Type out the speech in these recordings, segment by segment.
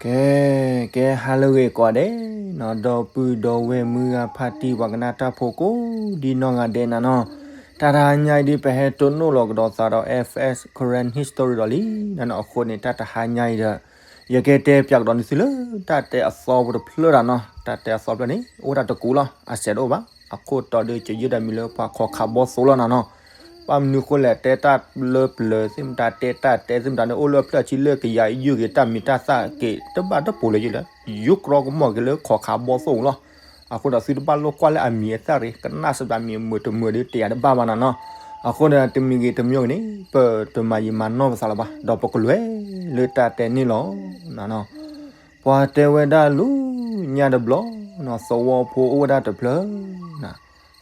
ကဲ ကဲ ဟါလၢအဂ့ၤကိးဂၤဒဲးနီၤ, ဒီပုၢ်ဒီဝဲၢ်မုၢ်ဂၤဖါတံၢ်ပှၤကနၣ်တၢ်ဖိကိးဒံနီၢ်ဂၤဒဲးနၤနီၤ, တၢ်တဟါညါအံၤဒ်ပဟဲတိၢ်နီၣ်လီၤကဒီးသးဒီး F S Karen History ဒီးလံနၤနီၤ, အဃိန့ၣ် တၢ်တဟါညါအံၤဒီး ယကတဲပၠးကဒီးန့ၢ်သုလၢ တၢ်တဲအသီဖိတဖျၢၣ်ဒၣ်နီၤ, တၢ်တဲအသီဖျၢၣ်န့ၣ် အိၣ်ဝဲဒၣ်တကူာ်လီၤ, အစဲးတအိၣ်ဘၣ်, အခိၣ်တီဒီး ကယုၢ်တၢ်မံၤလၢပှၤခီၣ်ခးဘီၣ်သိၣ်လီၤနၤနီၤ. ဘၣ်မနုၤဃိလဲၣ် တဲတၢ်လၢပျၢၤသ့ၣ်မတၤ တဲတၢ်တဲသ့ၣ်မတၤန့ၣ် အိၣ်လၢအဖျၢၣ်အဆံလၢကယၤအယုၢ်ဂ့ၤ တၢ်မံၤတၢ်သၣ်က့ၤ တဘၣ်တပိၤလၢၤယုၢ်လၢ ယူးကြီကမီၣ်က့ၤလၢခီၣ်ခးဘီၣ်သိၣ်လီၤ. အဃိဒီးသုတဘၣ်လိၣ်ကွၢ်လၢအမံၤအသၣ်ရ့ ကနၣ်စံးဘၣ်မံၤမုာ်တမုာ်ဒီး တယာ်တဘၣ်ဘၣ်နၤနီၤ. အဃိဒီး တမံၤဂ့ၤတမံၤဂ့ၤန့ၣ် ပတမၤယံာ်မၤနီၢ်ပသးလၢၤဘၣ်, ဒီးပကလဲၤလၢတၢ်တဲန့ၣ်လီၤနၤနီၤ. ပှၤတဲဝဲဒၣ်လၢညါတဘျီနီၤ, သဝီဖိအိၣ်ဝဲဒၣ်တဖျၢၣ်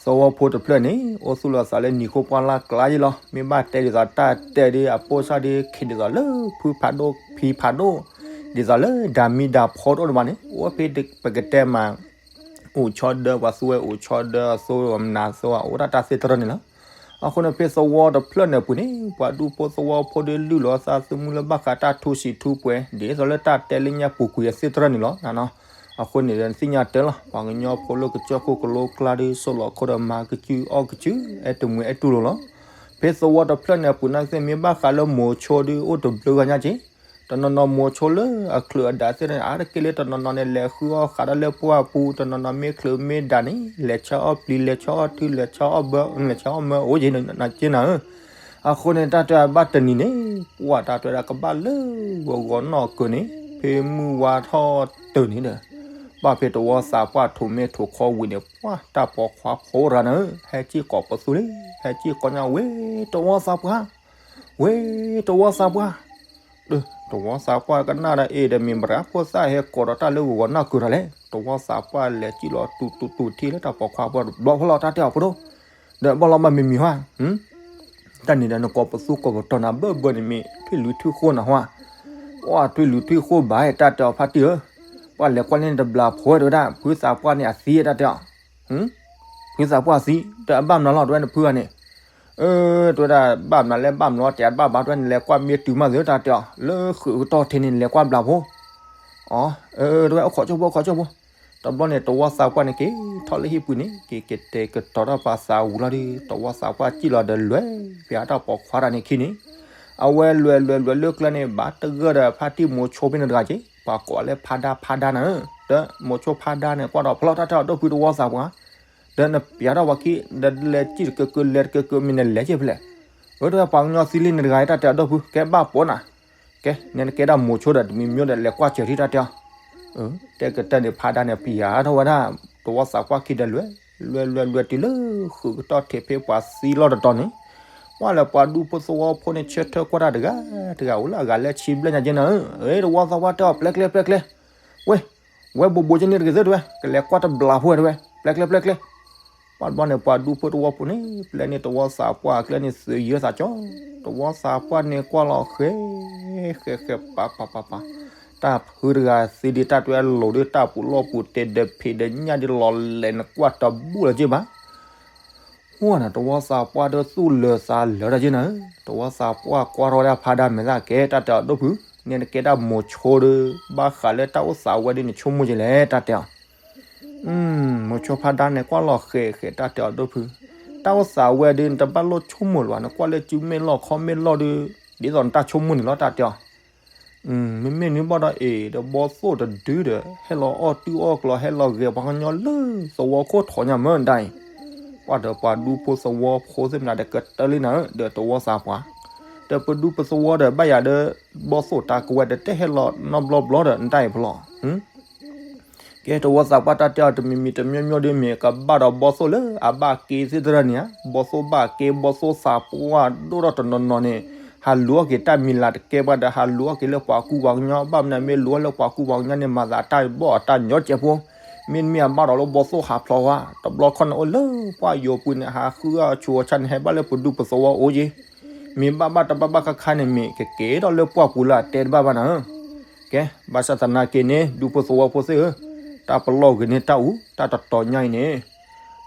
သဝီဖိတဖျၢၣ်န့ၣ် အိၣ်သူၣ်လီၤသးလၢနံၤဃိပှၢ်လၢ်ကျါယ့လီၤ. မ့ၢ်ဘၣ်တဲဒ်သိးတၢ်တဲဒ်အပိၢ်စၢ်ဒ် ခ့ဒ်သိးလၢဖုဖးဒိၣ်ဖံဖးဒိၣ်, ဒ်သိးလၢဒၤမံဒၤဖီတအိၣ်တဘၣ်န့ၣ် အိၣ်ဖဲပကတဲမး အိၣ်ဆီဒၢ ပှၤသူဝဲအိၣ်ဆီဒၢအသိး မနၤအသိး အိၣ်ဒၣ်တၢ်သ့ၣ်တရၢန့ၣ်လီၤ. အဃိန့ၣ် ဖဲသဝီတဖျၢၣ်န့ၣ်အပူၤန့ၣ် ပှၤဒူဖိသဝီဖိဒီးလုၢ်လီၤသးသမူလၢဘၣ်ဃးတၢ်ထူစံးထူပှဲၤ ဒ်သိးလၢတၢ်တဲလၢညါပူၤကွံာ်အသ့ၣ်တရၢန့ၣ်လီၤနၤနီၤ. အဃိန့ၣ်ဒီး နသ့ၣ်ညါတဲလီၤ ပှၤကညီဖိလၢကစၢၢ်ခိၣ်ကလိကျါဒီး စိာ်လီၤခိၣ်ဒီးမၤကစုအီၣ်ကစု အဲၣ်တမုာ်အဲၣ်တူၢ်လိာ်လီၤ. ဖဲသဝီတဖျၢၣ်န့ၣ်အပူၤနာ်က့သ့ၣ် မ့ၢ်ဘၣ်ဃးလၢမိၤဆိဒီး အိၣ်တဘျုးဂၤညါက့ၤ တနီၤနီၤမိၤဆိလၢအချုးအဒးသ့ၣ်န့ၣ် အါတက့ၢ်လၢတနီၤနီၤန့ၣ် လဲၤဃုအီၣ်ဃးဒီးလၢပှၢ်ပူၤ, တနီၤနီၤမ့ၢ်ချုးမ့ၢ်ဒးန့ၣ် လဲၤဆါအီၣ်ပျံၤ လဲၤဆါအီၣ်ထု လဲၤဆါအီၣ်ဘၢ လဲၤဆါအီၣ်မၢ အိၣ်က့ၤနၤက့ၤနၤဧၢ. အဃိန့ၣ် တၢ်တဲအဘၣ်တနံၤန့ၣ် ပှၢ်တၢ်တဲဝဲဒၣ်ကဘၣ်လၢဂီၤဂီၤနီၢ်ကၢၤန့ၣ် ဖဲမုၢ်ဝါထီၣ်တၢၢ်န့ၣ်ဒီး ဘၣ်ဖဲတဝီသးပှၢ်ထိးမဲာ်ထိးခီဝံၤန့ၣ် ပှၢ်တၢ်ပိာ်ခွါဖိတဂၤန့ၣ် ဟဲစံၣ်ကိးပသူလံ, ဟဲစံၣ်ကိးညါ ဝ့ၢ်တဝီသးပှၢ်, ဝ့ၢ်တဝီသးပှၢ် တဝီသးပှၢ်ကနၣ်ဒီး အ့ၣ်ဒီးမ့ၢ်မတၤဖိသၣ်ဟဲကိးဒီးတၢ်လၢဂီၤဂီၤနီၢ်ကၢၤတၢ်လဲၣ်. တဝီသးပှၢ်လဲၤစံၣ်လီၤတူၤတူၤတူၤထံလၢတၢ်ပိာ်ခွါဖိတဘျီဖိလီၤ တၢ်တဲအီၤဖိဒိၣ်, ဒီးဘၣ်လီၤဘၣ်မံၤမံၤဟါ, တၢ်န့ၣ်ဒီးနကိးပသူကိးပတီၤနၤဘၢၣ်ဘၢၣ်န့ၣ်မ့ၢ်ထွံၣ်လွံၢ်ထွံၣ်ဃိနၤဟါ, ပှၢ်ထွံၣ်လွံၢ်ထွံၣ်ဃိဘၣ် တၢ်တဲအီၤဖါတံၢ်ဧၢ, ပှၢ်လဲၤကွၢ်န့ၢ်တဘျီဖိတဝဲဒၣ် ဖုသးပှၢ်န့ၣ်အသံ တၢ်တဲအီၤ ဖုသးပှၢ်သံ တၢ်အဘၣ်မနုၤလီၤ တဝဲနဖုဂၤန့ၣ်, အၢ တဝဲဒၣ်ဘၣ်မနုၤလဲၣ် ဘၣ်မနုၤလီၤ တဲတဘၣ်ဘၣ် တဝဲနလဲၤကွၢ်မ့ၢ်တုၤမးသ့ တၢ်တဲအီၤ လၢဃုးကတီၢ်ထံးန့ၣ် နလဲၤကွၢ်ဘျးဖိ, အၢ တဝဲအိၣ်ခိးကၠိဖိ ခိးကၠိဖိ, တဘျီန့ၣ် တဝီသးပှၢ်န့ၣ်က့ၤထီၣ်လၢဟံၣ်ပူၤန့ၣ် က့ၤကတဲာ်ကတီၤတၢ်ပာ်သးဝံၤလီၤဒီး တဝီသးပှၢ်စံၣ်လီၤဒီးလဲၤ ဖဲအတၢ်ပိာ်ခွါတဂၤန့ၣ်ခံန့ၣ်, အဝဲလဲၤလဲၤလဲၤလၢကျဲန့ၣ် ဘၣ်တဂၢၢ်ဒီးဖါတံၢ်မိၤဆိဖဲန့ၣ်တဂၤက့ၤ ပှၤကိးလၢဖါဒါ ဖါဒါနၤဧၢ, ဒီးမိၤဆိဖါဒါန့ၣ် ကွၢ်ဒီးဖျီတၢ်တဲအီၤဒိၣ်ဖုတဝီသးပှၢ် ဒီးနပျးထီၣ်ပှၤခံ ဒီးလဲၤစံၣ်တကၢကၢ လဲၤတကၢကၢ မ့ၢ်နလဲၤက့ၤဖဲလဲၣ်, အၢ တဝဲပှၤကညီသံလံန့ၣ်တဂၤ တၢ်တဲအီၤဒိၣ်ဖု ကဲဘၣ်ပိာ်နၤ, ကဲ နဲနကဲဒၣ်မိၤဆိဒီး တမံၤမံၤဒီး လဲၤကွၢ်စၢၤထံ တၢ်တဲအီၤ, တဲကတၢၢ်န့ၣ် ဖါဒါန့ၣ် ပျးထီၣ်ဝဲဒၣ် တဝီသးပှၢ်ခံဒီးလဲၤ လဲၤလဲၤလဲၤတုၤလၢဃုးကတီၢ်ထံးဖဲပှၤသံလီၤတတီၤန့ၣ်, ပှၢ်လၢပှၤဒူဖိသဝီဖိန့ၣ် ဆၢထၢၣ်ကွၢ်တၢ်တဂၤတဂၤ အိၣ်လၢအဂၤလၢဆံဘျဲၣ်ညါက့ၤနၤဧၢ, အၢ တဝီသးပှၢ်တဲအီၤ ပျဲကျဲ ပျဲကျဲ, ဝဲ ဝဲဘိးဘိးက့ၤန့ၣ်တဂ့ၤသ့ၣ်တဝဲ ကလဲၤကွၢ်တဘျးဖိဝဲတဝဲ ပျဲကျဲ ပျဲကျဲ, ပှၢ်တဘျီန့ၣ် ပှၤဒူဖိသဝီဖိန့ၣ် ပျဲန့ၢ်တဝီသးပှၢ်အကျဲန့ၣ် သုးယၢသးကၠီ, တဝီသးပှၢ်န့ၣ်ကွၢ်လီၤဃဲ ဃဲဃဲ ပာ်ပာ်ပာ်ပာ်, တၢ်ဖုတဂၤသံဒ်တၢ်တဝဲအလိၤဒီး တၢ်ပူၤလီၢ်ပူၤတဲာ်ဒီးဖံးဒီးညၣ်ဒီးလီၤလဲၤ နကွၢ်တဘူၣ်လၢၤက့ၤဘၣ် ဟါန့ၣ် တဝီသးပှၢ်ဒီးသူၣ်လၢာ်သးလၢာ်တၢ်က့ၤနၤဧၢ, တဝီသးပှၢ်ကွၢ်ထီၣ်ဝဲဒၣ်ဖါဒါမဲာ်သၣ်ကဲ တၢ်တဲအီၤဒိၣ်ဖု, နဲနကဲဒၣ်မိၤဆိဒီး ဘၣ်ဃးလၢတၢ်အိၣ်သးဝဲဒီး နဆိကမိၣ်က့ၤလဲၣ် တၢ်တဲအီၤ, မိၤဆိဖါဒါန့ၣ် ကွၢ်လီၤဃဲဃဲ တၢ်တဲအီၤဒိၣ်ဖု, တၢ်အိၣ်သးဝဲဒီး နတဘၣ်လိၣ်ဆိကမိၣ်လၢၤဘၣ်, နကွၢ်လၢစုမဲာ်လီၢ်ခီမဲာ်လီၢ်ဒီး ဒ်သိးနတၢ်ဆိကမိၣ်န့ၣ်လီၤ တၢ်တဲအီၤ မ့မ့ၢ်နုၤဘၣ်ဒီးအံၤဒီး ဘီသိၣ်တဒုဒီး ဟဲလီၤအီၣ်တူၢ်အီၣ်ကျီ ဟဲလီၤဂဲၤပှၤကညီလၢသဝီခိၣ်ထီၣ်ညါမၢဒၣ်အံၤ, ပှၢ်ဒီးပှၤဒူဖိသဝီဖိသ့ၣ်မနၤဒီး ကတၢၢ်လံနၤဧၢ ဒီးတဝီသးပှၢ်, ဒီးပဒူပသဝီဒီး ဘၣ်ယၤဒီး ဘီသိၣ်တၢ်ကဝဲၤဒီး တဟဲလီၤနီတဘျီဘျီဒီး နတၢ်အံၤဖျီ ကဲ တဝီသးပှၢ်တၢ်တဲအီၤ တမံၤမံၤတမံၤမံၤဒီး မ့ၢ်ကဘၣ်ဒီးဘီသိၣ်လၢအဘၣ်က့သ့ၣ်တဖၣ်န့ၣ်ဧါ, ဘီသိၣ်ဘၣ်က့ ဘီသိၣ်သးပှၢ်ဒိၣ်ထီၣ်တနီၤနီၤန့ၣ် ဟးလူၤအီၣ်က့ၤတၢ်မံၤလၤတကဲဘၣ်ဒီး ဟးလူၤအီၣ်က့ၤလၢပှၤကူပှၤကညီ, ဘၣ်မနုၤမ့ၢ်လူၤအီၣ်လၢပှၤကူပှၤကညီန့ၣ် မၤသးတၢ်ဘီၣ်အတၢ်ညီကဲးဖိ, မ့တမ့ၢ်အဘၣ်ဒီးလၢဘီသိၣ်ဟးဖျီဝဲ, တဘျီခီန့ၣ်အိၣ်လၢပှၢ်ယိာ်ပူၤန့ၣ် ဟးဃုအီၣ်ဆူးအီၣ်ဆါန့ၣ် ဟဲဘၣ်လၢပဒူပသဝီအိၣ်က့ၤ မ့ၢ်ဘၣ်ဘၣ်တဘၣ်ဘၣ်ခါခါန့ၣ် မ့ၢ်ကက့ၤဒီးလၢပှၢ်ပူၤလၢအတဲတဘၣ်ဘၣ်နၤဧၢ. ကဲ ဘၣ်ဆၣ်သနာ်က့န့ၣ် ဒူဖိသဝီဖိသ့ၣ်ဧၢ, တၢ်ပလီၢ်ဂ့ၤန့ၢ်တၢ်အူ တၢ်တတီၤညါအံၤန့ၣ်,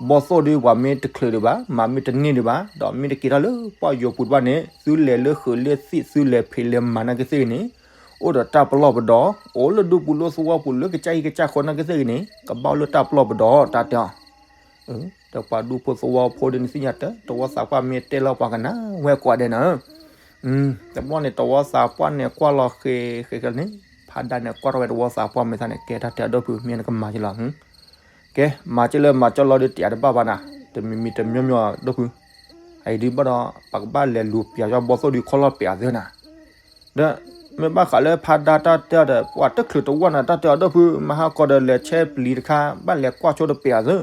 ဘီသိၣ်ဒီးပှၤမ့ၢ်တချုးဒံးဘၣ် မၤမ့ၢ်တန့ၢ်ဒံးဘၣ် ဒီးမ့ၢ်တက့ၤထီၣ်လၢပှၢ်ယိာ်ပူၤတဘၣ်န့ၣ် သုလဲၤလၢဃုးလၢသံး သုလဲၤဖံးလဲၤမၤနာ်က့သ့ၣ်ဂ့ၤန့ၣ်, အိၣ်ဒီးတၢ်ပလီၢ်ပဒီ, အိၣ်လၢဒူပူၤလၢသဝီပူၤလၢကစၢ်ဟံၣ်ကစၢ်ဃီနာ်က့သ့ၣ်ဂ့ၤန့ၣ် ကဘၣ်အိၣ်လၢတၢ်ပလီၢ်ပဒီ တၢ်တဲအီၤ. ဒီးပှၤဒူဖိသဝီဖိဒီးနသ့ၣ်ညါတၢ် တဝီသးပှၢ်မ့ၢ်တဲလီၤပှၤကနၣ်ဝဲကိးဂၤဒဲးနၤ. တဘျီန့ၣ် တဝီသးပှၢ်န့ၣ်ကွၢ်လီၤဃဲၤဃဲၤဃဲၤန့ၣ် ဖးဒါန့ၣ်ကွၢ်ထီၣ်ဝဲတဝီသးပှၢ်မဲာ်သးန့ၣ် ကဲတၢ်တဲအီၤ ဒီပုၢ် မ့ၢ်နကမၤက့ၤလီၤ. ကဲ မၤက့ၤလၢမၤက့ၤလီၤဒီး တယၤတဘၣ်ဘၣ်နၤ, တမံၤမံၤတမံၤမံၤ ဒီပုၢ်, အအံၤဒုးဘၣ်ဒီး ပကဘၣ်လဲၤလူၤပျးယီၤဘီသိၣ်ဒုးခီလီၢ်ပျးသ့နၤ. ဒီးမ့ၢ်ဘၣ်ဃးလၢဖးဒါတၢ်တဲအီၤဒီး ပှၤတချုးတဝီနၤ တၢ်တဲအီၤ ဒီပုၢ်, မဟါကီးဒီး လဲၤဆဲပျံၤတခါ ဘၣ်လဲၤကွၢ်ဆိတပျးသ့,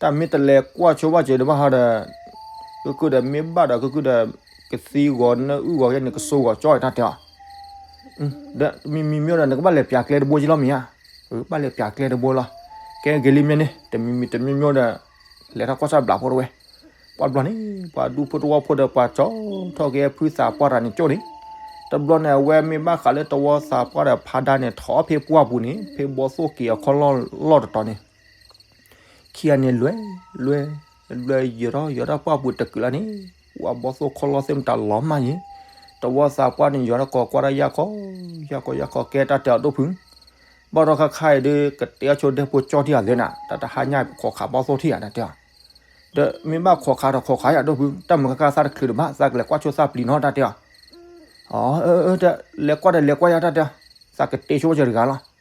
တၢ်မ့ၢ်တလဲၤကွၢ်ဆိဘၣ်က့ၤဒီးဘၣ်ဟီဒီး ကကုဒီးမ့ၢ်ဘၣ်ဒီး ကကုဒီး ကသံဂီၤနၢအုၣ်ဂီၤယဲန့ၣ် ကစိဂီၤကၠီတၢ်တဲအီၤ. ဒီးမံၤမံၤမံၤဒီး နကဘၣ်လဲၤပျးကျဲတဘိက့ၤလီၤမ့ၢ်ဧါ. ဘၣ်လဲၤပျးကျဲတဘိလီၤ. ကဲဂ့ၤလံမ့ၢ်န့ၣ် တမံၤမံၤတမံၤမံၤဒီး လဲၤထီၣ်ကွၢ်ဆၣ်ဘျးဖိတဝဲ, ပှၤဘျီန့ၣ် ပှၤဒူဖိတဝီဖိဒီး ပှၤကၠီထီၣ်က့ၤဖုသးပှၢ်တၢ်န့ၣ်ကၠိန့ၣ်, တဘျီန့ၣ် အဝဲမ့ၢ်ဘၣ်ဃးလၢတဝီသးပှၢ်ဒီးဖးဒါန့ၣ် ထီၣ်ဖဲပှၢ်ပူၤန့ၣ် ဖဲဘီသိၣ်က့ၤအခီလီၢ်လီၢ်တတီၤန့ၣ် ခံဂၤန့ၣ်လွဲ လွဲ လွဲ ယၢၤထီၣ်ယၢၤထီၣ်ပှၢ်ပူၤတကုာ်လီၤန့ၣ်, ပှၤဘီသိၣ်ခီလီၢ်သ့ၣ်မတၤလီၤမၢ်ယ့ၣ်, တဝီသးပှၢ်န့ၣ် ယၢၤထီၣ်ကီးကွၢ်တၢ်ယၢ်ခီ, ယၢ်ခီယၢ်ခီ ကဲတၢ်တဲအီၤ ဒီပုၢ်, ဘၣ်ဒီးခါခါအံၤဒီး ကတဲအီၤဆိဒဲဖိကၠီထံၣ်အသ့နၤ, တၢ်တဟါညါခိးခးဘီသိၣ်ထံၣ်ဧါ တၢ်တဲအီၤ. ဒီးမ့ၢ်ဘၣ်ခိးခးဒီးခိးခးယၤ ဒီပုၢ်, တၢ်မုာ်ခါခါသးတချုးတဘၣ် သးကလဲၤကွၢ်ဆိသးပျံၤနီၤ တၢ်တဲအီၤ. အၢ လဲၤကွၢ်ဒီးလဲၤကွၢ်ယၤ တၢ်တဲအီၤ, သးကတ့ဆိကစၢၢ်တဂၤလီၤ.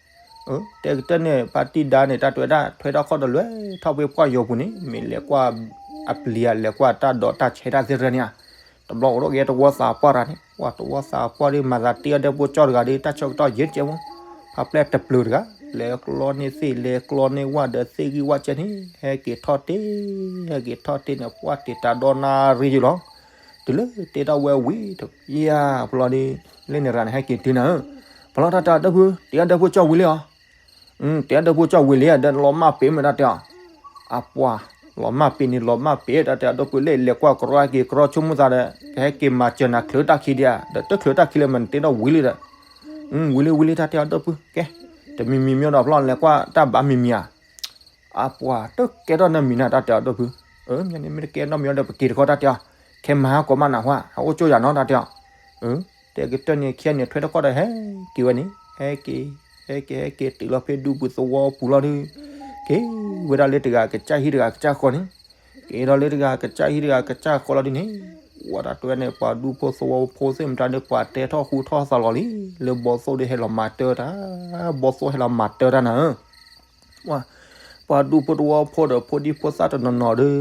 တဲကတၢၢ်န့ၣ် ဖါတံၢ်ဒါန့ၣ် တၢ်တဲဝဲဒၣ် ထွဲထီၣ်ခီၣ်ဒီးလွဲထီၣ်ဖဲပှၢ်ယီၤပူၤန့ၣ် မ့ၢ်လဲၤကွၢ်အပျံၤဧါ လဲၤကွၢ်တၢ်ဒိးတၢ်ဆဲးတၢ်သ့ၣ်တဖၣ်န့ၣ်ဧါ. တဘျီအိၣ်ထီၣ်က့ၤတဝီသးပှၢ်တၢ်န့ၣ် ပှၤတဝီသးပှၢ်ဒီး မၤသးတ့အီၤဒဲဖိကၠီတဂၤဒီး တၢ်ဆၢကတီၢ်ယဲၢ်ကဲမူ ဖါပျဲၢ်တပျုာ်တဂၤ လဲၤကျီန့ၢ်သ့ၣ် လဲၤကျီန့ၢ်ဝၣ်ဒီးသ့ၣ်ဂံၢ်ဝၣ်ကဲန့ၣ် ဟဲက့ၤထီၣ်တ့ၢ် ဟဲက့ၤထီၣ်တ့ၢ်န့ၣ် ပှၢ်တ့ၢ်တၢ်ဒီနၣ်ရံၣ်ယုာ်လီၤ. တုၤလၢတ့ထီၣ်ဝဲဝံၤတပျၢ်ပလီၢ်ဒီး လၢန့ၣ်ရၤန့ၣ် ဟဲက့ၤတုၤနၤဧၢ, ပလီၢ်တၢ်တဲအီၤ ဒီပုၢ် တ့အီၤဒဲဖိကၠီဝံၤလံဧါ. တ့အီၤဒဲဖိကၠီဝံၤလံဧါ ဒီးလီၤမၢ်ပ့ၤမ့ၢ် တၢ်တဲအီၤ. အပှၤ လီၤမၢ်ပ့ၤန့ၣ် လီၤမၢ်ပ့ၤ တၢ်တဲအီၤ ဒီပုၢ် လၢလဲၤကွၢ်ကရီက့ၤကရီဆိကမိၣ်သးဒီး ကဟဲက့ၤမၤစၢၤနၤချုးတၢ်ခံဒံးဧါ ဒီးတချုးတၢ်ခံလၢမ့ၢ်နတ့ထီၣ်ဝံၤလံဒီး ဝံၤလံဝံၤလံ တၢ်တဲအီၤ ဒီပုၢ် ကဲ တမံၤမံၤမံၤဒီး ပလီၢ်လဲၤကွၢ်တၢ်ဘၣ်မံၤမံၤဧါ. အပှၤတကဲထီၣ်နီတမံၤနၤ တၢ်တဲအီၤ ဒီပုၢ်, မ့ၢ်န့ၣ်မ့ၢ်တကဲနီတမံၤဒီး ပက့ၤတခီ တၢ်တဲအီၤ, ခဲမၤဟါကိးမးနၢ်ဟူ အအိၣ်ကၠိယၤနီၤ တၢ်တဲအီၤ. တဲကတၢၢ်န့ၣ် ခံဂၤန့ၣ် ထွဲထီၣ်ခီၣ်ဒီးဟဲက့ၤဝဲန့ၣ် ဟဲက့ၤ ဟဲက့ၤ ဟဲက့ၤတုၤလီၤဖဲဒူပူၤသဝီပူၤလီၤဒီး က့ၤဝဲဒၣ်လၢတဂၤကစၢ်ဟံၣ်တဂၤကစၢ်ဃီန့ၣ်, က့ၤဒီးလၢတဂၤကစၢ်ဟံၣ်တဂၤကစၢ်ဃီလီၤဒ်န့ၣ်, ဝဲဒၣ်တဲဝဲန့ၣ် ပှၤဒူဖိသဝီဖိသ့ၣ်မတၤဒီး ပှၤတဲထီၣ်ဃူထီၣ်သးလီၤလံ, လၢဘီသိၣ်ဒီးဟဲလီၤမၤတၢၢ်တၢ်, ဘီသိၣ်ဟဲလီၤမၤတၢၢ်တၢ်နၤဧၢ ပှၤဒူဖိသဝီဖိဒီးဖိဒံဖိသၣ်တနီၤနီၤဒီး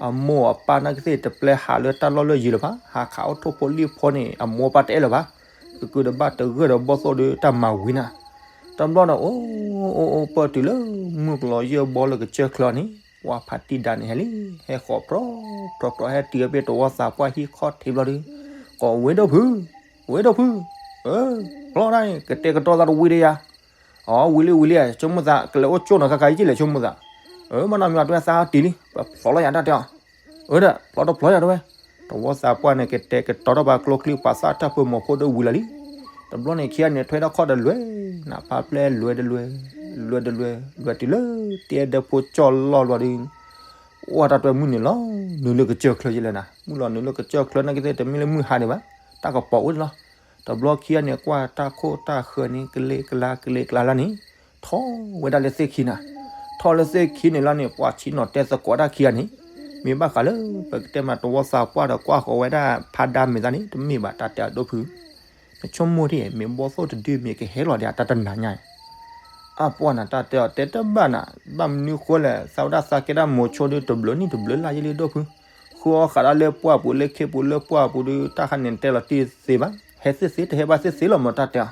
အမိၢ်အပၢ်နာ်က့သ့ၣ်တပျဲဟးလၢတၢ်လီၢ်လၢယံၤလၢၤဘၣ်, ဟးခးအိၣ်ထိၣ်ဖိလံၣ်ဖိန့ၣ် အမိၢ်အပၢ်တအဲၣ်လၢၤဘၣ်, ကကုဒီးဘၣ်တဂၢၢ်ဒီးဘီသိၣ်ဒီးတၢ်မၤဝံၤနၤ, တဘျီန့ၣ် အိၣ်အိၣ်အိၣ်ပၢၢ်တုၤလၢမုၢ်ကလီၤယဲၢ်ဘီလၢကစၢၢ်ချၢန့ၣ် ပှၤဖါတံၢ်ဒါန့ၣ်ဟဲလံ, ဟဲဃီၤပြီပြီပြီ ဟဲတုၤဝဲဖဲတဝီသးပှၢ်ဟံၣ်ခီၣ်ထံးဘျီဒီး, ကိးဝဲဒီပုၢ်, ဝဲဒီပုၢ်, ဖျီတၢ်န့ၣ် ကတဲာ်ကတီၤသးတဝံၤဒီးယၤ အဝံၤလံဝံၤလံ ဆိကမိၣ်သး ကလဲၤအိၣ်ကၠိနီၤ ခါခါယကလဲၤဆိကမိၣ်သး, မ့ၢ်နီၢ်မံၤအတဲသးတံၢ်လံ ပဖျီလီၤယၤ တၢ်တဲအီၤ, အၢဒီး ဖျီတဖျီယၤတဲဝဲ, တဝီသးပှၢ်န့ၣ် ကတဲာ်ကတီၤထီၣ်ပှၤကျိချံပှၤသၣ်တၢ်ဖိမိၢ်ဖိဒီးဝံၤလီၤလံ, တဘျီန့ၣ်ခံဂၤန့ၣ် ထွဲထီၣ်ခီၣ်ဒီးလွဲ, နဖါပျဲလွဲတလွဲ, လွဲတလွဲ, လွဲတုၤလၢတ့ဒဲဖိကၠီလီၢ်လီၤဒီး ဝဲတၢ်တဲဝဲမုၢ်နုာ်လီၤနုာ်လၢကစၢၢ်ချၢယလဲၣ်နၤ, မုၢ်လီၤနုာ်လၢကစၢၢ်ချၢနာ်က့သ့ၣ် တမ့ၢ်လၢမုၢ်ဟါန့ၣ်ဘၣ်, တၢ်ကပီၤအိၣ်လီၤ, တဘျီခံဂၤန့ၣ် ကွၢ်တၢ်ခိၣ်တၢ်ဃၢၤန့ၣ် ကလ့ကလါကလ့ကလါလီၤန့ၣ်, ထီၣ်ဝဲဒၣ်လၢသ့ၣ်ခံနၤ, ထီၣ်လၢသ့ၣ်ခံန့ၣ်လီၤန့ၣ် ပှၤဆံးနီၤတဲသကိးတၢ်ခံဂၤန့ၣ်, မ့ၢ်ဘၣ်ဃးလၢ ပကတဲမးတဝီသးပှၢ်ဒီးကွၢ်ဃီၤဝဲဒၣ်ဖါဒါမဲာ်သးန့ၣ် တမ့ၢ်ဘၣ် တၢ်တဲအီၤ ဒီပုၢ် နဆိကမိၣ်ထံၣ် မ့ၢ်ဘီသိၣ်တဒုမ့ၢ်ကဟဲလီၤဒီးတၢ်တနၤညါ, အပှၤနၤ တၢ်တဲအီၤ တဲတဘၣ်နၤ, ဘၣ်မနုၤဃိလဲၣ် သးဝဲဒၣ်သးကဲဒၣ်မိၤဆိဒီး တဘျုးနံၣ်တဘျုးလါယဲလံ ဒီပုၢ်, ဃုအီၣ်ဃးဒၣ်လၢပှၢ်ပူၤလၢခ့ပူၤလၢပှၢ်ပူၤဒီး တၢ်ခါန့ၣ်တဲလီၤတံၢ်သ့ဘၣ်, ဟဲသ့ၣ်သ့ တဟဲဘၣ်သ့ၣ်သ့လီၤမး တၢ်တဲအီၤ,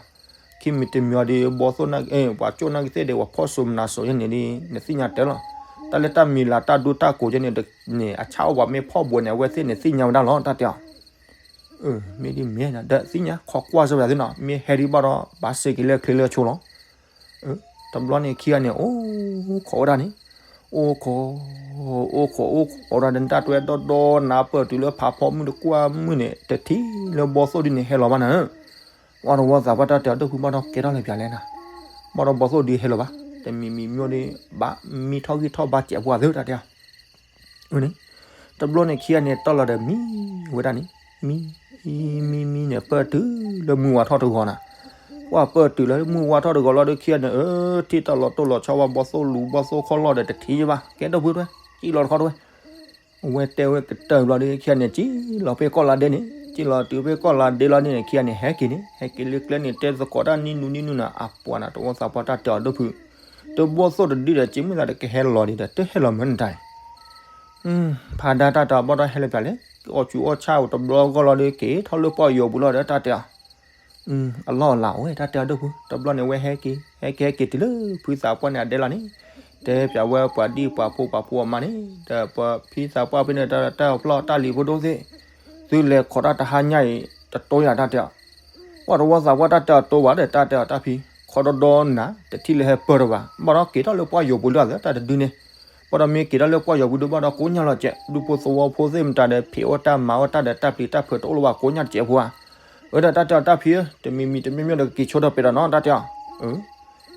ခံမံၤတမံၤဒီး ဘီသိၣ် ပှၤကၠိၣ်နာ်က့သ့ၣ်ဒီး ပှၤဖီၣ်စိမနၤစိၤယဲန့ၣ်ဒီး နသ့ၣ်ညါတဲလီၤ, တၢ်လၢတၢ်မံၤလၤတၢ်ဒိတၢ်ကိးယဲန့ၣ် န့ၣ် အဆၣ်အိၣ်ပှၤမ့ၢ်ဖီၣ်ဘိးန့ၣ် အဝဲသ့ၣ်န့ၣ်သ့ၣ်ညါဝဲဒၣ်လီၤ တၢ်တဲအီၤ မ့ၢ်ဒ်မ့ၢ်ဒီးသ့ၣ်ညါ ခိးကွၢ်စၢၤဝဲသ့ၣ်နီၤ မ့ၢ်ဟဲဒံးဘၣ်ဒီး ဘၣ်စ့ၢ်ကီးလၢချ့လၢဆိလီၤ. တဘျီန့ၣ်ခံဂၤန့ၣ် အိၣ်ခိးဝဲဒၣ်န့ၣ် အိၣ်ခိး အိၣ်ခိး အိၣ်ခိးဝဲဒၣ်ဒီး နတၢ်တွဲဒီဒီနၤပၢၢ်တုၤလၢဖးဖီမုၢ်တကွၢ်မုၢ်န့ၣ် တထံၣ်လၢဘီသိၣ်ဒုန့ၣ်ဟဲလီၤဘၣ်နၤဧၢ ဝဲတဝီသးပှၢ်တၢ်တဲအီၤ ဒီပုၢ်ဘၣ်ဒီးကဲထီၣ်လၢပျၢၤလဲၣ်နၤ, ဘၣ်ဒီးဘီသိၣ်ဒုဟဲလီၤဘၣ် တမံၤမံၤမ့ၢ်ဒီး ဘၣ်မံထီၣ်ဂံၢ်ထီၣ်ဘါစဲးပှၤသ့တၢ်တဲအီၤ န့ၣ် တဘျီန့ၣ်ခံဂၤန့ၣ် တီၢ်လီၤဒီးမံဝဲဒၣ်န့ၣ် မံ မံမံန့ၣ် ပၢၢ်တုၤလၢမုၢ်ဝါထီၣ်တဂီၤနၤ, ပ ပှၢ်ပၢၢ်တုၤလၢမုၢ်ဝါထီၣ်တဂီၤလီၤဒီး ခံဂၤန့ၣ် အၢ ထံၣ်တၢ်လီၤတိၢ်လီၤဆီဝဲ ဘီသိၣ်လူၤဘီသိၣ်ခီၣ်လီၢ်ဒီး တထံၣ်ဘၣ် ကဲဒိၣ်ဖုတဝဲ ကံၣ်လီၤတခီတဝဲ ဝဲတဲဝဲကတၢၢ်ဘျီဒီး ခံဂၤန့ၣ် ကံၣ်လီၤဖဲကီၢ်လါဒ့န့ၣ် ကံၣ်လီၤတုၤဖဲကီၢ်လါဒ့လီၤန့ၣ် ခံဂၤန့ၣ် ဟဲက့ၤန့ၣ် ဟဲက့ၤလၢကျဲန့ၣ် တဲသကိးတၢ်နံၣ်နူနံၣ်နူနၤ အပှၤနၤ တဝီသးပှၢ်တၢ်တဲအီၤဒိၣ်ဖု တဘီသိၣ်တဒုဒီး က့ၤမုၢ်သးဒီးကဟဲလီၤဒံးဒီး တဟဲလီၤမၢနတၢ် ဖးဒါတၢ်တဲအီၤဘၣ်ဒီးဟဲလၢပျၢၤလဲၣ် အီၣ်ဆူၣ်အီၣ်ဆၣ်အိၣ်တဘျီဂီၢ်လီၤဒီး က့ၤထီၣ်လၢပှၢ်ယိာ်ပူၤလီၤဒီးတၢ်တဲအီၤ အလီၢ်အလၤအိၣ်ဝဲ တၢ်တဲအီၤဒိၣ်ဖု တဘျီန့ၣ်ဝဲဟဲက့ၤ ဟဲက့ၤဟဲက့ၤတုၤလၢဖုသးပှၢ်န့ၣ်အဒဲလီၤန့ၣ် တဲပျးဝဲပှၤဒံၣ်ပှၤဖိပှၤဖိအမါန့ၣ် ဒီးပှၤဖံသးပှၢ်ဖဲန့ၣ် တၢ်ပျီၢ်တၢ်လံၤဖိဒိၣ်သ့ၣ် သုလဲၤခိးတၢ်တဟါညါအံၤ တတိယၤတၢ်တဲအီၤ ပှၤတဝီသးပှၢ်တၢ်တဲအီၤတိဘၣ်ဒီး တၢ်တဲအီၤတၢ်ဖံ ခီဒီဒီနၤ တထံၣ်လၢဟဲပၢၢ်ထီၣ်ဘၣ် ဘၣ်ဒီးက့ၤထီၣ်လၢပှၢ်ယိာ်ပူၤလၢအသး တၢ်တဒုန့ၣ် ဘၣ်ဒီးမ့ၢ်က့ၤထီၣ်လၢပှၢ်ယိာ်ပူၤဒုးဘၣ်ဒီးကိးညါလီၤကဲး ဒူဖိသဝီဖိသ့ၣ်မတၤဒီး ဖံးအီၣ်တၢ်မၤအီၣ်တၢ်ဒီး တၢ်ပျံၤတၢ်ဖုးတအိၣ်လၢၤဘၣ်ကိးညါတကဲးဖိဧါ အၢဒီးတၢ်တဲအီၤတၢ်ဖံဧၢ တမံၤမံၤတမံၤမံၤဒီးကက့ၤဆိဒီးပဲာ်ဒီးနီၤ တၢ်တဲအီၤ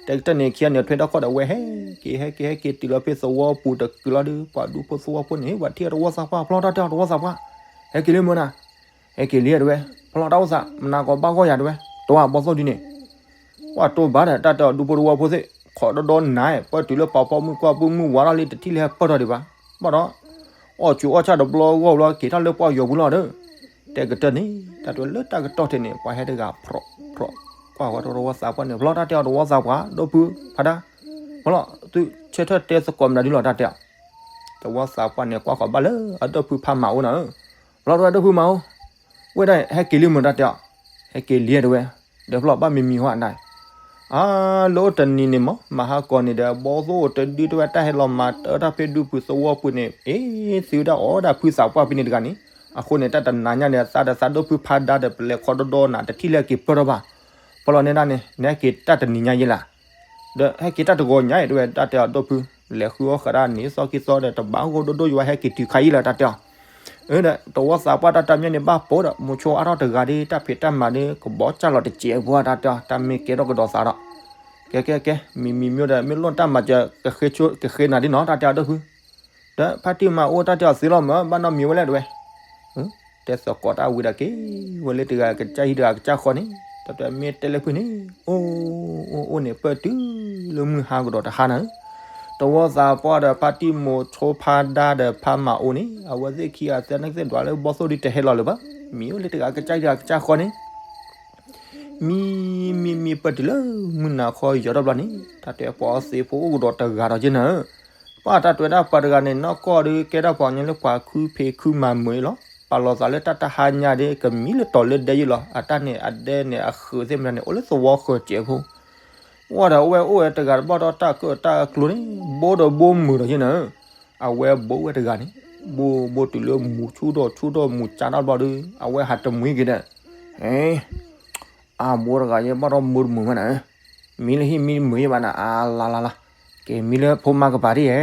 တကတၢၢ်န့ၣ် ခံဂၤန့ၣ်ထွဲတၢ်ခီၣ်ဒီးဝဲဟဲက့ၤ ဟဲက့ၤ ဟဲက့ၤတုၤလီၤဖဲသဝီပူၤတကုာ်လီၤဒီး ပှၤဒူဖိသဝီဖိန့ၣ် ပှၤထံၣ်အီၤတဝီသးပှၢ်ဖျီတၢ်တဲအီၤတဝီသးပှၢ် ဟဲက့ၤလံမၢနၤ ဟဲက့ၤလံတဝဲ ဖျီတၢ်အိၣ်သး မနၤကီးဘၣ်ဂီၢ်ယၤတဝဲ တဝီဘီသိၣ်ဒ်န့ၣ် ပှၤတိဘၣ်ဒီး တၢ်တဲအီၤဒူဖိသဝီဖိသ့ၣ် ခီဒီဒီနၤ ပၢၢ်တုၤလၢပှၤဖီမုၢ်ကွၢ်ပူၤမုၢ်ဝါထီၣ်လံ တထံၣ်လၢဟဲပၢၢ်ထီၣ်ဒံးဘၣ် ဘၣ်ဒီး အီၣ်ဆူၣ်အီၣ်ဆၣ်တဘျီဂီၢ်ဘျီ က့ၤထီၣ်လၢပှၢ်ယိာ်ပူၤလီၤဒီး တဲကတၢၢ်န့ၣ် တၢ်တဲလၢတၢ်ကတီၢ်ထဲန့ၣ် ပှၤဟဲတဂၤဖြီးဖြီး ကွၢ်ဃီတဝီသးပှၢ်န့ၣ် ဖျီတၢ်တဲအီၤတဝီသးပှၢ် ဒိၣ်ဖုဖးဒါ ဖျီ သုဆၢထၢၣ်တဲသကိးမတၤဒ်လီၤတၢ်တဲအီၤ တဝီသးပှၢ်န့ၣ် ကွၢ်ဃီဘၣ်လၢအဒိၣ်ဖုဖးမၤအိၣ်နၤဧၢ ဖျီတဝဲဒိၣ်ဖုမၤအိၣ် ဝဲဒၣ်ဟဲက့ၤလံမၢတၢ်တဲအီၤ ဟဲက့ၤလံတဝဲ ဒီးဖျီဘၣ်မံၤမံၤဟီအနၢ် အါ လၢအိၣ်တနံၤန့ၣ်မး မၤဟါကီးန့ၣ်ဒီး ဘီသိၣ်တဒုတဝဲတၢ်ဟဲလီၤမၤတၢ်တၢ်ဖဲဒူပူၤသဝီပူၤန့ၣ် အ့ သုဝဲဒၣ်အီၣ်ဒၣ်ဖုသးပှၢ်ဖဲန့ၣ်တဂၤန့ၣ် အဃိန့ၣ် တၢ်တနၤညါန့ၣ် သးဒီးသးဒိၣ်ဖုဖးဒါဒီး ပလဲၤခီဒီဒီနၤ တထံၣ်လၢက့ၤပၢၢ်ထီၣ်ဘၣ် ဖျီလီၤန့ၣ်ဒၣ်န့ၣ် နဟဲက့ၤတၢ်တနံၤညါယဲလၢ် ဒီးဟဲက့ၤတၢ်တဂီၤညါအံၤတဝဲ တၢ်တဲအီၤဒိၣ်ဖု လဲၤဃုအီၣ်ဃာ်ဒၣ်န့ၣ် သီခံသီဒီး တဘၣ်ဂီၢ်ဒိၣ်ဒိၣ်ယွၤဟဲက့ၤတုၤခါအံၤလၢတၢ်တဲအီၤ အၢဒီး တဝီသးပှၢ်တၢ်တမံၤန့ၣ် ဘၣ်ပိာ်ဒီး မိၤဆိအါထီၣ်တဂၤဒီး တၢ်ဖံးတၢ်မၤဒီး ကဘီကၢ်လီၤတစဲးဖိတၢ်တဲအီၤ တၢ်မ့ၢ်ကဲထီၣ်ကဒီးသးဒီး ကဲကဲကဲ မံၤမံၤမံၤဒီး မ့ၢ်လိၣ်တၢ်မၤစၢၤ ကဃ့နၤဒ်နီၤ တၢ်တဲအီၤဒိၣ်ဖု ဒီးဖါတံၢ်မၤအိၣ်တၢ်တဲအီၤသ့လီၤမၢ် ဘၣ်နီတမံၤဝဲလဲၣ်တဝဲ တဲသကိးတၢ်ဝံၤဒီးက့ၤ ဝဲလၢတဂၤကစၢ်ဟံၣ်တဂၤကစၢ်ဃီန့ၣ် တၢ်တဲမ့ၢ်တဲလၢဖုန့ၣ် အိၣ်အိၣ်အိၣ်န့ၣ် ပၢၢ်တုၤလၢမုၢ်ဟါကဒီးတဟါနၤဧၢ တဝီသးပှၢ်ဒီးဖါတံၢ်မိၤဆိဖါဒါဒီးဖါမၤအိၣ်န့ၣ် အဝဲသ့ၣ်ခံဂၤသ့ၣ်န့ၣ်သ့ၣ်ဒွးလၢဘီသိၣ်ဒုတဟဲလီၤလၢၤဘၣ် မံၤအိၣ်လၢတဂၤကစၢ်ဟံၣ်တဂၤကစၢ်ဃီန့ၣ် မံမံမံပၢၢ်တုၤလၢမုၢ်နၤခီယီၤထီၣ်ဘျီန့ၣ် တၢ်တဲပှၤအီသံးဖိအိၣ်ကဒီးတဂၤဒီးက့နၤဧၢ, ပှၤတၢ်တွဲတၢ်ပှၤတဂၤန့ၣ် နီၢ်ကီၢ်ဒီးကဲတၢ်ပှၤကညီလၢပှၤခုဖံးခုမၤမုာ်အံၤလီၤ. ပာ်လီၤသးလၢတၢ်တဟါညါဒီး ကမံလၢတီၤလၢဒဲယ့ၢ်လီၤ. အတၢ်န့ၣ်အဒဲန့ၣ်အဃုးသ့ၣ်မတၤန့ၣ် အိၣ်လၢသဝီဃၢၤစဲးဖိ ဝဲဒီးအဝဲအိၣ်ဝဲတဂၤတဘၣ်ဒီးတၢ်ကၢၣ်တၢ်ကျိၤန့ၣ် ဘိဒီးဘိမုာ်ဒီးက့နၤဧၢ, အဝဲဘိဝဲတဂၤန့ၣ် ဘိဘိတုၤလၢမူၤဆူၣ်ထီၣ်ဆူၣ်ထီၣ်မူၤကၢ်ထီၣ်ဘျီဒီး အဝဲဟးတမှံက့ၤဒီး ဟဲ အဘိတဂၤယဲၢ်ဘၣ်ထီၣ်ဘိတမုာ်မးနၤဧၢ, မံလၢဟံၣ်မံမုာ်ယဲၢ်ဘၣ်နၤ အလါလါလါ, က့ၤမံလၢဖိမါကပၤဒ်ဧဲ,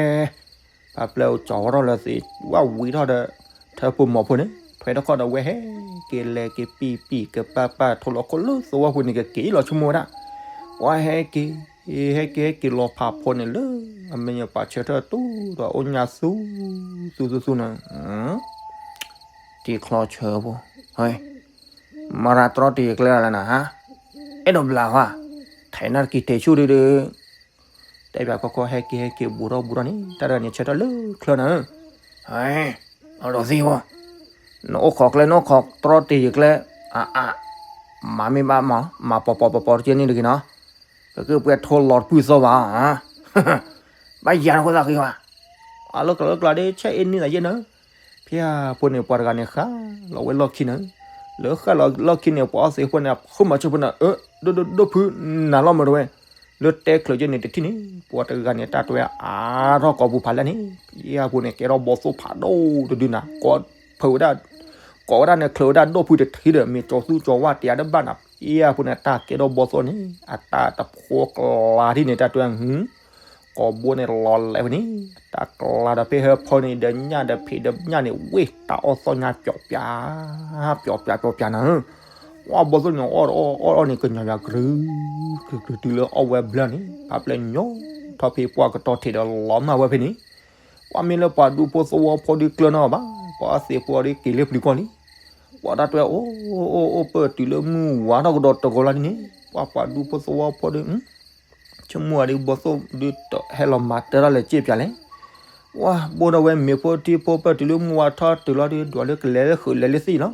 ပာ်ပျဲအိၣ်ကၠီၤဝဲထီၣ်လၢသ့ၣ် ဝဲဝံၤထီၣ်ဒီး ထၢဖိမိၢ်ဖိန့ၣ် ထွဲတခီဒီးဝဲဟဲက့ၤလဲၤက့ၤပံၢ်ပံၢ်ကပၤပၤထိၣ်လီၤခိၣ်လၢသဝီပူၤန့ၣ် ကက့ၤလီၤဆိကမိၣ်ဝဲဒၣ်, ပှၤဟဲက့ၤ ဟဲက့ၤဟဲက့ၤလီၤဖးဖိန့ၣ်လၢ အမဲာ်ညါပာ်ဆၢထၢၣ်တူၢ်ဒီးအိၣ်ညါသူ သူသူသူန့ၣ် တံၤချီဆၢဖိ, မၤရၤတြီတ့ၢ်ယကျဲလၢနၤ, အဲၣ်ဒိးဘျးဝါ, ထဲနၢ်တကံၢ်တဲာ်ဆူၣ်ဒုဒု, တဲဘၣ်ခီခီဟဲက့ၤဟဲက့ၤဘူးထီၣ်ဘူးထီၣ်န့ၣ် တၢ်တဂၤန့ၣ်ဆၢထၢၣ်လၢချၢနၤ, အဒိးသံဝဲ, နအိၣ်ခိးကျဲနအိၣ်ခိးတြီတ့ၢ်ယကျဲ, အါအါ, မၤမ့ၢ်ဘၣ်မၤ, မၤပီၤပီၤပီၤပီၤတက့ၢ်န့ၣ်တဂ့ၤနီၤ, ကက့ၤပှဲၤထိၣ်လီၤတပုၢ်သီဘၣ်, ဘၣ်ယၤနဃိသးဃံဘၣ်, အလၢကျၢၤလၢကျၢၤဒ်ဆဲးအ့ၣ်န့ၢ်သးယဲၢ်နၤ ဖဲဖိန့ၣ် ပှၤတဂၤန့ၣ်ဃၣ်လီၤဝဲလီၢ်ခံန့ၣ်, လၢဃၣ်လီၤလီၢ်ခံန့ၣ် ပှၤအီသံးဖိန့ၣ် ဃုမၤဆၢဖိန့ၣ် အၢ ဒိၣ်ဒိၣ်ဒိၣ်ဖုနၤလီၤမၢတဝဲ, လၢတဲချၢးက့န့ၣ်တထံၣ်န့ၣ် ပှၤတဂၤန့ၣ် တၢ်တွဲအါထီၣ်ကိာ်ပူၤဖးလဲၣ်န့ၣ်, ယဲၢ်ဖိန့ၣ် ကဲထီၣ်ဘီသိၣ်ဖးဒိၣ်တဒုနၤ, ကိးဖုးဝဲဒၣ်, ကိးဝဲဒၣ်န့ၣ် ချၢးဝဲဒၣ်ဒိၣ်ဖုတထံၣ်ဒီး မ့ၢ်ကၠီၤသူကၠီၤဝါတယၤတဘၣ်နၤ, ယဲၢ်ဖိန့ၣ် တၢ်ကဲထီၣ်ဘီသိၣ်န့ၣ် အတၢ်တဖိကျါထံၣ်န့ၣ် တၢ်တွဲ ကိာ်ဘိန့ၣ်လီၤလဲၤဝဲန့ၣ်, တၢ်ကျါဒီးဖဲဟၢဖီန့ၣ် ဒီးညၣ်ဒီးဖံးဒီးညၣ်န့ၣ် ဝ့ၢ်တၢ်အီၣ်သီၣ်ညါပျီပျါ, ပျီပျါပျီပျါနၤ, ဝဲဘီသိၣ်န့ၣ် အီၣ်အီၣ်အီၣ်န့ၣ် ကညီၤယၤကရု ကရုကရုတုၤလၢအီၣ်ဝဲဘျၢန့ၣ် ဖးပျဲညိထီၣ်ဖဲပှၢ်ကတီၢ်ထံးဒီးလီၤမၢ်ဝဲဖဲန့ၣ်, ပှၤမ့ၢ်လၢပှၤဒူဖိသဝီဖိဒုးကျၢၤနီၣ်ဘၣ်, ပှၤအီသံးဖိအီၤဒုးက့ၤလၢပျုၤကီၢ်လံ, ပ ပှၤတၢ်တွဲအိၣ်အိၣ်အိၣ်ပၢၢ်တုၤလၢမုၢ်ဝါထီၣ်ကဒီးတဂီၤလီၤဒ်န့ၣ် ပှၤပှၤဒူဖိသဝီဖိဒီး ဆိကမိၣ်အီၤဒ်ဘီသိၣ်ဒုးဟဲလီၤမၤတၢ်ထီၣ်လဲၤစ့ၢ်ပၠးလဲၣ်. ဝါ ဘိၣ်ဒီးဝဲမ့ၤဖိထံဖိပၢၢ်တုၤလၢမုၢ်ဝါထီၣ်တုၤလီၤဒီး ဒွးလၢကလဲၤလၢဃုာ်လဲၤလၢသ့ၣ်လီၤ.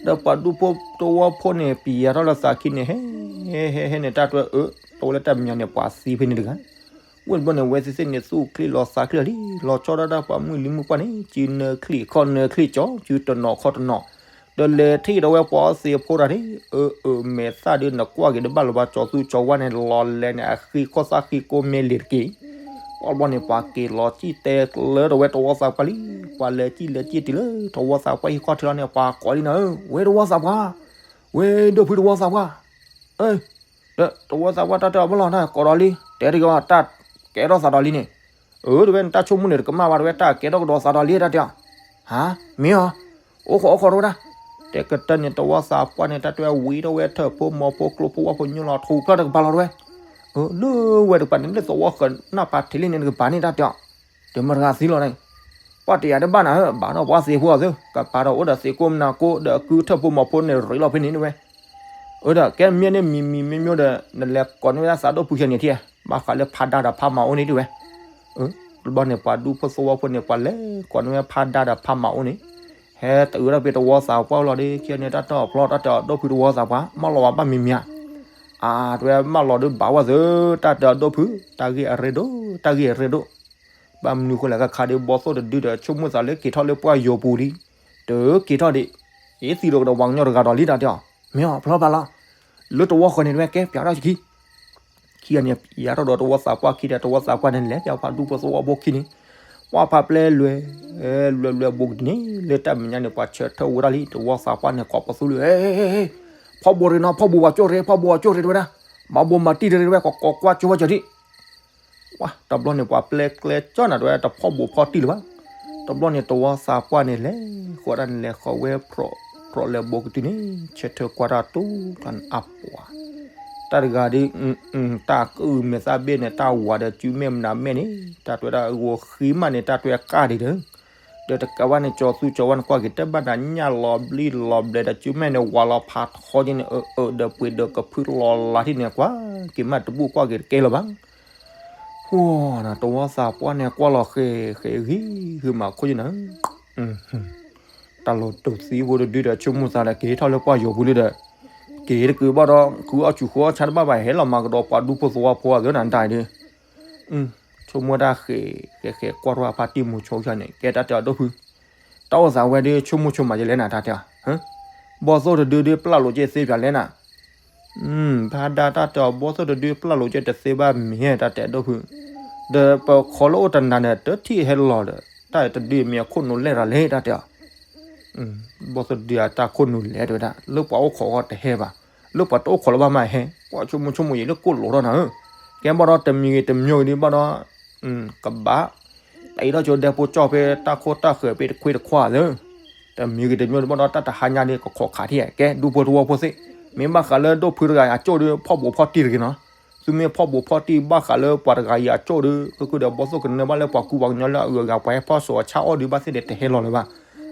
ဒီးပှၤဒူဖိသဝီဖိန့ၣ် ပျံၤယၤထီၣ်လၢသးခံန့ၣ် ဟဲ ဟဲဟဲန့ၣ်တၢ်တွဲအၢ တဝဲလၢတၢ်မဲာ်ညါန့ၣ် ပှၤသံဖဲန့ၣ်တဂၤ ဝဲတဘျီန့ၣ် ဝဲသ့ၣ်သ့ၣ်န့ၣ် သူၣ်ချံလီၤသးချံလီၤလံ လီၤဆီဒၣ်တၢ်ပှၤမုၢ်လံမုၢ်ပှၢ်န့ၣ် စုနၢချံၣ်ခီၣ်နၢချံၣ်ကၠီ စုတနီၤခီၣ်တနီၤ ဒီးလဲၤထံၣ်ဒီးဝဲပှၤအီသံးဖိတဂၤန့ၣ် အၢ အၢ မဲာ်သၣ်ဒုးနကွၢ်က့ၤတဘၣ်လၢၤဘၣ် ကၠီသူကၠီဝါန့ၣ် လီၤလဲၤန့ၣ် အဃံခီၣ်သၣ်ဃံကိးမ့ၢ်လံၤတက့ၢ်. ပှၤဘျီန့ၣ် ပှၤက့ၤလီၤစံၣ်တဲကျၢၤဒီးဝဲတဝီသးပှၢ်လံ. ပှၤလဲၤစံၣ်လဲၤစံၣ်တုၤလၢတဝီသးပှၢ်ဟံၣ်ခီၣ်ထံးလီၤန့ၣ် ပှၤကိးလံနီၤ ဝဲတဝီသးပှၢ် ဝဲဒိၣ်ဖုတဝီသးပှၢ် အၢ ဒီးတဝီသးပှၢ်တၢ်တဲအီၤဘၣ်လီၤ တၢ်ကိးဒီးလံ တဲတဂ့ၤအီၤ တၢ်ကဲထီၣ်သးဒီးလံန့ၣ် အၢ တဝဲနတၢ်ဆိကမိၣ်န့ၣ် တကမၣ်ဘၣ် တဝဲတၢ်ကဲထီၣ်ကဒီးသးဒီးလံ တၢ်တဲအီၤ ဟါ မ့ၢ်အီၤ အိၣ်ခိးအိၣ်ခိးတဝဲဒၣ် တဲကတၢၢ်န့ၣ် တဝီသးပှၢ်န့ၣ် တၢ်တဲဝဲဝံၤထီၣ်ဝဲထၢၣ်ဖိမီၤဖိကျိဖိဝၣ်ဖိညိလီၤ ထူၣ်ဖျၢၣ်တကပၤလီၤတဝဲ အၢ လၢဝဲတကပၤန့ၣ် လၢသဝီဃၢၤနၢ်ပၤထံးလံန့ၣ် တကပၤန့ၣ် တၢ်တဲအီၤ တမၤတဂၤသံလီၤန့ၣ် ပှၤတယာ်တဘၣ်နၤဧၢ ဘၣ်ဒီးပှၤသ့ၣ်ဖိအီၤသု ကပၤဒီးအိၣ်ဒီးသ့ၣ်ကိးမနၤကိးဒီးအကုထၢၣ်ဖိမီၤဖိန့ၣ် ရ့လီၤဖဲန့ၣ်တဝဲ အၢ ဒီးကဲမ့ၢ်န့ၣ်မံၤမံၤမ့ၢ်မ့ၢ်ဒီး နလဲၤကိးန့ၢ်ဝဲဒၣ်သးဒိၣ်ဖုခဲန့ၣ်ထံၣ် ဘၣ်ဃးလၢဖးဒါဒီးဖးမၤအိၣ်န့ၣ်တဝဲ အၢ တဘျီန့ၣ် ပှၤဒူဖိသဝီဖိန့ၣ် ပှၤလဲၤကိးန့ၢ်ဝဲဖးဒါဒီးဖးမၤအိၣ်န့ၣ် ဟဲတအုးထီၣ်ဖဲတဝီသးပှၢ်လီၤဒီး ခံဂၤန့ၣ် တၢ်တီၢ်ဖျီတၢ်တဲအီၤဒိၣ်ဖုတဝီသးပှၢ် မၢလီၤဝဲဘၣ်မံၤမံၤဧါ အၢ တဝဲမၢလီၤဒုးဘၣ်ဝဲသု တၢ်တဲအီၤဒိၣ်ဖု တၢ်ဂ့ၢ်အရ့ဒိၣ် တၢ်ဂ့ၢ်အရ့ဒိၣ် ဘၣ်မနုၤဃိလဲၣ် ကခါဒ်ဘီသိၣ်တဒုဒီး ဆိကမိၣ်သးလၢက့ၤထီၣ်လၢပှၢ်ယိာ်ပူၤလံ တက့ၤထီၣ်ဒံး အ့ သံဒီးကဒီးပှၤကညီတဂၤဒီးလံ တၢ်တဲအီၤ မ့ၢ်အီၤဖျီဖးလီၤ လၢတဝီဃၢၤန့ၣ်တဝဲ ကဲပၠးထီၣ်ခံ ခံဂၤန့ၣ် ပျံၤထီၣ်ဒီးတဝီသးပှၢ်ခံဒီး တဝီသးပှၢ်န့ၣ် လဲၤပျးပှၤဒူဖိသဝီဖိခံန့ၣ် ပှၤဖးပျဲလွဲ လွဲလွဲဘူးကဒုန့ၣ် လၢတၢ်မဲာ်ညါန့ၣ် ပှၤဆၢထၢၣ်ဝဲဒၣ်လံ တဝီသးပှၢ်န့ၣ် ကိးပသူလၢ ဖီၣ်ဘိးရ့နီၤ ဖီၣ်ဘိးပှၤကၠိၣ်ရ့ ဖီၣ်ဘိးပှၤကၠိၣ်ရ့တဝဲဒၣ် မၤဘိးမၤတံၢ်တရ့တဝဲ ကိးကိးကွၢ်ကၠိဝဲကၠီၤဒံး ဝါ တဘျီန့ၣ် ပှၤပျဲကျဲကၠီနၤတဝဲ တဖီၣ်ဘိးဖီၣ်တံၢ်လၢၤဘၣ် တဘျီန့ၣ် တဝီသးပှၢ်န့ၣ် လဲၤဃီၤဒၣ်န့ၣ် လဲၤဃီၤဝဲ ဖြိးလဲၤဘိးကတုၤန့ၣ် ဆၢထၢၣ်ကွၢ်တၢ်တူၢ်တၢ်န့ၣ်အပှၤ တၢ်တဂၤဒ် တၢ်ကုၢ်မဲာ်သၣ်ဘ့ၣ်န့ၣ် တၢ်ဝၤဒီးစုမဲာ်မနုၤမဲာ်န့ၣ် တၢ်တွဲဒၣ်အဂီၤဃံမးန့ၣ် တၢ်တွဲကၢ်ဒံးဒီး ဒီးတကးဘၣ်န့ၣ် ကၠီသူကၠီဝါန့ၣ် ကွၢ်က့ၤတဘၣ်နၤညၣ်လီၤဘျံးလီၤဘျဲးဒီးစုမဲာ်န့ၣ် ဝၤလီၤဖးထီက့န့ၣ် အၢ အၢ ဒီးပှ့ၤဒီးကဖုလီၤလးထံၣ်န့ၣ် ကွၢ်က့ၤမးတဘူၣ်ကွၢ်က့ၤတကဲလၢၤဘၣ် ဟိ တဝီသးပှၢ်န့ၣ် ကွၢ်လီၤဃဲၤဃဲၤဂံၢ်ဂံၢ်မးခိၣ်ယနၤ တၢ်လီၤတိာ်သံဖိတဒုဒီး ဆိကမိၣ်သးဒီး က့ၤထီၣ်လၢပှၢ်ယိာ်ပူၤလံဒီး က့ၤတကုာ်ဘၣ်ဒီး ဃုအီၣ်ဆူၣ်ဃုအီၣ်ဆါတဘၣ်ဘၣ် ဟဲလီၤမၤကဒီးပှၤဒူဖိသဝီဖိအဂ့ၢ်နၤတၢ်အံၤဒီး ဆိကမိၣ်တၢ်ဃဲၤဃဲၤဃဲၤကွၢ်ထီၣ်အဖါတံၢ်မူၤဆိဆါန့ၣ် ကဲတၢ်တဲအီၤဒိၣ်ဖု တၢ်အိၣ်သးဝဲဒီး ဆိကမိၣ်ဆိကမးယလဲၣ်နၤ တၢ်တဲအီၤ ဘီၣ်သိၣ်တဒုဒုပျၢ်လိာ်က့ၤသ့ပၠးလဲၣ်နၤ ဖါဒါတၢ်တဲအီၤ ဘီၣ်သိၣ်တဒုပျၢ်လိာ်က့ၤတသ့ဘၣ်မ့ၢ် တၢ်တဲအီၤဒိၣ်ဖု ဒီးပခီလၢအိၣ်တနၤန့ၣ် တထံၣ်ဟဲလီၤဒီး တၢ်တဒုမ့ၢ်အခိၣ်နူာ်လဲၢ်ရၤလဲၣ် တၢ်တဲအီၤ ဘီၣ်သိၣ်တဒုအတၢ်ခိၣ်နူာ်လဲၢ်တဝဲဒၣ် လၢပှၤအိၣ်ခိးအီၤတဟဲဘၣ် လၢပှၤတအိၣ်ခိးလၢၤဘၣ်မးဟဲ ပှၤဆိကမိၣ်ဆိကမိၣ်ယံၤလၢကိၣ်လိာ်ထီၣ်နၤဧၢ ကဲဘၣ်ဒီးတမံၤဂ့ၤတမံၤဂ့ၤဒုးဘၣ်ဒီး ကဘၣ် တအံးထီၣ်ကၠိဒဲဖိကၠီၣ်ဖဲတၢ်ခိၣ်တၢ်ဃၢၤဖဲတခွ့တခွါဧၢ တမံၤဂ့ၤတမံၤဒုးဘၣ်ဒီး တၢ်တဟါညါဒုးကခိးခးထံၣ် ကဲဒူဖိသဝီဖိသ့ၣ် မ့ၢ်ဘၣ်ဃးလၢဒိၣ်ဖုတဂၤအကၠိၣ်ဒုး ဖီၣ်ဘိးဖီၣ်တံၢ်တဂ့ၤနီၤ သုမ့ၢ်ဖီၣ်ဘိးဖီၣ်တံၢ်ဘၣ်ဃးလၢပှၤတဂၤအံၤအကၠိၣ်ဒီး ဃုာ်ဒီးဘီၣ်သိၣ်ကနၢဘၣ်လၢပှၤကူပှၤကညီလၢအဂုၤအဂၤ ပှၤဟဲဖီၣ်စိးအဆၣ်အီၣ်ဒုးဘၣ်သ့ၣ်ဒီး တဟဲလီၤလၢၤဘၣ်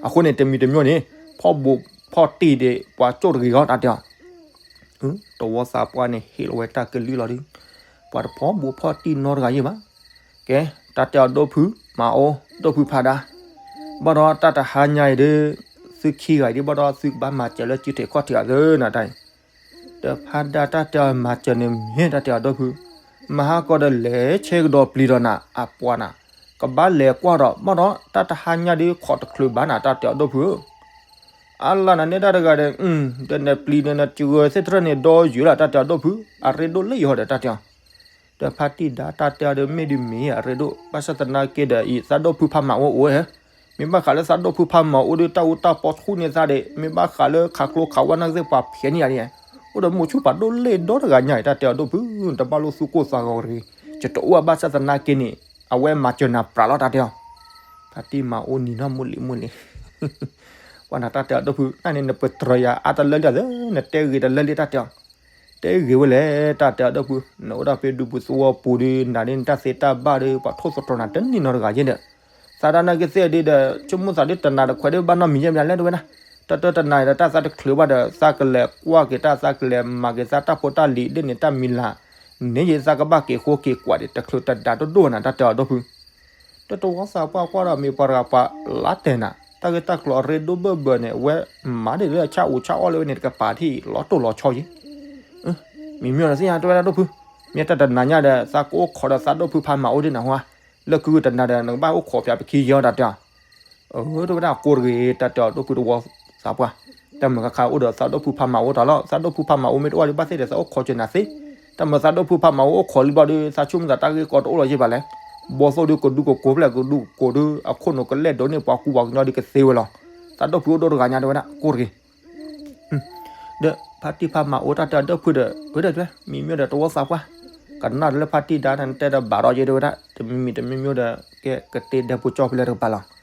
အဃိန့ၣ် တမံၤတမံၤန့ၣ် ဖီၣ်ဘိးဖီၣ်တံၢ်ဒီး ပှၤကၠိၣ်တဂ့ၤဂီၢ် တၢ်တဲအီၤ တဝီသးပှၢ်န့ၣ် ဟ့ၣ်လီၤဝဲတၢ်ကလုၢ်လီၤဒုး ပှၤတဖီၣ်ဘိးဖီၣ်တံၢ်နီတဂၤယဲၢ်ဘၣ် ကဲ တၢ်တဲအီၤဒိၣ်ဖု မၤအိၣ် ဒိၣ်ဖုဖါဒါ ဘၣ်ဒီးတၢ်တဟါညါအံၤဒုး သုခံဂၤအံၤဒုးဘၣ်ဒီး သုကဘၣ်မၤစၢၤလၢစုထဲးခီၣ်ထံးအသၢနၤတၢ်အံၤ ဒီးဖါဒါတၢ်တဲအီၤမၤစၢၤန့ၣ်မ့ၢ်တၢ်တဲအီၤဒိၣ်ဖု မဟါကီဒီးလဲၤဆဲကဒီးပျံၤဒီးနၤ အပှၤနၤ ကဘၣ်လဲၤကွၢ်ဒီး ဘၣ်ဒီးတၢ်တဟါညါဒုးခိးတချုးဘၣ်နၤ တၢ်တဲအီၤဒိၣ်ဖုဧၢ အါလၢနၤန့ၣ်တၢ်တဂၤဒီး ဒီးနပျံၤန့ၣ် နစှၤသ့ၣ်တဖၣ်န့ၣ် ဒီယုၤလီၤ တၢ်တဲအီၤဒိၣ်ဖု အရ့ဒိၣ်လၢယဟီဒီး တၢ်တဲအီၤ ဒီးဖါတံၢ်ဒါတၢ်တဲအီၤဒီး မ့ၢ်ဒ်မ့ၢ်အရ့ဒိၣ် ဘၣ်ဆၣ်သနာ်က့ဒီး အံၤသးဒိၣ်ဖုဖးမၤအိၣ်အိၣ်ဧါ မ့ၢ်ဘၣ်ဃးလၢသးဒိၣ်ဖုဖးမၤအိၣ်ဒီး တၢ်အူတၢ်ပီဆူၣ်န့ၢ်သးဒီး မ့ၢ်ဘၣ်ဃးလၢခးကျိခးဝါနာ်က့သ့ၣ်ပှၤဖျဲးန့ၢ်ယၤန့ၣ် အိၣ်ဒီးမိၢ်ဆူၣ်ပာ်ဒိၣ်လ့ၣ်ဒီတဂၤညါအံၤ တၢ်တဲအီၤဒိၣ်ဖု တဘၣ်လိာ်သူၣ်ကိၢ်သးဂီၤတဂ့ၤ ယတအိၣ်ဘၣ်ဆၣ်သနာ်က့န့ၣ် အဝဲမၤစၢၤနၤပြးလီၤ တၢ်တဲအီၤ ဖါတံၢ်မၤအိၣ်နံၤနီၢ်မုၢ်လံမုၢ်လံ ပှၤနၤတၢ်တဲအီၤဒိၣ်ဖု နန့ၣ်နပတြၢၤယၤအါတလၢလံအသး နတဲဂ့ၤတလၢလံ တၢ်တဲအီၤ တဲဂ့ၤဝဲလဲၣ် တၢ်တဲအီၤဒိၣ်ဖု နအိၣ်ဒၣ်ဖဲဒူပူၤသဝီပူၤဒီး နၤဒ်နတၢ်သ့တၢ်ဘၣ်ဒီး ပှၤထိၣ်သတြီၤနၤတန့ၢ်နီတဂၤယဲၢ်ဒီး သးဒၣ်နာ်က့သ့ၣ်ဒုးဒီး ဆိကမိၣ်သးဒုးတနၤတခွဲးဒုးဘၣ်နီတမံၤယဲၢ်မးလဲၣ်တဝဲဒၣ် တၢ်တၢ်တနၤဒီးတၢ်သးတချုးဘၣ်ဒီး သးကလဲၤကွၢ်က့ၤတၢ် သးကလဲၤမၤက့ၤသးတၢ်ဖိတၢ်လံၤဒ်န့ၣ် တၢ်မံၤလၢ် န့ၣ်ယသးကဘၣ်က့ၤဃိက့ၤကွၢ်ဒံး တချုးတဒါတဒိၣ်နၤ တၢ်တဲအီၤဒီပုၢ်. တတဝီသးပှၢ်ကွၢ်ဒီးမ့ၢ်ပှၤတဂၤပှၤလါတဲာ်နၤ တၢ်ဂ့ၢ်တၢ်ကျိၤအရ့ဒိၣ်ဘၢၣ်ဘၢၣ်န့ၣ် အဝဲမၤဒ်လၢဆၣ်အိၣ်ဆၣ်အီၣ်လၢဝဲန့ၣ် တကပၤထံၣ်လီၤတိၢ်လီၤဆီယံၤ မ့မ့ၢ်ဒီးသ့ၣ်ညါတဲဝဲဒၣ်ဒီပုၢ်, မ့ၢ်တၢ်တနၤညါဒီး သးကအိၣ်ခိးဒီးသးဒီပုၢ်ဖးမၤအိၣ်ဒ်နၤဟါ, လၢခုကတနၤဒီး နကဘၣ်အိၣ်ခိးပၠးပခံယဲအီၤတၢ်တဲအီၤ. အၢ တဲဝဲဒၣ်ကိးတဂ့ၤ တၢ်တဲအီၤဒီပုၢ်တဝီသးပှၢ်, တၢ်မုာ်ခါခါအိၣ်ဒီးသးဒီပုၢ်ဖးမၤအိၣ်တၢ်လီၤ, သးဒီပုၢ်ဖးမၤအိၣ်မ့ၢ်တအိၣ်ဒံးဘၣ်သ့ၣ်ဒီး သးအိၣ်ခိးကနၤသ့, တၢ်မုာ်သးဒီပုၢ်ဖးမၤအိၣ်အိၣ်ခိးလံဘျီဒီး သးဆိကမိၣ်သးတၢ်ဂ့ၢ်ကီတအိၣ်လီၤယံၤဘၣ်လဲၣ်, ဘီသိၣ်ဒုးကဒူကကိးဖျဲၣ်ကဒူကကိးဒုး အခိၣ်နူာ်ကလဲၢ်ဒိးန့ၢ်ပှၤကူပှၤကညီဒုးကသ့ဝဲလီၤ, သးဒီပုၢ်အိၣ်ဒိၣ်တဂၤညါတဲဝဲဒၣ်ကိးတဂ့ၤ ဒီးဖါတံၢ်ဖးမၤအိၣ်တၢ်တဲအီၤဒီပုၢ်ဒီး ဝဲဒၣ်တဲ မံၤမ့ၢ်ဒီးတဝီသးပှၢ်, ကနၣ်ဒီးလၢဖါတံၢ်ဒါနတဲဒီးဘၣ်ဒီးယဲတဲဝဲဒၣ် တမံၤမံၤတမံၤမံၤဒီး ကဲကတ့ဒဲဖိကၠီဖဲလဲၣ်တကပၤလီၤ.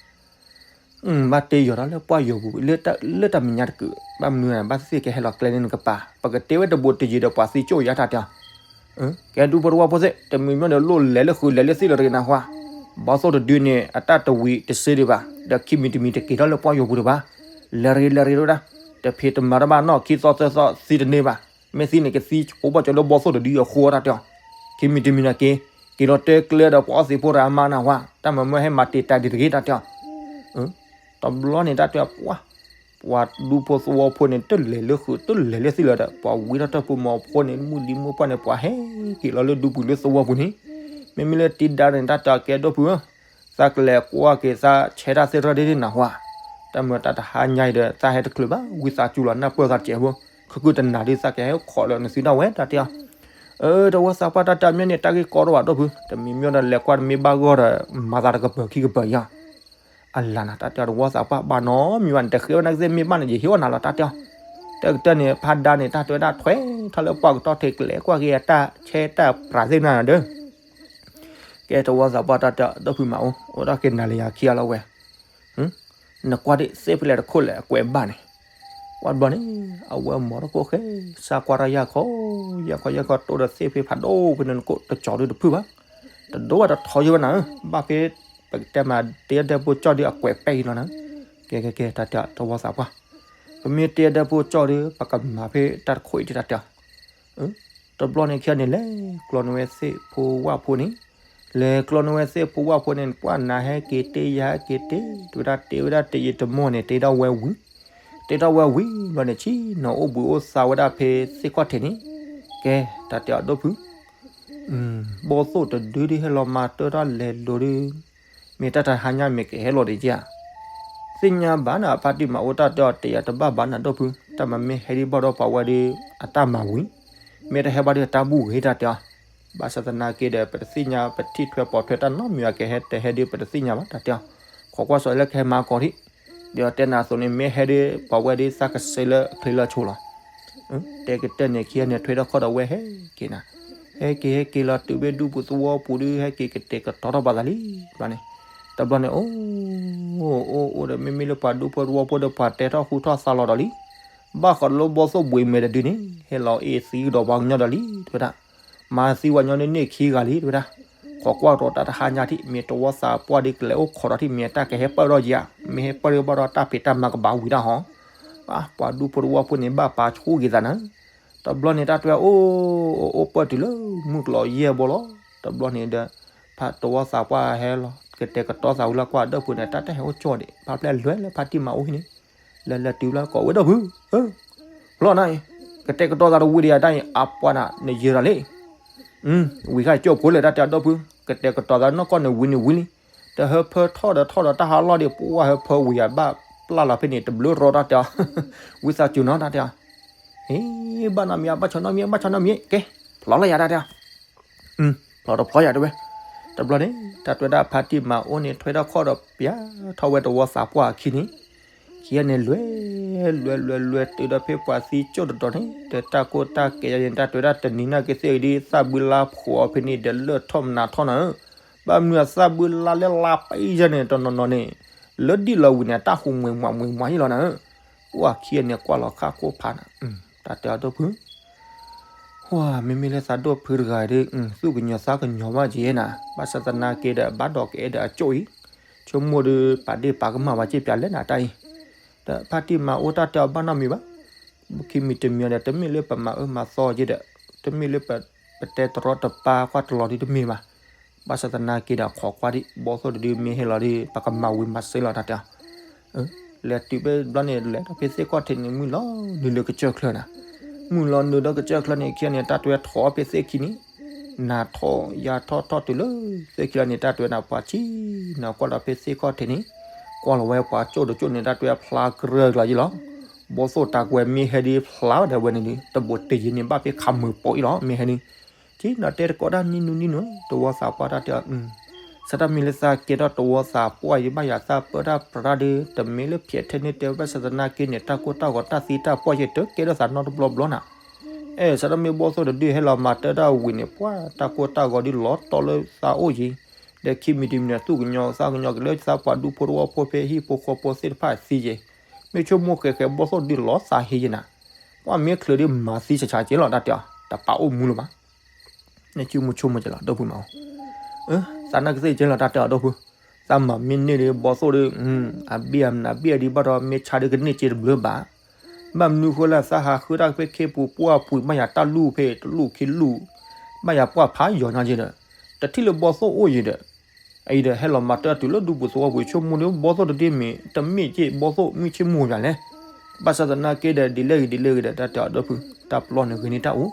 ဘၣ်တ့ယီၤဒီးလၢပှၢ်ယီၤပူၤ လၢတၢ်မဲာ်ညါတကုာ် ဘၣ်မနုၤဘၣ်သ့ၣ်ကဟဲလီၤကျဲန့ၣ်နကပၤ ပကတ့ဝဲတဘူးတယံၤဒီးပှၤသံကၠိၣ်ယါတၢ်တဲအီၤ ကဲဒူဖိတဝီဖိသ့ၣ် တမံၤမံၤဒီးလိၣ်လဲၤလၢဃုာ်လဲၤလၢသ့ၣ်လီၤတဂ့ၤနၢ်ဟူဧါ, ဘီသိၣ်တဒုန့ၣ် အတၢ်တဝံၤတစ့ဒံးဘၣ် ဒီးခံမံၤတမံၤတက့ၤထီၣ်လၢပှၢ်ယီၤပူၤတဘၣ်, လဲၤတဂ့ၤလဲၤတဂ့ၤတဲဝဲဒၣ်, တဖံးတမၤတဘၣ်နီၢ်ခံသီသၢသီသံတန့ၢ်ဘၣ်, မ့ၢ်သံန့ၣ်ကသံကိးဘၣ်ကၠီလၢဘီသိၣ်တဒုအဃိတၢ်တဲအီၤ, ခံမံၤတမံၤန့ၣ်က့ၤ က့ၤလီၤတဲကျဲဒီးပှၤအီသံးဖိတဂၤအမါနၢ်ဟူဧါ, တၢ်မၤမၢဟဲမၤတ့ၢ်တၢ်ဒံးတဂ့ၤတၢ်တဲအီၤ တဘျီန့ၣ်တၢ်တဲပှၢ်, ပှၤဒူဖိသဝီဖိန့ၣ် တလဲၤလၢဃုာ်တလဲၤလၢသ့ၣ်လီၤဒီး ပှၤဝံထီၣ်တၢ်ဖိမီၤဖိန့ၣ် မုၢ်လံမုၢ်ပှၢ်န့ၣ် ပှၤဟဲက့ၤလီၤလၢဒူပူၤလၢသဝီပူၤန့ၣ်, မ့မ့ၢ်လၢတံဒါန့ၣ် တၢ်တဲအီၤကဲဒီပုၢ်ဧၢ, သးကလဲၤကွၢ်က့ၤသးဆဲတၢ်သ့ၣ်ရၢၢ်ဒ်န့ၣ်နၢ်ဟူဧါ, တၢ်မၤတၢ်တဟါညါအံၤဒီး သးဟဲတချုးဘၣ် ဝံသးစူၤလီၤနၢ်ပၢၢ်သးတကဲးဖိ, ခုခုတနၤဒ်သးကဟဲအိၣ်ခိးလၢနသုဒၣ်ဝဲတၢ်တဲအီၤ အၢ တဝီသးပှၢ်တၢ်တဲအီၤမ့ၢ်န့ၣ် တၢ်ဂ့ၢ်ကီတအိၣ်ဘၣ်ဒီပုၢ်, တမံၤမံၤဒီးလဲၤကွၢ်တမ့ၢ်ဘၣ်ဂီၢ်ဒီး မၤသးတကပၤခံကပၤယါ, အလၢနၤတၢ်တဲအီၤတဝီသးပှၢ်ဘၣ်နီတမံၤဘၣ်န့ၣ် တဃ့ဝဲနာ်က့သ့ၣ်မ့ၢ်ဘၣ်န့ၣ် ယဟ့ၣ်အီၣ်နၤလီၤတၢ်တဲအီၤ, တၢ်ကတၢၢ်န့ၣ် ဖးဒါန့ၣ် တၢ်တဲဝဲဒၣ်ထွဲထီၣ်လၢပှၢ်ကတီၢ်ထဲကလဲၤကွၢ်က့ၤအတၢ်ဆဲတၢ်ပြးသ့ၣ်မနၤဒီး ကဲတဝီသးပှၢ်တၢ်တဲအီၤ ဒီပုၢ်မၤအိၣ် အိၣ်ဒၣ်က့ၤနၤလၢယၤခံဂၤလီၤဝဲ နကွၢ်ဒ်သ့ၣ်ဖဲလဲၣ်တခိၣ်လဲၣ်အကွဲးဘၣ်န့ၣ်, ကွၢ်တဘျီန့ၣ် အဝဲမၤတခိၣ်ဃဲ စးကွၢ်တၢ်ယၢ်ခီ, ယၢ်ခီယၢ်ခီတိၢ်ဒီးသ့ၣ်ဖဲဖးဒိၣ်ဖဲန့ၣ်နကိးတကၠီၤဒုးတဖုၣ်ဘၣ်, တဒိၣ်ဘၣ်တထီယိဘၣ်နၤ, ဘၣ်ဖဲ ပကတဲမၤတ့ဒဲဖိကၠီဒုးအကွဲးပဲာ်အံၤလီၤနၤ, ကဲကဲကဲ တၢ်တဲအီၤတဝီသးပှၢ်, ပမ့ၢ်တ့ဒဲဖိကၠီဒုး ပကမၤဖဲတၢ်တခိၣ်အံၤဒ်တၢ်တဲအီၤ တဘျီန့ၣ်ခံဂၤန့ၣ် လဲၤကျီန့ၢ်ဝဲသ့ၣ်ဖိဝၣ်ဖိန့ၣ်, လဲၤကျီန့ၢ်ဝဲသ့ၣ်ဖိဝၣ်ဖိန့ၣ် ပှၢ်နၤဟဲက့ၤတ့ယၤဟဲက့ၤတ့, တဝဲဒၣ်တ့ဝဲဒၣ်တယံာ်တမီၢ်န့ၣ် တ့ထီၣ်ဝဲဝံၤ, တ့ထီၣ်ဝဲဝံၤဘျီန့ၣ် ဆံနီၤအိၣ်ဘှံးအိၣ်သါဝဲဒၣ်ဖဲသ့ၣ်ခီၣ်ထံးန့ၣ်, ကဲ တၢ်တဲအီၤဒီပုၢ် ဘီသိၣ်တဒုဒ်ဟဲလီၤမၤတၢ်တၢ်လဲၤလိၤဒုး, မ့ၢ်တၢ်တဟါညါမ့ၢ်ကဟဲလီၤဒံးဧါ, သ့ၣ်ညါဘၣ်နၤ ဖါတံၢ်မၤအိၣ်တၢ်တဲအီၤတယာ်တဘၣ်ဘၣ်နၤဒီပုၢ်, တၢ်မၤမ့ၢ်ဟဲဒံးဘၣ်ဒီးပှၤဝဲဒုး အတၢ်မၤဝံၤ, မ့ၢ်တဟဲဘၣ်ဒုးအတၢ်ဘူၣ်ဂ့ၤတၢ်တဲအီၤ, ဘၣ်ဆၣ်သနာ်က့ဒီး ပတသ့ၣ်ညါပထံၣ်ထွဲပိာ်ထွဲတၢ်နီတမံၤ အကဟဲတဟဲဒုး ပတသ့ၣ်ညါဘၣ်တၢ်တဲအီၤ, ခိးကွၢ်စီၤလၢကဟဲမၤကီးထံး, ဒီးတဲနၤအသိးန့ၣ် မ့ၢ်ဟဲဒုး ပှၤဝဲဒုးသးကစဲးလၢအချ့လၢအဆိလီၤ တဲကတၢၢ်န့ၣ် ခံဂၤန့ၣ်ထွဲထီၣ်ခီၣ်ဒီးဝဲဟဲက့ၤနၤ, ဟဲက့ၤဟဲက့ၤလီၤတုၤဖဲဒူပူၤသဝီပူၤဒုး ဟဲက့ၤကတဲာ်ကတီၤထီၣ်ပှၤသးလံ, ဘျီန့ၣ်, တဘျီန့ၣ် အိၣ်အိၣ်အိၣ်ဒီး မ့မ့ၢ်လၢပှၤဒူဖိတဝီဖိဒီး ပှၤတဲထီၣ်ဃူထီၣ်သါလီၤဒီးလံ, ဘၣ်ဃးဒီးလၢဘီသိၣ်ဘှံးမဲာ်တဒုန့ၣ် ဟဲလီၤအ့ၣ်သံကဒီးပှၤကညီဒီးလံ တဲဝဲဒၣ်, မၤသံပှၤကညီန့ၣ်န့ၢ်ခံဂၤလံ တဲဝဲဒၣ်, ခိးကွၢ်ကဒီးတၢ်တဟါညါထံး မ့ၢ်တဝီသးပှၢ်ဒုးကလဲၤအိၣ်ခိးဒီးထံး မ့ၢ်တၢ်ကဟဲပၢၢ်ထီၣ်ဧါ, မ့ၢ်ဟဲပၢၢ်ထီၣ်ဘၣ်ဒီးတၢ်ဖံးတၢ်မၤကဘၣ်ဝံၤတၢ်ဟီ, ပှၤဒူဖိတဝီဖိန့ၣ် ဘၣ်ပာ်ဆူၣ်က့ၤသးနၤ တဘျီန့ၣ် တၢ်တဲအိၣ်အိၣ်ပၢၢ်တုၤလၢမုၢ်ကျိၤယဲၢ်ဘိလီၤ, တဘျီန့ၣ်ဒီး ဖါတဝီသးပှၢ်ဟဲလီၤ ကတဲာ်ကတီၤသးဝံၤလၢကွၢ်ဒီပုၢ်န့ၣ် တၢ်တဟဲအိၣ်ကၠီၣ်ဒံး ဖါဖျဲၣ်လွဲလၢဖါတံၢ်မၤအိၣ်ဟံၣ်န့ၣ်, လဲၤလဲၤတုၤလၢကိးဝဲဒီပုၢ်, ဖျီနၤအံၤ, ကတဲာ်ကတီၤသးတဝံၤဒံးယၤတၢ်အံၤ အပှၤနၤ နယဲၤဒီးလံ ဝံၤဃါကၠိၣ်ဖိလဲၣ် တၢ်တဲအီၤဒီပုၢ်, ကတဲာ်ကတီၤသးနီၢ်ကီၢ်န့ၣ်ဝံၤန့ၣ်ဝံၤလံ, တဟၢဖၢထီၣ်ဒီးထီၣ်ဒီးတၢ်ဟးလီၢ်ဒံး ပှၢ်ဟၢဖၢဝံၤယၤဘၣ်ပျၢ်လီၤဖဲန့ၣ် တဘျုးရီတၢ်တဲအီၤ, ဝံသးစူၤနီၤတၢ်တဲအီၤ, ဟ့ ဘၣ်နီတမံၤ ဘၣ်ဆီၣ်နီတမံၤ ဘၣ်ဆီၣ်နီတမံၤ ကဲ, ဖျီလီၤယၤတၢ်တဲအီၤ ဖျီတဖျီယၤတဲဝဲ, တဘျီန့ၣ် တၢ်တဲဝဲဒၣ်ဖါတံၢ်မၤအိၣ်န့ၣ် ထွဲထီၣ်ခီၣ်ဒီးပျၢ်ထီၣ်ဝဲတဝီသးပှၢ်အခံန့ၣ်, ခံဂၤန့ၣ်လွဲၢ်, လွဲၢ်လွဲၢ်လွဲၢ်တုၤဒီးဖဲပှၤသံကၠိၣ်တတီၤန့ၣ် ဒီးတၢ်ကိၢ်တၢ်ကဲယၤန့ၣ် တၢ်တဲဝဲဒၣ်တနံၤနာ်က့သ့ၣ်ဂ့ၤဒ်သၣ်ဘုလါဖှိၣ်အီၤဖဲန့ၣ်ဒီးလၢၢ်ထီၣ်မနၤထီၣ်နၤဧၢ, ဘၣ်မနုၤအသၣ်ဘုလါလၢလါပှဲၤယၤန့ၣ် တနီၤနီၤန့ၣ် လၢဒံၣ်လီၤဝံၤန့ၣ် တၢ်ဟူးမှံၤမှံၤမှံၤယံၤလီၤနၤဧၢ, ပှၢ်ခံဂၤန့ၣ်ကွၢ်လီၤခါခိၣ်ဖးနၤ, တၢ်တဲအီၤဒီပုၢ် မ့မ့ၢ်လၢသးဒိၣ်ဖုတဂၤဒီး သူၣ်ကညီၤသးကညီၤဘၣ်က့ၤနၤ, ဘၣ်ဆၣ်သနာ်က့ဒီး ဘၣ်ဒီးကအဲၣ်ဒီးအကၠိၣ်အံၤ, ဆိကမိၣ်ဒီး ပာ်ဒ့ၣ်ပာ်ကမၣ်ဘၣ်က့ၤပျးလဲၣ်နၤတၢ်အံၤ, ဖါတံၢ်မၤအိၣ်တၢ်တဲအီၤဘၣ်နီတမံၤဘၣ်. ခံမံၤတမံၤဒီး တမ့ၢ်လၢပမၤအၢမၤသီယဲဒီး တမ့ၢ်လၢပတဲတရီတပါကွၢ်တလီၤဒ်တမ့ၢ်ဘၣ်. ဘၣ်ဆၣ်သနာ်က့ဒီး ခိးကွၢ်ဒံး ဘီသိၣ်တဒုမ့ၢ်ဟဲလီၤဒီး ပကမၤဝံၤမၤစ့လီၤတၢ်တဲအီၤ လဲၤတုၤဖဲဘျီန့ၣ် လဲၤဒီးဖဲသ့ၣ်ခီၣ်ထံးန့ၣ် မုၢ်လီၤနုာ်လၢကစၢၢ်ချၢနၤ. မုၢ်လီၤနုာ်ဒီးကစၢၢ်ချၢန့ၣ် ခံဂၤန့ၣ် တၢ်တွဲထီၣ်ဖဲသ့ၣ်ခံန့ၣ် နၤထီၣ်ယၤထီၣ်ထီၣ်တုၤလၢသ့ၣ်ခံလီၤန့ၣ် တၢ်တွဲနၤပှၤဆံးနၤကွၢ်ဒီးဖဲသ့ၣ်ခီၣ်ထံးန့ၣ် ကွၢ်လီၤဝဲပှၤကၠိၣ်တကၠိၣ်န့ၣ် တၢ်တွဲဖျါကြၢးလီၤယံလီၤ. ဘီသိၣ်တၢ်ကွဲမ့ၢ်ဟဲဒ်ဖျါဝဲဒီးဝဲန့ၣ်ဒီး တဘိးတယံၤန့ၣ် ဘၣ်ဖဲခးမုာ်ပိာ်အံၤလီၤ မ့ၢ်ဟဲန့ၣ် ဆံးနၤတဲတကိးတၢ်နံၣ်နူနံၣ်နူ တဝီသးပှၢ်တၢ်တဲအီၤ ဆၢတၢ်မ့ၢ်လၢသးကဲထီၣ်တဝီသးပှၢ်ယံၤ ဘၣ်ယၤသးပၢတၢ်ပြးဒီး တမ့ၢ်လၢဖျဲးထဲန့ၣ်တဲဘၣ်ဆၣ်သနာ်က့န့ၣ် တၢ်ကိၢ်တၢ်ဂီၤတၢ်သံတၢ်ပှၢ်ယံၤ တကဲထီၣ်သးနီတဘျီဘျီနၤ. အဲၣ် ဆၢတၢ်မ့ၢ်ဘီသိၣ်တဒုဟဲလီၤမၤတၢ်တၢ်ဝံၤန့ၣ် ပှၤတၢ်ကိၢ်တၢ်ဂီၤဒုးလီၤတီလၢသးအိၣ်ယံၤ ဒီးခံမံၤတမံၤန့ၣ် သူၣ်ကညီၤသးကညီၤက့ၤလၢသးပှၤဒူဖိတဝီဖိဖဲဟံၣ်ဖိဃီဖိသ့ၣ်တဖၣ်သံယံၤ မ့ၢ်ဆိကမိၣ်ဃဲးဃဲးဘီသိၣ်တဒုလီၤသးဟ့ယံၤနၤ. ပှၤမ့ၢ်ချုးဒုးမၤသံဆးဆးက့ၤလီၤတၢ်တဲအီၤ တပာ်အိၣ်မူလၢၤဘၣ် နဆိကမိၣ်ဆိကမိၣ်က့ၤလီၤ ဒီပုၢ်မးအိၣ် သးနၢ်ကသ့ၣ်က့ၤလီၤတၢ်တဲအီၤ ဒီပုၢ် သးမၤမ့ၢ်န့ၢ်ဒီးဘီသိၣ်ဒီး အဘ့ၣ်အမနၤဘ့ၣ်ဒံးဘၣ်ဒီး မ့ၢ်ဆါဒုးကန့ၢ်စ့တဘျုးဘၣ်. ဘၣ်မနုၤဃိလၢသးဟးဃုတၢ်ဖဲခ့ပူၤပှၢ်ပူၤ ဘၣ်ယၤတၢ်လူၢ်ဖဲတလူၢ်ခံလူၢ် ဘၣ်ယၤပှၢ်ဖးယီၤညီက့ၤဒီး တထံၣ်လၢဘီသိၣ်အိၣ်ယံၤဒီး အံၤဒီးဟဲလီၤမၤတၢ်တုၤလၢဒူပူၤသဝီပူၤ ဆိကမိၣ်ဒီး ဘီသိၣ်တဒုမ့ၢ် တမ့ၢ်က့ၢ်ဘီသိၣ်မုၢ်ဆ့ၣ်မုၢ်ဂၤလဲၣ်. ဘၣ်ဆၣ်သနာ်က့ဒီး ဒ်လဲၣ်ဂ့ၤဒ်လဲၣ်ဂ့ၤဒီး တၢ်တဲအီၤဒီပုၢ် တၢ်ပျီန့ၣ်ဂ့ၤန့ၢ်တၢ်အိၣ်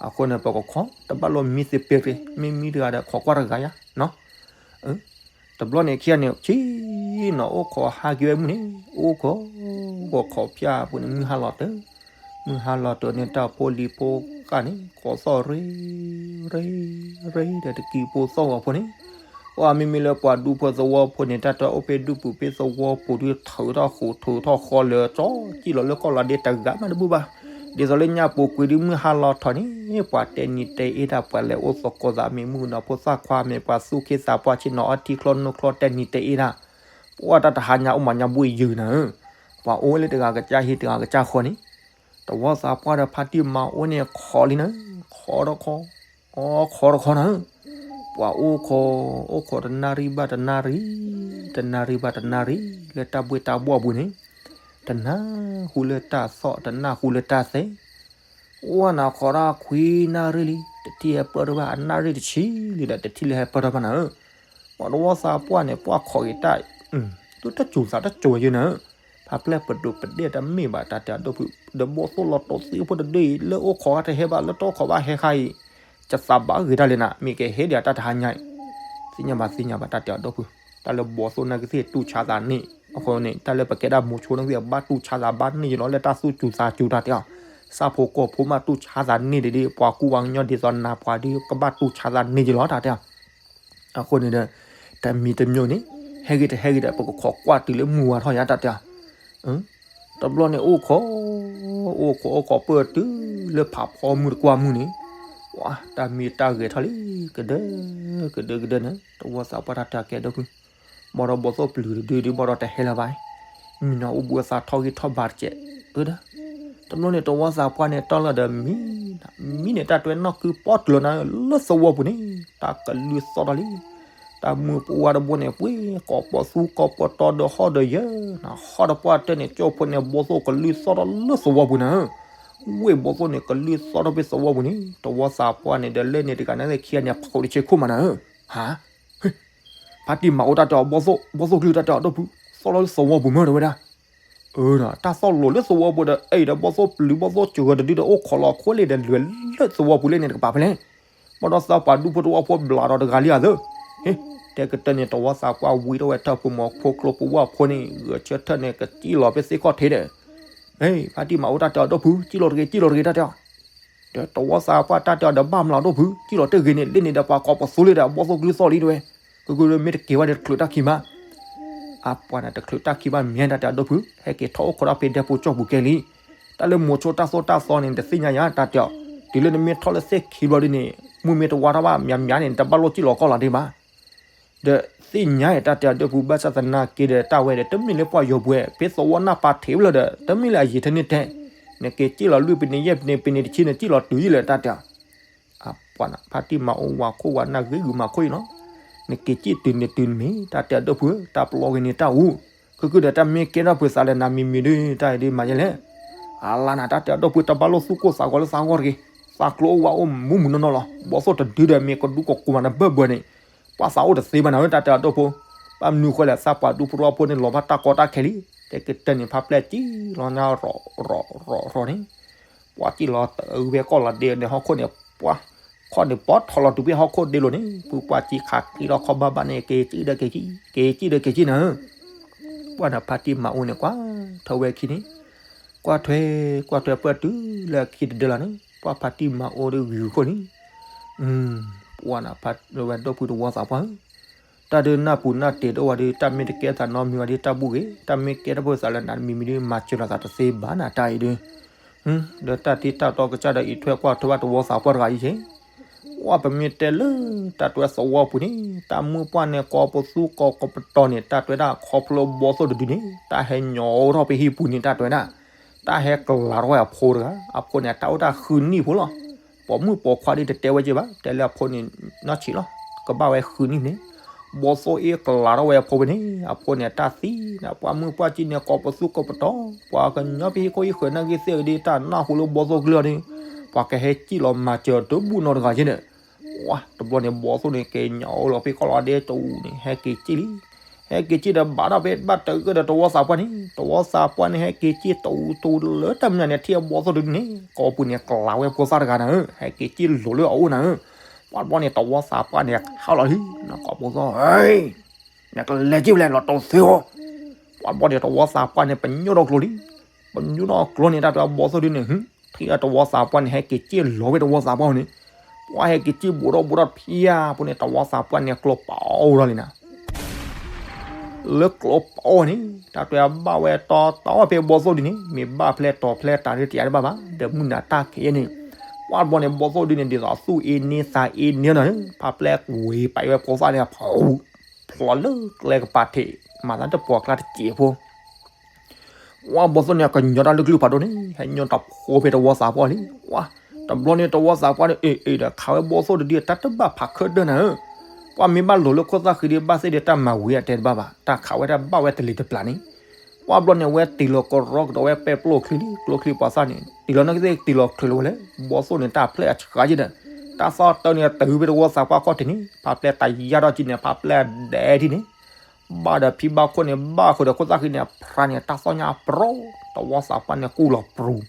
အဃိန့ၣ် ပကခိး တဘၣ်လိၣ်မံသ့ပ့ၤရ့ မ့ၢ်မံတဂၤဒီး ခိးကွၢ်တဂၤယါနီၤ တဘျီန့ၣ်ခံဂၤန့ၣ် ဆံးနီၤ အိၣ်ခိးဟးက့ၤဝဲမုၢ်န့ၣ် အိၣ်ခိး ဂီၤခိးဖၠၣ်ဖိန့ၣ် မုၢ်ဟါလီၤတၢ် မုၢ်ဟါလီၤတၢ်န့ၣ် တၢ်ဖိလံၤဖိဃၣ်န့ၣ် ကိးသီၣ်ရ့ ရ့ ရ့ဒီးတကံဖိသီၣ်ဂီၤဖိန့ၣ် အိၣ်အမ့မ့ၢ်လၢပှၤဒူဖိသဝီဖိန့ၣ် တၢ်တအိၣ်ဖဲဒူပူၤဖဲသဝီပူၤဒုး ထုးထီၣ်ဃိးထုးထီၣ်ဃီလၢာ် ကၠီကံၣ်လီၤလၢကီၢ်လီၤဒ့တဂၤမးတဘူၣ်ဘၣ်. ဒ်သိးလၢညါပူၤကွံာ်ဒုး မုၢ်ဟါလီၤထီၣ်န့ၣ် ပှၤတဲနံၤတဲအ့ဒၣ် ပှၤလဲၤအိၣ်သကိးသးမ့ၢ်မုၣ်ကနီၤဖိသၣ်ခွါမ့ၢ် ပှၤသူၣ်ခ့သးပှၢ်ဆ့ၣ်နီၤအီထံချီနိချီတဲနံၤတဲအ့ဒၣ် ပှၤတၢ်တဟါညါအိၣ်မးညါဘှ့ၣ်ယုာ်နၤဧၢ ပှၤအိၣ်ဝဲလၢတဂၤကစၢ်ဟံၣ်တဂၤကစၢ်ဃီန့ၣ် တဝီသးပှၢ်ဒီးဖါတံၢ်မၤအိၣ်န့ၣ် ခိးလံနၤ ခိးတခီ အိၣ်ခိးတခီနၤဧၢ ပှၤအိၣ်ခိး အိၣ်ခိးတနၣ်ရံၣ်ဘၣ်တနၣ်ရံၣ် တနၣ်ရံၣ်ဘၣ်တနၣ်ရံၣ် လၢတၢ်ဘှ့ၣ်တၢ်ဘှီၣ်ပူၤန့ၣ် တနၢ်ဟူလၢတၢ်သီၣ် တနၢ်ဟူလၢတၢ်သဲ အိၣ်နၤခိးတၢ်ခွံနၣ်ရံၣ်လံ တထံၣ်ဟဲပၢၢ်ထီၣ်ဘၣ် အနၣ်ရံၣ်တဆံလံဒီး တထံၣ်လၢဟဲပၢၢ်ထီၣ်ဘၣ်နၤဧၢ ပှၤတဝီသးပှၢ်န့ၣ် ပှၢ်ခိးက့ၤတၢ် သုတစူၤသးတစူၤယုာ်နၤဧၢ ဖးဖျဲၣ်ပဒိးပဒဲၣ်တမ့ၢ်ဘၣ် တၢ်တဲအဒိၣ်ဖုး ဒီးဘီၣ်သိၣ်လီၤတိာ်သံအဖိတဒုအံၤ လၢအိၣ်ခိးဂၤတဟဲဘၣ် လၢတအိၣ်ခိးဘၣ်ဟဲခါအံၤ ကသးဘၣ်ဂ့ၤတၢ်လံနၤ မ့ၢ်ကဟဲဒံးတၢ်တဟါညါအံၤ သ့ၣ်ညါဘၣ်သ့ၣ်ညါဘၣ် တၢ်တဲအဒိၣ်ဖုး တၢ်လၢဘီၣ်သိၣ်နာ်က့သ့ၣ်တူၢ်ဆါသးန့ၣ် အဃိန့ၣ် တၢ်လၢပကဲဒၣ်မိၤဆိနာ်က့သ့ၣ် ဘၣ်တူၢ်ဆါသးဘၣ်န့ၢ်ယလီၤ လၢတၢ်သူၣ်စူၤသးစူၤတၢ်တဲအီၤ ဆၣ်ဖိကီၢ်ဖိမးတူၢ်ဆါသးန့ၢ်ဒံးဒံး ပှၤကူပှၤကညီဒ်သိးနၤပှၤဒုး ကဘၣ်တူၢ်ဆါသးန့ၢ်ယလီၤ တၢ်တဲအီၤ အဃိန့ၣ်ဒီး တမံၤတမံၤန့ၣ် ဟဲဂ့ၤတဟဲဂ့ၤဒီး ပကခိးကွၢ်တုၤလၢမုၢ်ဝါထီၣ်ယါတၢ်တဲအီၤ တဘျီန့ၣ်အိၣ်ခိး အိၣ်ခိးအိၣ်ခိးပၢၢ်တုၤလၢဖးဖီမုၢ်တကွၢ်မုၢ်န့ၣ် ဝါ တၢ်မံတၢ်ဂဲၤထီၣ်လံ ကဒၢ ကဒၢကဒၢန့ၣ် တဝီသးပှၢ်တၢ်တဲအီၤကဲဒိၣ်ဖုး ဘၣ်ဒီးဘီၣ်သိၣ်ပျုၤတဒုဒုး ဘၣ်ဒီးတဟဲလၢၤဘၣ် မံနီၤအိၣ်ဘှံးအသးထီၣ်ဂံၢ်ထီၣ်ဘါတကဲး အၢဒီး တဘျီန့ၣ် တဝီသးပှၢ်န့ၣ် တီၢ်လီၤဒီးမံ မံန့ၣ် တၢ်တွဲနီၣ်ကုပီၣ်တုၤလီၤနၤ လၢသဝီပူၤန့ၣ် တၢ်ကလုၢ်သီၣ်ထီၣ်လံ တၢ်မုၢ်ပဝါတဘိန့ၣ် ပှ့ၤကိးပီသူကိးပီတီဒီးဟီၣ်ဒီးယၢၤ နဟီၣ်တပှၢ်တၢၢ်န့ၣ် ကၠိဖိန့ၣ် ဘီၣ်သိၣ်ကလုၢ်သီၣ်ထီၣ်လၢသဝီပူၤနၤ ဝ့ၢ်ဘီၣ်သိၣ်န့ၣ် ကလုၢ်သီၣ်ထီၣ်ဖဲသဝီပူၤန့ၣ် တဝီသးပှၢ်န့ၣ်ဒီး လဲၣ်န့ၣ်တဂၤန့ၣ် ခံဂၤန့ၣ် ဖီခိၣ်တဆ့ခိၣ်မးနၤဧၢ ဟါ ဖါတံၢ်မၤအိၣ်တၢ်တဲအီၤ ဘီၣ်သိၣ် ဘီၣ်သိၣ်ကလုၢ်တၢ်တဲအီၤ ဒီပုၢ် သီၣ်လီၤလၢသဝီပူၤမ့ၢ်တဲဝဲဒၣ် အၢ တၢ်သီၣ်လီၤလၢသဝီပူၤဒီး အဲၣ်ဒီးဘီၣ်သိၣ်ပျုၤဘီၣ်သိၣ်စှၤတဒုဒီး အိၣ်ခိးလီၤအခိၣ်လ့ၣ်ဒီး လဲၤလၢသဝီပူၤလၢန့ၣ်တကပၤဖဲလဲၣ် ဘၣ်ဒီးသးပှၢ်ဒူဖိတဝီဖိဘျးဒီးတဂၤလံဧါသၢ ဟ့ တဲကတၢၢ်န့ၣ် တဝီသးပှၢ်ဝံထီၣ်ဝဲထၢၣ်ဖိမီၤဖိကျိဖိဝၣ်ဖိန့ၣ် ဂဲၤဆၢထၢၣ်န့ၣ် ကစံၣ်လီၤဖဲသ့ၣ်ခီၣ်ထံးဒီး ဟ့ ဖါတံၢ်မၤအိၣ်တၢ်တဲအီၤ ဒီပုၢ် စံၣ်လီၤတဂ့ၤ စံၣ်လီၤတဂ့ၤတၢ်တဲအီၤ ဒီးတဝီသးပှၢ်တၢ်တဲအီၤဒီး ဘၣ်မလီၤဒီပုၢ် စံၣ်လီၤတဂ့ၤန့ၣ် လၢန့ၣ်ဒီးပှၤကိးပသူလ့ၣ်ဒီး ဘီၣ်သိၣ်ကလုၢ်သီၣ်လံတဲဝဲ ကကမ့ၢ်တက့ၤဝဲဒီးတချုးတၢ်ခံဘၣ် အပှၤန့ၣ် တချုးတၢ်ခံဘၣ်မ့ၢ်တၢ်တဲအီၤဒီပုၢ် ဟဲက့ၤထီၣ်အိၣ်ခိးတၢ်ဖဲဒဲဖိကၠီၢ်ပူၤကဲလံ တၢ်လၢမိၤဆိတၢ်သိၣ်တၢ်သီန့ၣ် တသ့ၣ်ညါယါ တၢ်တဲအီၤ တုၤလၢနမ့ၢ်ထီၣ်လၢသ့ၣ်ခံဘျီဒ်န့ၣ် မုၢ်မ့ၢ်တဝါထီၣ်ဘၣ် မၠးမၠးန့ၣ် နတဘၣ်လိၣ်စံၣ်လီၤကီၢ်လီၤဒံးဘၣ် ဒီးသ့ၣ်ညါအံၤတၢ်တဲအီၤဒီပုၢ် ဘၣ်ဆၣ်သနာ်က့ဒီး တၢ်ဝဲဒီး တမ့ၢ်လၢပှၤယီၤပှဲၤ ဖဲသဝီနၢ်ပၤထံးဝဲလီၤဒီး တမ့ၢ်လၢအယံာ်ထဲန့ၣ်ထဲ နက့ၤစံၣ်လီၤလွံၢ်ပနံးယဲၢ်ပနံး ပနံးတဆံန့ၣ် စံၣ်လီၤတုၤယံာ်လၢတၢ်တဲအီၤ အပှၤန့ၣ် ဖါတံၢ်မၤအိၣ်ဝၤခိၣ်ဝၤနၢ်ဂ့ၤဂုာ်မၤခိၣ်အံၤနီၤ နက့ၤစံၣ်တုၤန့ၣ်တုၤမ့ၢ် တၢ်တဲအီၤဒီပုၢ် တၢ်ပျီဂ့ၤန့ၣ်တၢ်အူ ခုခုဒီးတၢ်မ့ၢ်ကဲထီၣ်ပှၤသးလၢနၤမံၤမံၤဒုး တၢ်အံၤဒုးမၤယဲလဲၣ်. အလါနၤ တၢ်တဲအဒိၣ်ဖု တၢ်ဘၣ်လိာ်သူၣ်ကိၢ်သးဂီၤလၢသးဂီၢ်တဂ့ၤ, သးကျိအိၣ်ဝါအိၣ်မူမူနီၢ်နီၢ်လီၤ. ဘီသိၣ်တဒုဒီးမ့ၢ်ကဒူကကိးမးနဘၢၣ်ဘၢၣ်န့ၣ်, ပှၤသးအိၣ်တသ့ဘၣ်နၤဧၢ တၢ်တဲအဒိၣ်ဖိ. ဘၣ်မနုၤဃိလဲၣ် သးပှၤဒူဖိတဝီဖိန့ၣ် လီၤဘၣ်တၢ်ကီတၢ်ခဲလံ. တဲကတၢၢ်န့ၣ် ဖါပျဲၢ်စံၣ်လီၤညါရီၤရီၤရီၤရီၤန့ၣ်, ပှၤစံၣ်လီၤတၢ်ဝဲကီၢ်လီၤဒ့န့ၣ် ဟီၣ်ခိၣ်န့ၣ်, ပှၤခီၣ်န့ၣ် ပီထီၣ်လီၤတုၤဖဲဟီၣ်ခိၣ်ဒ့လိၤန့ၣ်, ဖုပှၢ်စံၣ်ခးက့ၤလီၤခီဘၣ်ဘၣ်န့ၣ် က့ၤစံၣ်ဒီးက့ၤစံၣ်, က့ၤစံၣ်ဒီးက့ၤစံၣ်နၤဧၢ. ပှၤနဖါတံၢ်မၤအိၣ်န့ၣ် ကွၢ်ထွဲဝဲခံန့ၣ်, ကွၢ်ထွဲ, ကွၢ်ထွဲပၢၢ်တုၤလၢခံတဒၢလီၤန့ၣ်, ပှၤဖါတံၢ်မၤအိၣ်ဒီးဂံၤဂုၤခိၣ်န့ၣ်, ပှၤနဖါဝဲဒိၣ်ဖုတဝီသးပှၢ်ဧၢ, တၢ်ဒုးနၢ်ပူၤနၢ်တ့ၤဒိၣ်ဝဲဒီး တၢ်မ့ၢ်တကဲသးနီတမံၤဝဲဒီး တၢ်ဘူၣ်ဂ့ၤ, တၢ်မ့ၢ်ကဲထီၣ်ပှၤသးလၢနၤမံၤမံၤဒီး မၤစၢၤလိာ်သးတသ့ဘၣ်နၤ တၢ်အံၤဒုး ဒီးတၢ်ထံၣ်တၢ်တီကစၢ်ဒီးအံးထွဲကွၢ်ထွဲဘၣ်တဝီသးပှၢ်တဂၤအံၤက့, ပှၤပမ့ၢ်တဲလၢတၢ်တွဲသဝီပူၤန့ၣ် တၢ်မုၢ်ပှၢ်န့ၣ် ကိးပသူကိးကပတီၢ်န့ၣ် တၢ်တွဲဒၣ်ခီဖျိဘီသိၣ်တဒုန့ၣ် တၢ်ဟဲညီထီၣ်ဖဲဟံၣ်ပူၤန့ၣ် တၢ်တွဲဒၣ်, တၢ်ဟဲကလၤထီၣ်ဝဲအဖိတဂၤ, အဖိန့ၣ် တၢ်အိၣ်တၢ်ဃုနံၣ်ဖိလီၤ. ပိာ်မုၣ်ပိာ်ခွါဒ်တတဲဝဲက့ဘၣ်, တဲလၢအဖိန့ၣ် နီၢ်ဆံးလီၤ, ကဘၣ်ဝဲဃုနံၣ်န့ၣ်, ဘီသိၣ်အ့ၣ်ကလၤထီၣ်ဝဲအဖိဖဲန့ၣ် အဖိန့ၣ် တၢ်သံန့ၣ် ပှၤမုၢ်ပှၢ်ကံန့ၣ် ကိးပသူကိးပတီၢ်, ပှၤကညီဖဲဟံၣ်ခိၣ်ဟံၣ်ဃၢၤနာ်က့သ့ၣ်အံၤဒ် တၢ်နၢ်ဟူလၢဘီသိၣ်ကလုၢ်အီၤဒီး ပှၤကဟဲစံၣ်လီၤမၤစၢၤတဘူၣ်နီတဂၤက့ဒီး, ဝါ တဘျီန့ၣ် ဘီသိၣ်န့ၣ် က့ၤညီအိၣ်လီၤဖဲကီၢ်လီၤဒ့တအူန့ၣ် ဟဲက့ၤစံၣ်လံ, ဟဲက့ၤစံၣ်ဒီး ဘၣ်ထီၣ်ဖဲဘၣ်တၢ်အုၣ်ကဒီးတဝီသးပှၢ်န့ၣ်, တဝီသးပှၢ်န့ၣ် ဟဲက့ၤစံၣ်တအူတအူလၢတၢ်မနုၤန့ၣ် ထံၣ်အဘီသိၣ်တဒုန့ၣ် ကိးပူၤန့ၣ် ကလၤဝဲဖိသၣ်တဂၤနၤဧၢ, ဟဲက့ၤစံၣ်လိၤလၢအအိၣ်နၤဧၢ. ပှၤတဘျီန့ၣ် တဝီသးပှၢ်န့ၣ် ဟးလီၤလံ, နကိးဖိသၣ် နကလဲၤစံၣ်ဖဲလဲၣ် လီၤတိၢ်သ့ဧိၤ, ပှၤတဘျီန့ၣ် တဝီသးပှၢ်န့ၣ် ပညိၣ်ထီၣ်ကျိလံ, ပညိၣ်ထီၣ်ကျိန့ၣ် တၢ်တဲအဘီသိၣ်ဒုန့ၣ် ထံၣ်အတဝီသးပှၢ်န့ၣ် ဟဲက့ၤစံၣ်လီၤဝဲတဝီသးပှၢ်န့ၣ်, ပှၤဟဲက့ၤစံၣ်ဘူးထီၣ်ဘူးထီၣ်ဖဲအပူၤန့ၣ် တဝီသးပှၢ်န့ၣ် ကျိပအိၣ်ထီၣ်လံနၤ လၢကျိပအိၣ်န့ၣ် တၢ်တဲအဘၣ်ဝဲတီတီဖဲဘီသိၣ်ဒုန့ၣ် မ့ၢ်ဘၣ်ဖျဲၣ်တီၤဖျဲၣ်တၢ်ဒုးတယၤတဘၣ်ဘၣ် ဒီးမုၢ်နၤတၢ်ခဲအံၤန့ၣ်, ပှၤတဘျီန့ၣ် ဘီသိၣ်ဒုန့ၣ် ဒ်သိးသူၣ်အ့န့သးအ့န့နီၤန့ၣ် ဖါပျဲၢ်ဝ့ၤပာ်ဝဲဖိသၣ်န့ၣ် ဖီ ဖျိးလၢကျဲကပၤထံး မၤသးတပှီၤကျါတစဲးဖိ ဝါဘီသိၣ်န့ၣ် ကညီတၢ်လၢကလုၢ်ဖးဒိၣ်န့ၣ် ဟဲညီတၢ်ဖိဖဲတဝီသးပှၢ်လံ. ဝါ တဘျီန့ၣ်တဝီသးပှၢ်န့ၣ် အ့ၣ်အ့ၣ်ဒီးခးဝဲဘီသိၣ်တဒု တၢ်တဘၣ်ဖးခၢၣ်ဒၢနၤဧၢ, ပှၤမ့ၢ်ဘၣ်လိၤလၢခိၣ်သၣ်ဃံဒီး ဘၣ်သ့ၣ်ဒီးတၢ်မၤဝံၤအတဲတဘၣ်ဘၣ် တၢ်ခးဝဲတၢ်ဘၣ်ဝဲတလံၤတပျၢ်န့ၣ်, ဝါဘျီန့ၣ် ဝဲတ့ၢ်လီၤကရီကဒီးဝဲပဲပျိၢ်ချံလံ ကျိချံပှၤသၣ်န့ၣ် တ့ၢ်လီၤနီၢ်ကသ့ၣ်တ့ၢ်လီၤချုးလီၤဝဲလၢ ဘီသိၣ်န့ၣ် တၢ်ဖျဲၣ်အဆှးက့ဒီး တၢ်သီၣ်တၢ်န့ၣ် တုၤဖဲတဝီသးပှၢ်ခီၣ်ထံးန့ၣ် ဖါပျဲၢ်တယာ်ထီၣ်က့န့ၣ် ဖါပျဲၢ်ဒဲးထံၣ်န့ၣ် ဘၣ်ဒီးဖံဘၣ်ခိၣ်န့ၣ် ဘၣ်ဃုာ်ဒီးခိၣ်သၣ်ဃံန့ၣ် အဖြါန့ၣ် တၢ်သီၣ်ညါပြိ တဝီသးပှၢ်န့ၣ် ကူၣ်လီၤပြူၤ,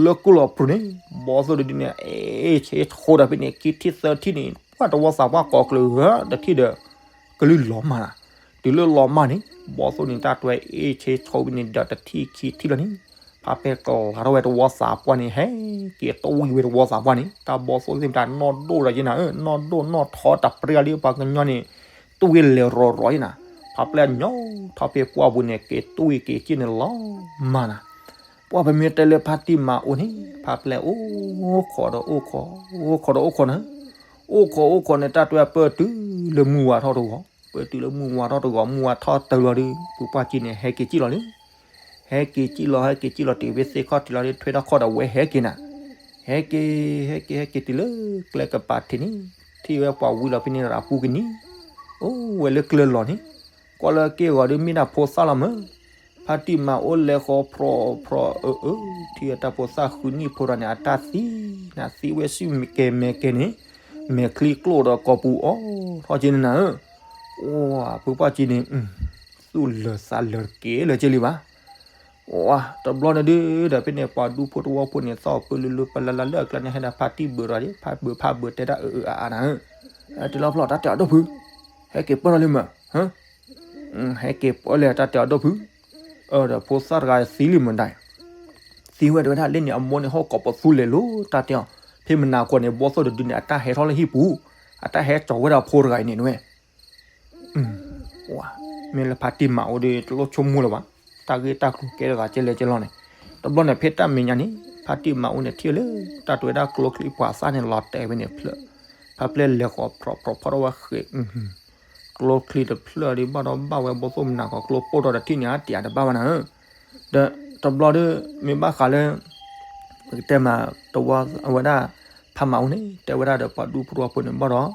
လၢကူၣ်လီၤပြူၤန့ၣ် ဘီသိၣ်တဒုန့ၣ် အ့ၣ်ဆ့ဆိဒီးဖဲန့ၣ် ခံထံၣ်သၢထံၣ်န့ၣ် ပှၤတဝီသးပှၢ်ကိးကျၢၤဂၤတထံၣ်ဒီး ကလုၢ်လီၤမၢ်နၤ, တုၤလၢလီၤမၢ်န့ၣ် ဘီသိၣ်န့ၣ် တၢ်တွဲအ့ၣ်ဆ့ဆိဖဲန့ၣ်ဒီးတထံၣ်ခံထံၣ်လီၤန့ၣ် ဖါပျဲၢ်ကလၤထီၣ်ဝဲတဝီသးပှၢ်န့ၣ် ဟဲက့ၤတူၢ်ဝံၤဝဲတဝီသးပှၢ်န့ၣ် တၢ်ဘီသိၣ်သ့ၣ်မတၤနီၢ်ဒိၣ်ဒီးယဲနၤဧၢ နီၢ်ဒိၣ်နီၢ်ထီတပြ့လံ ပှၤကညီန့ၣ် တူၢ်ဝံၤလဲၤရီၤရီၤယဲနၤ, ဖါပျဲၢ်ညီထီၣ်ဖဲပှၢ်ပူၤန့ၣ် က့ၤတူၢ်ဝံၤက့ၤစ့ၢ်န့ၣ်လီၤမၢ်နၤ, ပှၤပမ့ၢ်တဲလၢဖါတံၢ်မၤအိၣ်န့ၣ် ဖါပျဲၢ်အိၣ်ခိးဒီးအိၣ်ခိး အိၣ်ခိးဒီးအိၣ်ခိးနၤ, အိၣ်ခိးအိၣ်ခိးန့ၣ် တၢ်တွဲပၢၢ်တုၤလၢမုၢ်ဝါထီၣ်တဂီၤ ပၢၢ်တုၤလၢမုၢ်ဝါထီၣ်တဂီၤ မုၢ်ဝါထီၣ်တၢၢ်လီၤဒီး ဖုပှၢ်ကံန့ၣ် ဟဲက့ၤစံၣ်လီၤလံ ဟဲက့ၤစံၣ်လီၤ ဟဲက့ၤစံၣ်လီၤတုၤဖဲသ့ၣ်ခီၣ်ထံးလီၤဒီး ထွဲထီၣ်ခီၣ်ဒီးဝဲဟဲက့ၤနၤ, ဟဲက့ၤ ဟဲက့ၤ ဟဲက့ၤတုၤလၢကျဲကပၤထံးန့ၣ် ထံၣ်ဝဲပှၤဝံလီၤဖဲန့ၣ်ရၤပူၤကနံၤ, အိၣ်ဝဲလၢကျဲလီၤန့ၣ်, ကွၢ်လၢက့ၢ်ဂီၤဒီးမ့ၢ်ဒၣ်ဖိသၣ်လီၤမၢ်, ဖါတံၢ်မၤအိၣ်လဲၤဃီၤဖြီးဖြီးအၢအၢ, ထံၣ်ဝဲတၢ်ဖိသၣ်ဃုနံၣ်ဖိဒီးန့ၣ် အတၢ်သံနၤ သံဝဲဆူမဲာ်ကဲမဲာ်ကဲန့ၣ်, မဲာ်ချံကျိၣ်ဒီးကိာ်ပူၤအီထီၣ်က့န့ၣ်နၤဧၢ, အိၣ် ဖုပှၢ်ကံန့ၣ် သူၣ်လၢာ်သးလၢာ်တက့ၢ်လၢာ်က့လံဘၣ် ဝါ တဘျီန့ၣ်ဒုးဒီး ဖဲန့ၣ်ပှၤဒူဖိတဝီဖိန့ၣ် သီၣ်ပၢလုလုပလၢလၢလၢအကျါန့ၣ် ဟဲဒီးဖါတံၢ်ဘၢဒီး ဖါဘၢဖါဘၢတဲဒၣ်အအၢအအါနၤဧၢ, တုၤလီၤဖျီၣ်တၢ်တဲအီၤဒိၣ်ဖု, ဟဲက့ၤပၢၢ်ထီၣ်လံမၢ်, ဟဲက့ၤပၢၢ်လဲၣ်တၢ်တဲအီၤဒိၣ်ဖု, အၢဒီးဖိသၣ်တဂၤသံလံမၢ်ဒၣ်, သံဝဲတဝဲဒၣ်လၢန့ၣ် အမိၢ်န့ၣ်ဟီၣ်ကိးပသူလဲၤလိၤတၢ်တဲအီၤ, ဖဲမနၤကိးန့ၣ် ဘီသိၣ်တဒုန့ၣ် အတၢ်ဟဲထီၣ်လၢဟံၣ်ပူၤ, အတၢ်ဟဲကၠီၤဝဲဒၣ်ဖိတဂၤအံၤန့ၣ်နဝဲ မ့ၢ်လၢဖါတံၢ်မၤအိၣ်ဒီး တလိၣ်ဆိကမိၣ်လၢၤဘၣ်, တၢ်ဂ့ၢ်တၢ်ကျိၤကဲထီၣ်သးကဲလဲၣ်ကဲလီၤန့ၣ်, တဘျီန့ၣ် ဖဲတၢ်မဲာ်ညါန့ၣ် ဖါတံၢ်မၤအိၣ်န့ၣ် ထံၣ်လၢ တၢ်တွဲဒၣ်ကျိချံပှၤသၣ်န့ၣ် လီၤတဲာ်ဝဲန့ၣ်ဖျၢၣ်, ဖါပျဲၢ်လဲၤဃီၤဖြီးဖြီးဖီၣ်ထီၣ်ဝဲဃဲၤ ကျိချံတဖျၢၣ်ဒီး ဘၣ်ဒီးဘၣ်ဝဲဘီသိၣ်မနၤကိး ကျိပိၢ်ထီၣ်ဒီးထံၣ်န့ၣ် အတယၤတဘၣ်ဘၣ်နၤဧၢ, ဒီးတဘျီဒီး မ့ၢ်ဘၣ်ဃးလၢ ပကတဲမး တဝီအဝဲဒၣ် ဖါမၤအိၣ်န့ၣ် တဲဝဲဒၣ်ဒီးပှၤဒူဖိတဝီဖိန့ၣ်ဘၣ်ဒီး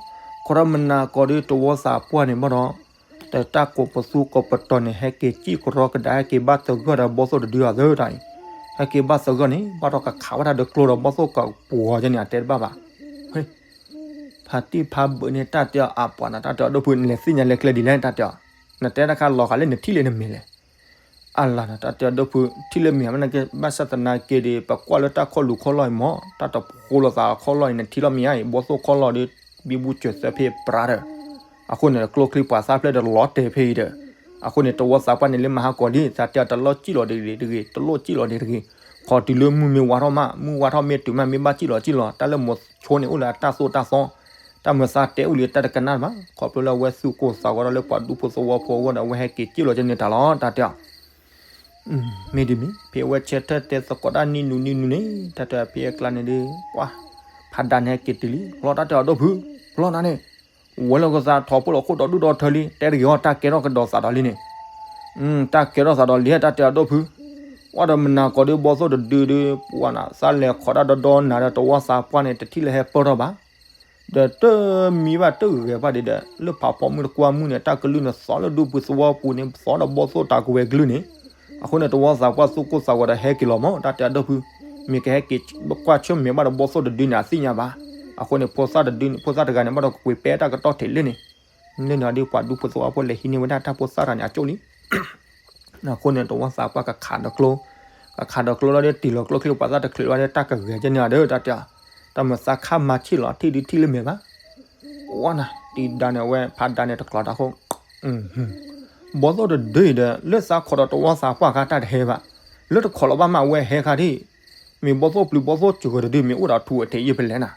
ခီထီၣ်မနၤကိးဒီးတဝီသးပှၢ်န့ၣ်ဘၣ်ဒီး တၢ်ကိးပသူကိးပတီၤန့ၣ် ဟဲက့ၤစံၣ်ကရီကဒါ ဟဲက့ၤဘၣ်သဂၢၢ်ဒီးဘီၣ်သိၣ်တဒုအသၢတၢ်အံၤ, ဟဲက့ၤဘၣ်သဂၢၢ်န့ၣ် ဘၣ်ဒီးကခးဝဲဒၣ်ဒီးကျိဒီးဘီၣ်သိၣ်ကပှီၤကဲန့ၣ် အတဲတဘၣ်ဘၣ်. ဖါတံၢ်ဖါဘုးန့ၣ် တၢ်တဲအီၤအပှၤနီၤ တၢ်တဲအီၤဒိၣ်ဖု နလဲၤသ့ၣ်ညါလၢကျဲဒ်လဲၣ် တၢ်တဲအီၤ, နတဲတၢ်ခါလီၤဃာ်လၢနထံၣ်လၢနမဲာ်လဲၣ်. အလၤနီၤ တၢ်တဲအီၤဒိၣ်ဖု ထံၣ်လၢမဲာ်မနကဘၣ်ဆၣ်သနာ်က့ဒီး ပကွၢ်လၢတၢ်ခီၣ်လူၤခီၣ်လီၢ်အံၤမ့ၢ် တၢ်တဖိလိာ်သးခီၣ်လီၢ်အံၤ နထံၣ်လီၤမ့ၢ်ဧါအံၤ ဘီၣ်သိၣ်ခီၣ်လီၢ်ဒီး ဘံဘူစၢၤသၢဖ့ပြးဒီး အဃိန့ၣ် ကျိချံပှၤသၣ်ဖျၢၣ်ဒီးလီၤတဲာ်ဖဲအံၤဒီး အဃိန့ၣ် တဝီသးပှၢ်န့ၣ် လၢမဟါကီၤလံ သးတဲအီၤတလီၢ်စံၣ်လီၤတဂ့ၤတဂ့ၤ တလိၣ်စံၣ်လီၤတဂ့ၤတဂ့ၤ, ခီတုၤလၢမုၢ်မ့ၢ်ဝါထီၣ်မး မုၢ်ဝါထီၣ်မ့ၢ်တုၤမး မ့ၢ်ဘၣ်စံၣ်လီၤစံၣ်လီၤ တၢ်လၢမိၤဆိန့ၣ်အိၣ်လၢအတၢ်သိၣ်တၢ်သီ, တၢ်မၤသးတဲအိၣ်လံတၢ်တကနၣ်ဘၣ် ခီဖျိလၢအဝဲသူၣ်ကိၢ်သးဂီၤဒီးလၢပှၤဒူဖိသဝီဖိအဂီၢ်ဒီး အဝဲဟဲက့ၤစံၣ်လီၤကန့ၢ်တၢ်လီၤ တၢ်တဲအီၤ မ့တမ့ၢ် ဖဲအဝဲဆၢထၢၣ်တဲသကိးတၢ်နံၣ်နူနံၣ်နူန့ၣ် တၢ်တဲဖဲအကျါန့ၣ်ဒီး ပှၤ ဖးဒါန့ၣ်ဟဲက့ၤတုၤလံ လီၤတၢ်တဲအီၤဒိၣ်ဖု, လီၤနၤန့ၣ်, ဝဲလၢကသးထီၣ်ဖိလီၤခိၣ်ဒီးဒူၣ်ဒီးထၢလံ တဲတဂ့ၤအီၤ တၢ်ကဲထီၣ်ကဒီးသးဒီးလံန့ၣ်, တၢ်ကဲထီၣ်သးဒီးလံ တၢ်တဲအီၤဒိၣ်ဖု, ပှၤဒီးမနၤကီၤဒီးဘီသိၣ်တဒုဒီး ပှၤနၤ သးလဲၤခီးတၢ်ဒီဒီနၤဒီးတဝီသးပှၢ်န့ၣ် တထံၣ်လၢဟဲပၢၢ်ထီၣ်ဘၣ် ဒီးတမံဘၣ်တဂဲၤဘၣ်ဒံးဒီး လၢဖးဖီမုၢ်တကွၢ်မုၢ်န့ၣ် တၢ်ကလုၢ်န့ၣ်သီလၢဒူပူၤသဝီပူၤန့ၣ် သီဒီးဘီသိၣ်တၢ်ကဝဲၤကလုၢ်န့ၣ်, အဃိန့ၣ် တဝီသးပှၢ်သူၣ်ကိၢ်သးဂီၤဒီးဟဲက့ၤလီၤမး တၢ်တဲအဒိၣ်ဖု, မ့ၢ်ကဟဲက့ၤကွၢ်ဆၢၣ်မဲာ်ဘၣ်ဒီးဘီသိၣ်တဒုန့ၣ် အသ့ၣ်ညါဘၣ်, အဃိန့ၣ် ဖိသၣ်တဒုန့ၣ် ဖိသၣ်တဂၤန့ၣ် ဘၣ်ဒီးကကွံာ်ပဲတၢ်ကတီၢ်ထံးလၢန့ၣ်, လၢန့ၣ်ဒီးပှၤဒူဖိသဝီဖိလဲၤဟံးန့ၢ်ဝဲဒၣ်တၢ်ဖိသၣ်တဂၤန့ၣ် အကၠိၣ်လံ အဃိန့ၣ် တဝီသးပှၢ်ကခးဒီးကျိ, ကခးဒီးကျိလီၤဒီးတ့ၢ်လီၤကျိချံပှၤသၣ်တချုးဘၣ်ဒီး တၢ်ကဂဲၤကဲန့ၣ်ဒီး တၢ်တဲအီၤ, တၢ်မၤသးခါမၤဆံၣ်လီၤ ထံၣ်ဒုးထံၣ်လၢမဲာ်ဘၣ်, ဝါနၤ တံၤဒါန့ၣ် အဝဲဖးဒါန့ၣ်တကျီတၢ်အဃိ, ဘီသိၣ်တဒုအံၤဒီး လၢသးခီးဒီးတဝီသးပှၢ်ခါတၢ်တဟဲဘၣ်, လၢတခီးလီၤဘၣ်မး အဝဲဟဲခါဒံး, မ့ၢ်ဘီသိၣ်ပျုၤဘီသိၣ်စှၤတဒု မ့ၢ်အိၣ်ဒီးထူအထံးယ့ၢ်ဖဲလဲၣ်နၤ,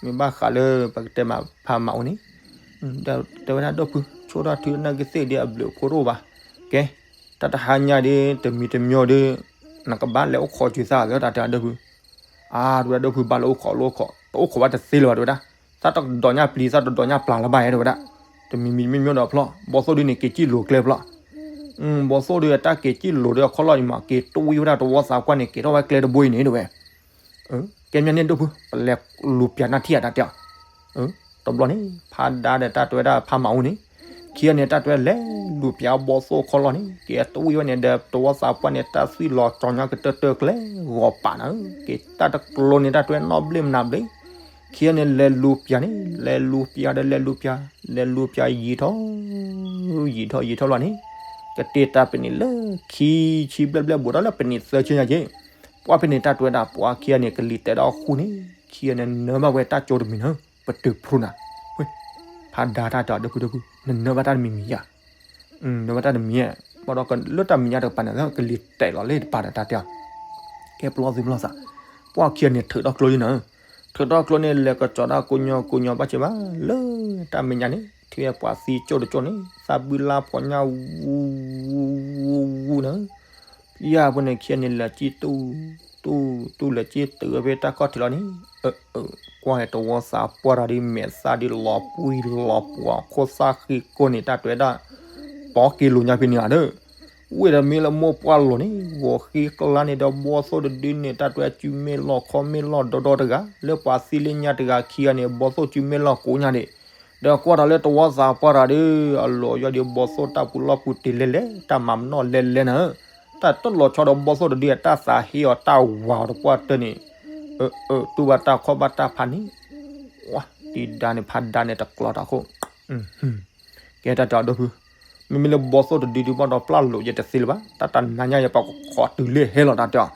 မ့ၢ်ဘၣ်ဃးလၢပကတဲမးဖးမၤအိၣ်န့ၣ် တဲဝဲဒၣ်ဒိၣ်ဖု ဆိၣ်ထီၣ်ထုနာ်က့ၤသ့ၣ်ဒ်အဘျုးအဖှိၣ်တအိၣ်ဘၣ်, ကဲ, တၢ်တဟါညါဒ်တမံၤတမံၤဒီး နကဘၣ်လဲၤအိၣ်ခိးစုၤသးလၢတၢ်တဲအဒိၣ်ဖု, အါ တဝဲဒၣ်ဒိၣ်ဖုဘၣ်လၢအိၣ်ခိးလၢအိၣ်ခိး, တအိၣ်ခိးဘၣ်တသ့လၢၤဘၣ်တဝဲဒၣ်, သးတဒိးညၣ်ပျံၤ သးတဒိးညၣ်ပျၢ်လၢၤဘၣ်ယဲတဝဲဒၣ်, တမံၤမံၤတမံၤမံၤဒီးဖျီၣ်, ဘီသိၣ်ဒုန့ၣ် က့ၤစံၣ်လိၤကျဲဖျီၣ် ဘီသိၣ်ဒုအတၢ်က့ၤစံၣ်လိၤဒီးအခီၣ်လီၢ်အံၤမး က့ၤတွံၢ်ဝဲဒၣ်တဝီသးပှၢ်န့ၣ် က့ၤထီၣ်ဝဲကျဲတဘိအံၤန့ၣ်တဝဲ, ကဲမ့ၢ်န့ၣ်ဒိၣ်ဖု ပလဲၤလူၤပျၢ်နၢ်ထံၣ်အတၢ်တဲအီၤ, တဘျီန့ၣ် ဖးဒါဒီးတၢ်တဲဝဲဒၣ်ဖးမၤအိၣ်န့ၣ်, ခံဂၤန့ၣ် တၢ်တဲဝဲလဲၤလူၤပျၢ်ဘီသိၣ်အခီၣ်လီၢ်န့ၣ် က့ၤတွံၢ်ဝဲန့ၣ်ဒီးတဝီသးပှၢ်န့ၣ် တၢ်သွံၣ်လီၤကၠီၤညါကတၢၢ်တၢၢ်ကျဲဂီၤပာ်နၤ, က့ၤတၢ်တကျိၤန့ၣ် တၢ်တဲဝဲနီၣ်ဘျ့ၣ်မနၤဘျ့ၣ် ခံဂၤန့ၣ် လဲၤလူၤပျၢ်န့ၣ် လဲၤလူၤပျၢ်ဒီးလဲၤလူၤပျၢ်, လဲၤလူၤပျၢ်ယံာ်ထီၣ် ယံာ်ထီၣ်ယံာ်ထီၣ်လီၤန့ၣ်, ကတ့ၢ်တၢ်ပနံာ်လၢခံဆံဘျဲၣ်ဘျဲၣ် ဘူးထီၣ်လၢပနံာ်သၢဆံညါက့ၤ, ပှၤဖဲန့ၣ် တၢ်တဲဝဲဒၣ် ပှၤခံဂၤန့ၣ် ကလံၤတဲာ်ဒီးဃူန့ၣ် ခံဂၤန့ၣ် နၢဘၣ်ဝဲတၢ်ကၠိတမံၤန့ၣ် ပတုာ်ဖျိနၤ, ဖးဒါတၢ်တဲအီၤဒိၣ်ဖုဒိၣ်ဖု နနၢဘၣ်တၢ်တမံၤယါ နၢဘၣ်တၢ်တမံၤ, ဘၣ်ဒီးလၢတၢ်မဲာ်ညါတကပၤန့ၣ် ကလံၤတဲာ်လီၤလၢတပၤဒီးတၢ်တဲအီၤ, ကဲပျီသုပျီသး, ပှၤခံဂၤန့ၣ်ထုးထီၣ်ကျိလံနၤ, ထုးထီၣ်ကျိန့ၣ် လဲၤကစီၤတၢ်ကိးညီကိးညီဘၣ်ဆၢဘၣ်, လၢတၢ်မဲာ်ညါန့ၣ် ထံၣ်ဝဲပှၤသံကၠိတကၠိန့ၣ် သးဘုလါဖီညါ ဝူဝူဝူဝူနၤ, ယါပှၤန့ၣ်ခံဂၤန့ၣ် လဲၤကံၣ်တူၢ် တူၢ်တူၢ်လဲၤကံၣ်တုၤဝဲဖဲတၢ်ခီၣ်ထံးလီၤန့ၣ်, ကွၢ်ဟဲတဝီသးပှၢ်တၢ်ဒ်မဲာ်သၣ်ဒ်လီၤပှံၤလီၤပှီၤ ခိၣ်သၣ်ဃံကိၢ်န့ၣ် တၢ်တဲဝဲဒၣ် ပီက့ၤလိာ်ညါဖဲန့ၣ်ဧါဒီး, ဝ့ၢ်ဒီးမ့ၢ်လၢမိၢ်ပှၢ်လီၤန့ၣ် ဂီၤဃ့ကျါန့ၣ်ဒီးဘီသိၣ်တဒုန့ၣ် တၢ်တဲဝဲစုမ့ၢ်လီၢ်ခီမ့ၢ်လီၢ်ဒီဒီတဂၤ လၢပှၤသံလၢညါတဂၤခံဂၤန့ၣ် ဘီသိၣ်စုမ့ၢ်လီၢ်ကိးညါဒံး, ဒီးကွၢ်ဒီးလၢတဝီသးပှၢ်တၢ်ဒီး အလီၤယီၢ်ဒီးဘီသိၣ်တၢ်ပူၤလီၢ်ပူၤတ့ၢ်လဲၣ်လဲၣ် တၢ်မၤမနီၣ်လဲၣ်လဲၣ်နၤ တၢ်တလီၤဆီဒီးဘီသိၣ်တဒုအတၢ်သးဟ့အီၤတၢ်ဝၤအီၤတပှၢ်တၢၢ်န့ၣ်, တူၢ်ဘၣ်တၢ်ခီၣ်ဘၣ်တၢ်ဖးန့ၣ်, ဝါ တံၤဒါန့ၣ်ဖးဒါန့ၣ်တကျီတၢ်ခိၣ်, ကဲတၢ်တဲအီၤဒိၣ်ဖု, မ့မ့ၢ်လၢဘီသိၣ်တဒုဒုဘၣ်ဒီးပျၢ်လိာ်ယဲတသ့လၢၤဘၣ် တၢ်တနၤညါယဲပှၤကခိးတုၤလၢဟဲလီၤတၢ်တဲအီၤ,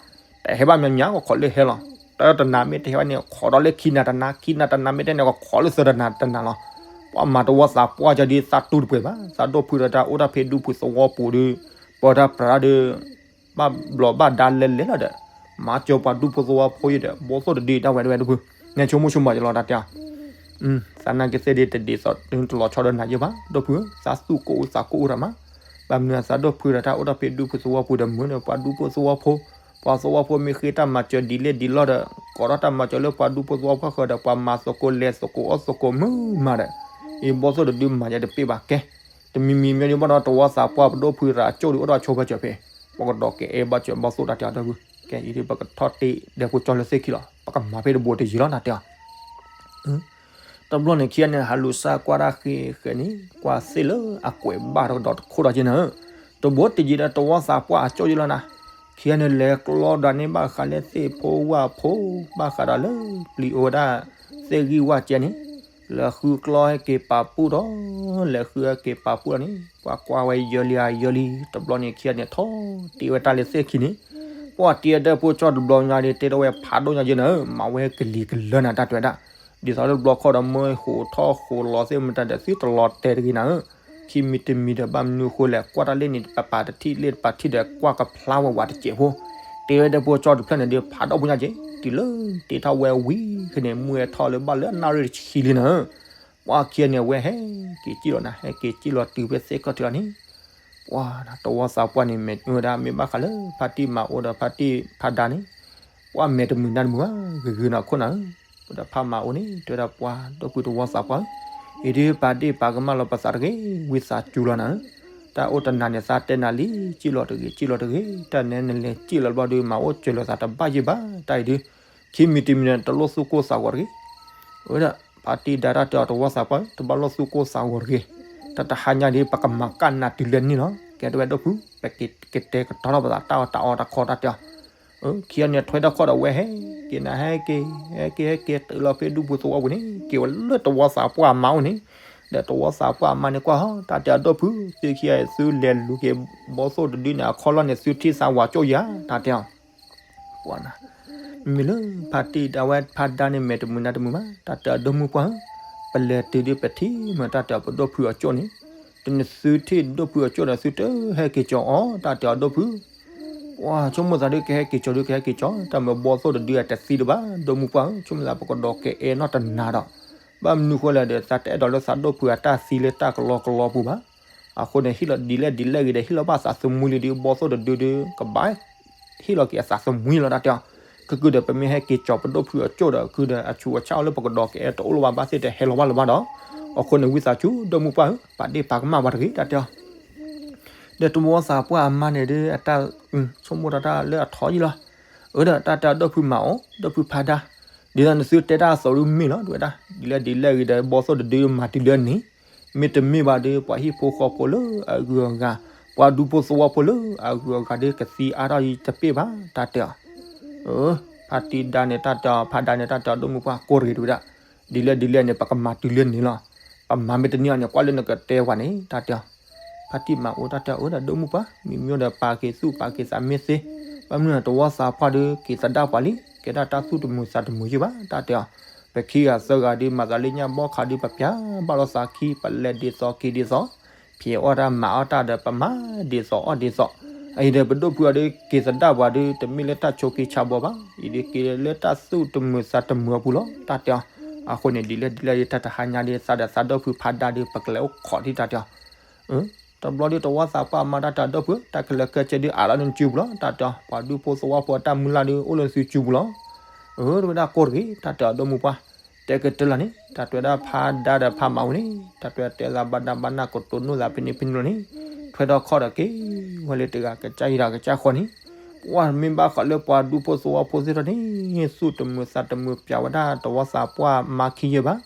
တဟဲဘၣ်မညီကခိးလၢဟဲလီၤ, တၢ်တနၤမ့ၢ်တဟဲဘၣ်န့ၣ် ခိးဒီးလၢခံနၤတနၤ ခံနၤတနၤမ့ၢ်တဟဲန့ၣ် ကခိးလၢသၢတနၤတနၤလီၤ, ပှၤမၤတဝီသးပှၢ်ကၢဒ်သးတူၢ်တပှဲၤဘၣ် သးဒိၣ်ဖုဒီးတၢ်အိၣ်တၢ်ဖဲဒူပူၤသဝီပူၤဒီး, ပၢတၢ်ပြးဒီး ဘၣ်ဘျီးဘၣ်ဒါလဲၤလဲၤလီၤဒီး, မၤစၢၤပှၤဒူဖိသဝီဖိယဲဒီး ဘီသိၣ်တဒုတၢ်ဝဲတဝဲဒိၣ်ဖု, နဲဆိကမိၣ်ဆိကမးယလီၤတၢ်တဲအီၤ, သနာ်က့သ့ၣ်ဒ်တဒ်သိးတလီၤဆီဒီးနၤယဲဘၣ် ဒိၣ်ဖု, သးသူၣ်ကိၢ်အူသးကိၢ်အူတၢ်မး, ဘၣ်မနုၤသးဒိၣ်ဖုဒီးတၢ်အိၣ်တၢ်ဖဲဒူဖိသဝီဖိဒီးမုာ်ဒီးပှၤဒူဖိသဝီဖိ, ပှၤသဝီဖိမ့ၢ်ဃ့တၢ်မၤစၢၤဒ်လဲၣ်ဒ်လဲၣ်ဒီး, ကိးထီၣ်တၢ်မၤစၢၤလၢပှၤဒူဖိသဝီဖိဃၢၤဒီး ပှၤမၤသကိးလဲၤသကိးအီၣ်သကိးမုာ်မးဒီး, အံၤဘီသိၣ်တဒုမၤယဲတပ့ၢ်ဘၣ်ကဲ တမံၤမံၤမ့ၢ်ဒ်ဘၣ်ဒီးတဝီသးပှၢ်ပဒိၣ်ဖုရၤကၠိၣ်ဒုးအိၣ်ဒီးဆိဖဲစၢၤဖဲ, ပကဒီးကအဲၣ်ဘၣ်စၢၤဘီသိၣ်တၢ်တဲအီၤဒိၣ်ဖု, ကဲအံၤဒ်ပကထီၣ်တ့ၢ်ဒဲးဖိကၠီလၢသ့ၣ်ခံလီၤ ပကမၤဖဲတဘိတယံၤလီၤတၢ်တဲအီၤ, တဘျီန့ၣ်ခံဂၤန့ၣ် ဟးလူၤစၢ်ကွၢ်တၢ်ဃ့ဃဲန့ၣ် ကွၢ်သ့ၣ်လၢအကွဲးဘၣ်တကဒီးတခိၣ်ဒီးက့နၤဧၢ, တဘိတယံၤဒီးတဝီသးပှၢ်အကၠိၣ်ယ့လီၤနၤ, ခံဂၤန့ၣ် လဲၤကျီဒီးန့ၢ်ဘၣ်ဃးလၢသ့ၣ်ဖိဝၣ်ဖိ ဘၣ်ဃးဒီးလၢပျံၤအိၣ်ဝဲဒၣ် သ့ၣ်ဂံၢ်ဝၣ်ကဲန့ၣ်, လဲၤဃုကျီဟဲက့ၤပာ်ပူၣ်ဒီး လဲၤဃုဟဲက့ၤပာ်ပူၣ်ဒီးန့ၣ် ပှၤကွၢ်ဝဲယၢလံယၢလံ တဘျီန့ၣ်ခံဂၤန့ၣ်ထီၣ်တ့ၢ်ဝဲတၢ်လၢသ့ၣ်ခံန့ၣ်, ပှၤတ့အဒၢးဖိကၠီတဘျီညါဒီး တဲထီၣ်ဝဲဖးဒိၣ်ညါယဲနၤဧၢ, မၤဝဲကလံၤကလၢနၤတၢ်တဲဝဲဒၣ်, ဒ်သိးတဘျီခီဒီးမ့ၢ်ဟိးထီၣ်ဟိးလီၤသ့ၣ်မတၤဒီးသုတလီၤတဲာ်တဂ့ၤနၤဧၢ, ခံမံၤတမံၤဒီးဘၣ်မနုၤအဃိလဲၣ် ကွၢ်တၢ်လၢန့ၣ် ပပာ်တထံၣ်လ့ၣ်တပာ်ထံၣ်ဒီးကွၢ်ကဖျါဝဲဝးတစဲးဖိ, တ့ဝဲဒၢးဖိကၠီတဖျၢၣ်န့ၣ်ဒီး ဖးဒိၣ်ဖိညါက့, တုၤလၢတ့ထီၣ်ဝဲဝံၤန့ၣ် မုၢ်ဝဲထီၣ်လၢဘၣ်လၢအနၣ်ရံၣ်တဆံလံနၤဧၢ, ပှၤခံဂၤန့ၣ် အဝဲဟဲက့ၤစံၣ်လီၤနၤ, ဟဲက့ၤစံၣ်လီၤတုၤဖဲသ့ၣ်ခီၣ်ထံးလီၤန့ၣ်, ပှၤတဝီသးပှၢ်န့ၣ် မ့ၢ်ဝဲဒၣ်မ့ၢ်ဘၣ်ဃးလၢဖါတံၢ်မၤအိၣ်ဒီးဖါတံၢ်ဖါဒါန့ၣ်, ပှၤမဲာ်တမုာ်နါတမုာ်ဘၣ် ဂ့ၤဂ့ၤနီၢ်ခိၣ်နၤဧၢ, ဒီးဖါမၤအိၣ်န့ၣ်တဲဝဲဒၣ်ပှၤဒီပုၢ်တဝီသးပှၢ်ဧၢ, အံၤဒုးပာ်ဒ့ၣ်ပာ်ကမၣ်လီၤပသးတဂ့ၤ, ဝံသးစူၤလီၤနၤဧၢ, တၢ်အိၣ်တနၤန့ၣ်သးတဲနၤလံ, စံၣ်လီၤတဂ့ၤ စံၣ်လီၤတဂ့ၤ, တၢ်နဲနလဲၤစံၣ်လီၤတဘျီဒီး မၤအိၣ်စၢၤလိာ်သးတဘၣ်ယံၢ်ဘၣ်, တၢ်အံၤဒုး ခံမံၤတမံၤန့ၣ် တလိၣ်သူၣ်ကိၢ်သးဂီၤတဂ့ၤ, အဝဲဒၣ် ဖါတံၢ်ဒါတၢ်တဲအီၤတဝီသးပှၢ်ဧၢ, တဘၣ်လိၣ်သူၣ်ကိၢ်သးဂီၤတဂ့ၤ, တၢ်တဟါညါဒီး ပကမၤကၣ်နၤတုၤလၢန့ၣ်လီၤ, ကဲတဝဲဒိၣ်ဖု, ပကတဲာ်ကတီၤထီၣ်ပသးတၢ်အီၣ်တၢ်အီတၢ်ခီတၢ်တဲအီၤ, ခံဂၤန့ၣ်ထွဲထီၣ်ခီၣ်ဒီးဝဲဟဲက့ၤနၤ ဟဲက့ၤ ဟဲက့ၤ ဟဲက့ၤတုၤလီၤဖဲဒူဖိသဝီပူၤန့ၣ် က့ၤဝဲလၢတဝီသးပှၢ်အမါအိၣ်န့ၣ်, ဒီးတဝီသးပှၢ်အမါန့ၣ်ကွၢ်ဟီ တၢ်တဲအီၤဒိၣ်ဖု, သုခံဂၤအံၤသုလဲၤလူၤက့ၤဘီသိၣ်တဒုန့ၣ် အခီၣ်လီၢ်န့ၣ် သုထံၣ်သးဝးကၠိၣ်ယၤ, တၢ်တဲအီၤ ပှၤနၤ, မ့ၢ်လၢဖါတံၢ်ဒါဝဲဖါဒါန့ၣ် မဲာ်တမုာ်နါတမုာ်ဘၣ်, တၢ်တဲအီၤဒိၣ်မုၢ်ပှၢ်ဧၢ, ပလဲၤတုၤဒုးပထံၣ်မ့ၢ်တၢ်တဲအီၤပဒိၣ်ဖုအကၠိၣ်န့ၣ်, တနသုထံၣ်ဒိၣ်ဖုအကၠိၣ်ဒီးသုတဟဲက့ၤကၠီအီၤ, တၢ်တဲအီၤဒိၣ်ဖု, ပှၤဆိကမိၣ်သးဒုးကဟဲက့ၤကၠီဒုးကဟဲက့ၤကၠီ, တၢ်မ့ၢ်ဘီသိၣ်တဒုအတသံတဘၣ်, ဒိၣ်မုၢ်ပှၢ်ဧၢ, ဆိကမိၣ်သးပကဒီးကအဲၣ်နီၢ်တနၤဒီး, ဘၣ်မနုၤဃိလဲၣ်ဒီး သးတအဲၣ်ဒိးလၢသးဒိၣ်ဖုအတၢ်သံလၢတၢ်ကလီကလီပူၤဘၣ်, အဃိန့ၣ် ဟ့ၣ်လီၤဒ်လဲၣ်ဒ်လဲၣ်ဂ့ၤဒီး ဟ့ၣ်လီၤဘၣ်သးသမူလံဒီး ဘီသိၣ်တဒုဒုး ကဘၣ် ဟ့ၣ်လီၤက့ၤအသးသမူလီၤတၢ်တဲအီၤ, ကကုဒီးပမ့ၢ်ဟဲက့ၤကၠီၤပဒိၣ်ဖုအကၠိၣ်ဒီး ကုဒီးအဆူးအဆါအီၤလၢပကဒီးကအဲၣ်တအိၣ်လၢၤဘၣ် ဘၣ်သ့ၣ်တဟဲလီၤဘၣ်လၢၤဘၣ်ဒီး, အဃိန့ၣ်ဝံသးစူၤ ဒိၣ်မုၢ်ပှၢ်ဧၢ, ပာ်ဒ့ၣ်ပာ်ကမၣ်ပှၤတဂ့ၤတၢ်တဲအီၤ, ဒီးတဝီသးပှၢ်အမါန့ၣ်ဒီး အတၢ်ဆိကမိၣ်တၢ်တၢ်လၢအထီယံာ်လီၤ, အၢဒီးတၢ်တဲအီၤဒိၣ်ဖုမၤအီၤ ဒိၣ်ဖုဖါဒါ, ဒ်သိးနသုတဲတၢ်အသိးဒုးမ့ၢ်လီၤ တဝဲဒၣ်, ဒ်လဲၣ်ဒ်လဲၣ်ဂ့ၤဒီး ဘီသိၣ်တဒုမၤတုၤလၢန့ၣ် မ့တမ့ၢ်ဘၣ်ဒီး ပှၤဟံၣ်ဖိဃီဖိလၢအဂုၤအဂၤ, ပှၤဒူဖိသဝီဖိလၢအဂုၤအဂၤဒီးကသံအါထီၣ်ယံာ်တပ့ၢ်ဘၣ် တၢ်တဲအီၤ, ဖါတံၢ်ဒါန့ၣ်တၢ်တဲအီၤ ဖါဒါန့ၣ်တၢ်တဲအီၤ ဒိၣ်မုၢ်ပှၢ်ကိၢ်တဂ့ၤတဝဲဒၣ်, ဒ်လဲၣ်ဒ်လဲၣ်န့ၣ် ပကမၤတုၤလၢန့ၣ်လီၤ, ပမၤမ့ၢ်တန့ၢ်အီၤန့ၣ် ကွၢ်လၢနကတဲပှၤန့ၣ် တၢ်တဲအီၤ, ဖါတံၢ်မၤအိၣ်တၢ်တဲအီၤ အၢဒီးဒိၣ်မုၢ်ပှၢ် မ့ၢ်မ့ၢ်ဒီးပာ်က့ၤသူၣ်ပာ်က့ၤသးမ့ၢ်သ့, ဘၣ်မနုၤတဝီသးပှၢ်ဒီး က့ၤသဒၣ်ပှၤလံ ကဲဒၣ်တၢ်သူၣ်တမုာ်သးတမုာ်ယံာ်ဘၣ် တၢ်တဲအီၤ, ပခံဂၤသၢဂၤဒီးမၤသးလၢညၣ်ဘီခးဒီး ပပျၢ်ဘၣ်လိာ်သးခံ ပလဲၤဒ်သိးက့ၤဒ်သိး, ဖံးအီၣ်တၢ်မၤအီၣ်တၢ်ဒီးပမၤဒ်သိးအီၣ်ဒ်သိး, အအံၤဒီးပဒိၣ်ဖုအီၤဒီး က့ၤသဒၣ်ပှၤဒီး တမ့ၢ်လၢတၢ်ဆိးက့ဆါဘီဘၣ်, အံၤဒီးက့ၤလၢတၢ်သူၣ်တမုာ်သးတမုာ်အပူၤလီၤ တၢ်တဲအီၤ, အဃိန့ၣ် ဒ်လဲၣ်ဒ်လဲၣ်ဒီး တၢ်တဟါညါဒီး သးဒီးသးဒိၣ်ဖုဖါဒါဒီး ပကလဲၤအိၣ်ခိးဒံး တၢ်တဲအီၤ တဘျီဒီးတဝီသးပှၢ်မၤတၢ်တဲအီၤဒိၣ်ဖု တၢ်ခဲလၢာ်ခဲဆ့ဒီးအးလီၤလၢနစုပူၤလီၤ တၢ်တဲအီၤ, ပှၤဒူဖိသဝီဖိအတၢ်မုၢ်လၢ်ဒီးအိၣ်လၢနစုပူၤလီၤ, အၢ တဝဲဒၣ်ကိၢ်တဂ့ၤ တၢ်တဲအီၤဒိၣ်မုၢ်ပှၢ်, တဲကတၢၢ်လီၤန့ၣ် တၢ်တဲဝဲဒၣ်ဖါဒါဒီးဖါမၤအိၣ်န့ၣ် တၢ်တဲဝဲတဲသးဘၣ်နၢ်ဘၣ်နၢ်ကတိၤနိၣ်သးဖဲန့ၣ်ဖဲန့ၣ်လီၤန့ၣ်, ထွဲထီၣ်ခီၣ်ဒီးက့ၤဝဲလၢတဂၤကစၢ်ယံၤဒီးကစၢ်ဃီန့ၣ်, ပှၤမ့ၢ်ဘၣ်ဃးလၢပှၤဒူဖိသဝီဖိသ့ၣ်တဖၣ်န့ၣ် သူၣ်တမုာ်သးတမုာ်ပျးဝဲဒၣ်တဝီသးပှၢ်မၤခံယဲၢ်ဘၣ်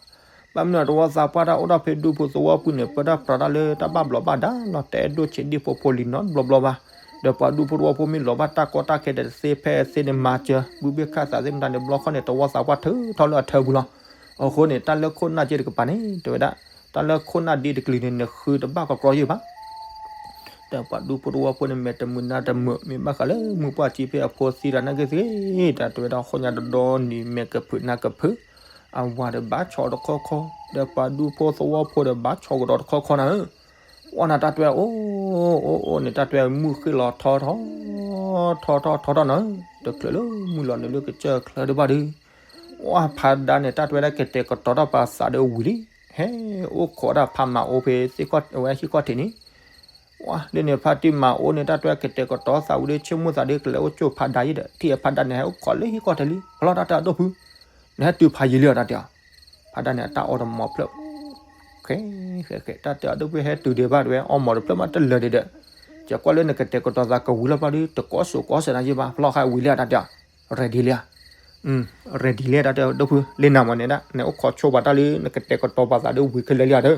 ဘၣ်မနုၤတဝီသးပှၢ်တၢ်အိၣ်ထီၣ်ဖဲဒူဖိသဝီပူၤန့ၣ် ပၢတၢ်ပြးတၢ်လၢတၢ်ဘၣ်ဘျီးဘၣ်ဒါလီၤ တအဲၣ်ဒိၣ်ဆံးဒ့ၣ်ဖိဖိလံၤနီတဘျီဘျီဘၣ်, ဒီးပှၤဒူဖိသဝီဖိမ့ၢ်လီၤဘၣ်တၢ်ကီတၢ်ခဲဒီးသ့ဖဲသ့န့ၣ်မၤစၢၤ ဘုဘ့ၣ်ခၣ်သးသ့ၣ်မတၤန့ၣ် ဘျီခီန့ၣ် တဝီသးပှၢ်ထုးထီၣ်လၢအထၢပူၤလီၤ. အဃိန့ၣ် တၢ်လၢခိၣ်နၢ်က့တကပၤန့ၣ် တဲဝဲဒၣ် တၢ်လၢခိၣ်နၢ်ဒ့တကလုာ်န့ၣ် နဃုတဘၣ်ကကြီယဲၢ်ဘၣ် ဒီးပှၤဒူဖိသဝီဖိန့ၣ် မဲာ်တမုာ်နါတမုာ် မ့ၢ်ဘၣ်ဃးလၢမုၢ်ပှၢ်စံးဖဲအဖိသံတၢ်နာ်က့သ့ၣ် တၢ်တဲဝဲဒၣ်ဃီညါတဒီနံၤ မဲာ်ကဖုးနါကဖုး အဝၤဒီးဘၣ်ဆီတခီခီ ဒီးပှၤဒူဖိသဝီဖိဒီးဘၣ်ဆီကဒီးတခီခီနၤဧၢ, ဝဲနၤတၢ်တဲဝဲအိၣ်အိၣ်အိၣ်န့ၣ် တၢ်တဲဝဲမုၢ်ဃ့ၢ်လီၤထီထီ ထီထီထီထီနၤဧၢ, တချုးလၢမုၢ်လီၤနုာ်လၢကစၢၢ်ချၢတဘၣ်ဒီး ဝဲဖါဒါန့ၣ် တၢ်တဲဝဲဒၣ်ကတဲာ်ကတီၤထီၣ်ပှၤသးဒီးဝံၤလံ, ဟဲအိၣ်ခိးဒၣ်ဖါမၤအိၣ်ဖဲသ့ၣ်ခီၣ်ဝဲဟံၣ်ခီၣ်ထံးန့ၣ် ဝဲလၢန့ၣ် ဖါတံၢ်မၤအိၣ်န့ၣ် တၢ်တဲဝဲကတဲာ်ကတီၤသးဝံၤဒီး ဆိကမိၣ်သးဒီးကလဲၤအိၣ်ကၠိၣ်ဖါဒါယဲၢ်ဒီး ထံၣ်ဖါဒါန့ၣ် ဟဲအိၣ်ခိးလၢဟံၣ်ခီၣ်ထံးလံ ဖျီတၢ်တဲအီၤဒိၣ်ဖု နဟဲတုၤဖးယံာ်လံအီၤတၢ်တဲအီၤ, ဖါဒါန့ၣ် အတၢ်အီတမီၤဖျၢၣ် ဃဲဃဲဃဲ တၢ်တဲအီၤဒိၣ်ဖုဟဲတုၤဒံးဘၣ်တဲဝဲ အီမီၤတဖျၢၣ်မးတလၢာ်ဒံးဒီး, ယကွၢ်လၢနကတဲာ်ကတီၤသးကဝံၤလီၤဘျီဒီး တကိးစိၤကိးစဲးနၤယဲၢ်ဘၣ် ဖျီဃာ်ဝံၤလံအီၤတၢ်တဲအီၤ, ready လံဧါ, ready လဲၣ် တၢ်တဲအီၤ ဒိၣ်ဖု လၢနၤမ့ၢ်န့ၣ်ဒၣ် နအိၣ်ခိးဆိပာ်တၢ်လၢ နကတဲာ်ကတီၤပာ်သးဒီးဝံၤခဲလၢာ်လံဧါဒီး,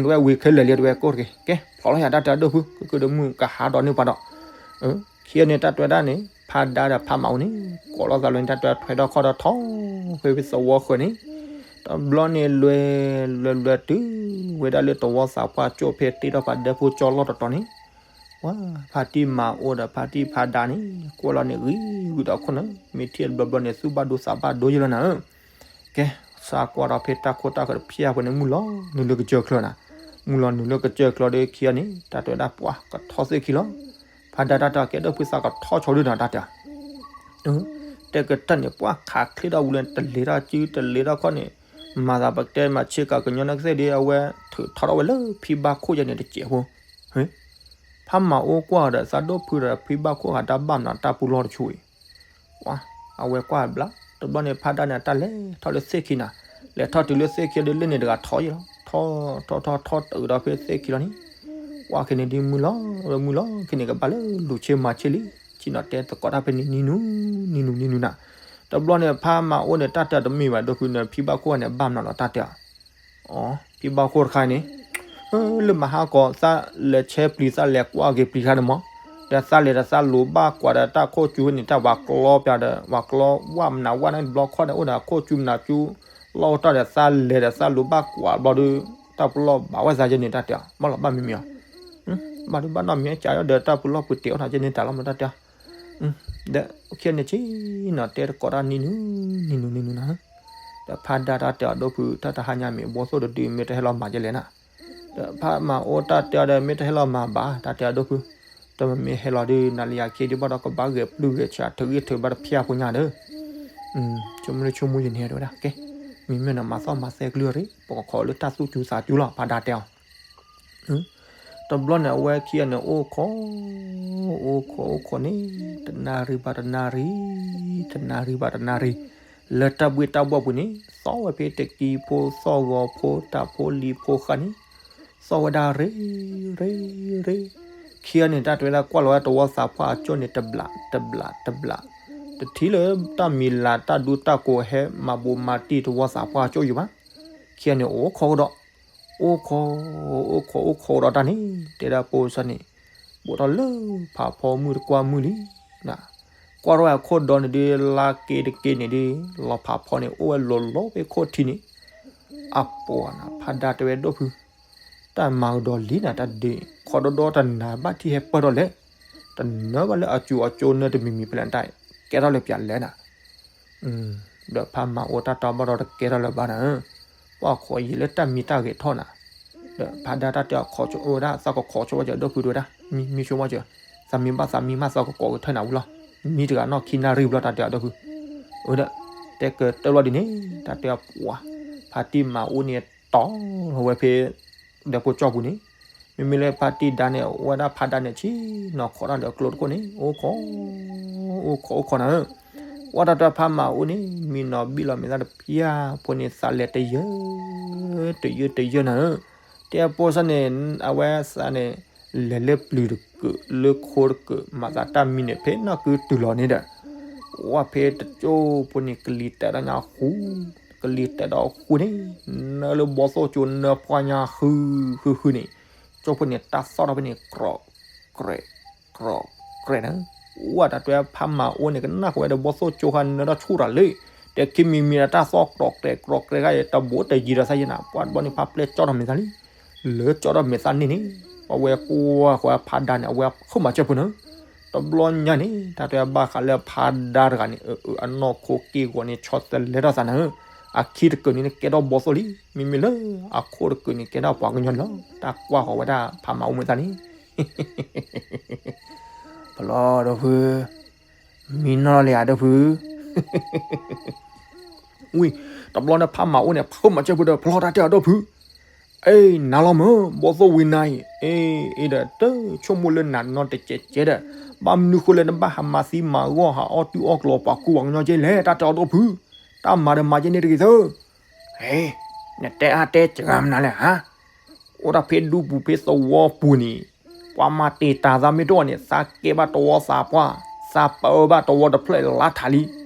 တဝဲဝံၤခဲလၢာ်လံ တဝဲကိၣ်တဂ့ၤ ကဲ ဖျိးလီၤယၤ တၢ်တဲအီၤ ဒိၣ်ဖု ကကၢၣ်ဒီးမုၢ်ကဟးဒီးန့ၢ်ပှၤဒီး ခံဂၤန့ၣ် တၢ်တဲဝဲဒၣ်န့ၣ် ဖါဒါဒီးဖါမၤအိၣ်န့ၣ် ကိးလိာ်သးလၢန့ၣ် တၢ်တဲအီၤ ထွဲထီၣ်ခီၣ်ဒီးထီၣ် ဖဲဖဲသဝီဃၢၤန့ၣ် တဘျီန့ၣ် လွဲၤလွဲၤလွဲၤတုၤဝဲဒၣ်လၢသဝီသးပှၢ်ကၠိၣ် ဖဲတ့ထီၣ်ပှၤဒဲဖိကၠီလီၢ်တတီၤန့ၣ် ဝဲ ဖါတံၢ်မၤအိၣ်ဒီးဖါတံၢ်ဖါဒါန့ၣ် ကွၢ်လီၤန့ၣ် ဂံၤဂုာ်ဒီးခိၣ်နၢ် မ့ၢ်ထံၣ်တဘျီဘျီန့ၣ် သူၣ်ဘၣ်ဒိသးဘၣ်ဒိယဲလီၤနၤဧၢ. ကဲ စးကွၢ်ဒီးဖဲတၢ်ခိၣ်တၢ်ဃၢၤတဖၠၣ်ဖိန့ၣ် မုၢ်လီၤနုာ်လၢကစၢၢ်ချၢနၤ, မုၢ်လီၤနုာ်လၢကစၢၢ်ချၢဒီးခံဂၤန့ၣ် တၢ်တဲဝဲဒၣ် ပှၤကထီသ့ၣ်ခံလီၤ. ဖါဒါတၢ်တဲအီၤ ကဲ ဒိၣ်ဖု သးကထီဆိဒုနၤ တၢ်တဲအီၤ တဲကတၢၢ်န့ၣ် ပှၤခးချ့ထီၣ်ဝံၤလၢ တလ့ၤထီၣ်စု တလ့ၤထီၣ်ခီၣ်န့ၣ် မၤသးပတဲမၤဆ့ကၤ ကညီနကသ့ၣ်ဒီး အဝဲထုးထီၣ်ထီၣ်ဝဲလၢဖံဘၣ်ခိၣ်ယဲန့ၣ်တစဲးဖိ, ဖါမၤအိၣ်ကွၢ်ဒီးသး ဒိၣ်ဖုဒီးဖံဘၣ်ခိၣ်ဂၤ တၢ်ဘၣ်မနုၤတၢ်ပူၤလီၢ်တဆူအံၤ, အဝဲကွၢ်ဘျါ တဘျီန့ၣ် ဖါဒါန့ၣ် တၢ်လဲၤထီၣ်လၢသ့ၣ်ခံနၤ, လဲၤထီၣ်တုၤလၢသ့ၣ်ခံဒီး လၢန့ၣ်တဂၤထီၣ်ယဲလီၤ, ထီၣ်ထီၣ်ထီၣ်ထီၣ်တုၤဒီးဖဲသ့ၣ်ခံလီၤန့ၣ်, ကွၢ်ခဲန့ၣ်ဒ်မုၢ်လီၤ မုၢ်လီၤ ခဲန့ၣ်ကဘၣ်လၢလူၤဆ့မၤဆ့လံ, ဆ့ၣ်နီၤတဲသကိးတၢ်ဖဲန့ၣ် နံၤနူၤ နံၤနူၤ နံၤနူၤနၤ, တဘျီန့ၣ် ဖါမၤအိၣ်န့ၣ် တၢ်တဲတမ့ၢ်ဘၣ် ဒိၣ်ဖုန့ၣ် ဖံဘၣ်ခိၣ်န့ၣ် ဘၣ်မနုၤလီၤ တၢ်တဲအီၤ ဖံဘၣ်ခိၣ်တခါန့ၣ် လၢမဟါကီး သးလဲၤဆဲပျံၤ သးလဲၤကွၢ်က့ၤပျံၤခါန့ၣ်မး, ဒီးသးလဲၤဒီးသးလိၤဘၣ်ကွၢ်ဒီးတၢ်ခိၣ်ကၠူန့ၣ် တၢ်ဝၤကျီပျးဒီး ဝၤကျီဝၣ်မနုၤဝၣ်န့ၣ် တဘျီခီၣ်န့ၣ် အိၣ်ဒီးခိၣ်ကၠူမနုၤကၠူ လီၢ်အိၣ်တၢ်ဒီး သးလဲၤဒီးသးလိၤဘၣ်ကွၢ်ဘျီဒီး တၢ်ပလီၢ်ဘၣ်ဝဲသးယဲန့ၣ် တၢ်တဲအီၤ ဘၣ်လီၤဘၣ်မံမံၤအီၤ, ဘၣ်ဒုဘၣ်နီၢ်မံအီၤ ကးဒီးတၢ်ပလီၢ်ပူၤတ့ၢ်အိၣ်ထီၣ်ယဲန့ၣ်တၢ်လီၤမး တၢ်တဲအီၤ ဒီးခဲန့ၣ်ဆ့ၣ်နီၤတဲသကိးတၢ် နံၤနူၤ နံၤနူၤ နံၤနူၤနၤ, ဒီးဖါဒါတၢ်တဲအီၤ ဒိၣ်ဖု တၢ်တဟါညါမ့ၢ် ဘီသိၣ်တဒု မ့ၢ်တဟဲလီၤမၤယဲလဲၣ်နၤ, ဒီးဖါမၤအိၣ်တၢ်တဲအီၤဒီး မ့ၢ်တဟဲလီၤမၤဘၣ် တၢ်တဲအီၤ ဒိၣ်ဖု, တမ့ၢ်ဟဲလီၤဒုး နၤလၢယၤခ့ဒုး ဘၣ်ဒီးကဘၣ်ဂဲၤပျုၢ်ဂဲၤဆှး ထုးဂံၢ်ထုးဘါတဖၠၣ်ဖိညါဒီး, ဆိကမိၣ်လၢဆိကမိၣ်ယဲန့ၣ် တဲဝဲဒၣ် ကဲ, မ့မ့ၢ်နမၤသီၣ်မၤသဲကလုၢ်ရ့ၣ် ပကခိးလၢတၢ်သူၣ်စူၤသးစူၤလီၤ ဖါဒါတဲအီၤ တဘျီန့ၣ် အဝဲခံဂၤန့ၣ် အိၣ်ခိး အိၣ်ခိး အိၣ်ခိးန့ၣ် တနၣ်ရံၣ်ဘၣ်တနၣ်ရံၣ် တနၣ်ရံၣ်ဘၣ်တနၣ်ရံၣ် လၢတၢ်ဘှ့ၣ်တၢ်ဘှီၣ်ပူၤန့ၣ် သီၣ်ဝဲဖဲတကံဖိ သီၣ်ဂီၤဖိ တၢ်ဖိလံၤဖိဃာ်န့ၣ် သီၣ်ဝဲဒၣ်ရ့ ရ့ ရ့ ခံဂၤန့ၣ် တၢ်တဲဝဲဒၣ် ကွၢ်လီၤဝဲသဝီသးပှၢ်အကၠိၣ်န့ၣ် တဘျး တဘျး တဘျး တထံၣ်လၢတၢ်မံၤလၤတၢ်ဒူတၢ်ကိးဟဲမၤဘူးမၤတံၢ်သဝီသးပှၢ်အကၠိၣ်ယံၤဘၣ်. ခံဂၤန့ၣ် အိၣ်ခိးကဒီး အိၣ်ခိး အိၣ်ခိး အိၣ်ခိးဒီးတၢ်န့ၣ် တဲဒၣ်ဖိသၣ်န့ၣ် ဘူးထီၣ်လၢဖးဖီမုၢ်တကွၢ်မုၢ်လံ. ကွၢ်ထီၣ်ဝဲအခိၣ်ဒီန့ၣ်ဒုး လါက့တက့န့ၣ်ဒုး လီၤဖးဖီန့ၣ် အိၣ်ဝဲလိၤလိၤဖဲခိၣ်ထံးန့ၣ် အပှၤနၤ ဖါဒါတဲဝဲဒိၣ်ဖု တၢ်မၤကဒီးလံနၤ တၢ်ဒုး ခီဒီဒီတနၤဘၣ်ထံၣ်ဟဲပၢၢ်ထီၣ်လဲၣ်, တနၢၤဘၣ်လၢအစူၤအကၠိနၢတမံၤမံၤဖဲလဲၣ်တၢ် ကဲထီၣ်လၢပျးလဲၣ်နၤ. ဒီးဖါမၤအိၣ်တၢ်တီဘၣ်ဒီးတကဲထီၣ်လၢၤဘၣ်နၤဧၢ, ပှၤခိးယံာ်လၢတၢ်မံတၢ်ဂဲၤထီၣ်နၤ, ဒီးဖါဒါတၢ်တဲအီၤခိးဆိဝဲဒၣ် သးကခိးဆိဝဲကၠၢ ဒိၣ်ဖုတဲဝဲဒၣ် မံမံဆိကမိၣ်ကၠၢ သးမံဘၣ်သးမံမး သးကကိးကထၢနၤဝံၤလီၤ, မံတဂၤနီၣ်ခံနၣ်ရံၣ်ဘျီ တၢ်တဲအီၤဒိၣ်ဖု, အဒီး တဲကတၢၢ်လီၤဒ်န့ၣ် တၢ်တဲအီၤပှၤ ဖါတံၢ်မၤအိၣ်န့ၣ် တီၢ်လီၤဝဲဖဲ ဒီးဖိကၠီပူၤန့ၣ်, မ့မ့ၢ်လၢဖါတံၢ်ဒါန့ၣ် အိၣ်ဝဲဒၣ်ဖါဒါန့ၣ် ဆ့ၣ်နီၤခိးတၢ်ဒီးကျိတခိၣ်န့ၣ် အိၣ်ခိး အိၣ်ခိး အိၣ်ခိးနၤဧၢ, ကွၢ်တၢ်တၢ်ဖါမၤအိၣ်န့ၣ် မံနီၤဘံၣ်လီၤမဲာ်သၣ်တဖၠၣ်ဖိန့ၣ် သးလဲၤတယၢ တယၢ တယၢနၤဧၢ, တဲဖိသၣ်န့ၣ် အဝဲသးန့ၣ် လဲၤလၢပျုၤတကုာ် လၢခိတကုာ် မၤသးတၢ်မံန့ၣ် ဖဲနီၢ်ကုတုၤလီၤန့ၣ်ဒီး ဝဲဖဲတကၠိဖိန့ၣ် ကလံၤတဲာ်ဒီးညါဃူ ကလံၤတဲာ်ဒီးဃူန့ၣ် နၢလၢဘီသိၣ်ကၠိနၢပှၢ်ညါဃု ဃု ဃုန့ၣ်, ကၠိဖိန့ၣ် တၢ်သီၣ်ထီၣ်ဖဲန့ၣ် ကြီၣ် ကြဲး ကြီၣ် ကြဲးနၤ, ဝဲတၢ်တဲဖါမၤအိၣ်န့ၣ် ကနၣ်ဃီၤဝဲဒီးဘီသိၣ်ကၠိဃာ် နၢတၢ်ဆူၣ်တၢ်လၢ တဲခံမံၤမံၤဒီးတၢ်သီၣ်ကြီၣ် ကြဲး ကြီၣ် ကြဲးဃာ် တဘိတယံၤဒီးသးယဲနၤ, ပှၤတဘျီန့ၣ် ဖါပျဲၢ်ကၠီထီၣ်မဲာ်သၣ်လံ, လၢကၠီထီၣ်မဲာ်သၣ်န့ၣ်န့ၣ်, ပှၤဝဲကွၢ်ဃီၤဖါဒါန့ၣ် အဝဲဃုမၤစၢၤဖိနၤ တဘျီညါန့ၣ် တၢ်တဲဘၣ်ဃးလၢဖါဒါတဂၤန့ၣ် အနီၢ်ခိက့ၢ်ဂီၤန့ၣ် ဆီတလဲထီၣ်သးနၤဧၢ, အခံတကုာ်န့ၣ် ကဲထီၣ်ဘီသိၣ်လံ, မ့မ့ၢ်လၢအခိၣ်တကုာ်န့ၣ် ကဲထီၣ်ပှၤကညီန့ၣ်လီၤ, တၢ်ကွၢ်ဃီၤဝဲဒၣ်ဖါမၤအိၣ်မဲာ်သၣ်န့ၣ် ပလီၢ်ဒီးဖု, မံနီၢ်လီၤလံဧါဒီးဖု ဝံၤ, တဘျီန့ၣ်ဖါမၤအိၣ်န့ၣ် ဖုမၤစၢၤဖိဒီး ဖျီတၢ်တဲအီၤဒီးဖု, အ့ နၤလီၤမၢ် ဘီသိၣ်ဝံၤနၤအံၤ, အ့ အ့ဒီး တဆိကမိၣ်လၢနၤနီတကဲးကဲးဒီး, ဘၣ်မနုၤဃိလၢနဘၣ်ဟးမၤသံမၤဂီၢ် ဟးအီၣ်တူၢ်အီၣ်ကျီၤပှၤကူပှၤကညီကဲလဲၣ်, တၢ်တဲအီၤဒီးဖု, တၢ်မၤဒီးမၤကဲန့ၣ်တဂ့ၤသၢ ဟဲ, နတဲအါတဲစှၤမနုၤလဲၣ်ဧါ, အိၣ်ဒၣ်ဖဲဒူပူၤဖဲသဝီပူၤန့ၣ်, ပှၤမၤတ့ၢ်တၢ်သးမ့ၢ်တအိၣ်န့ၣ် သးကဲဘၣ်တဝီသးပှၢ်, သးပၢဘၣ်တဝီတဖျၢၣ်လါထး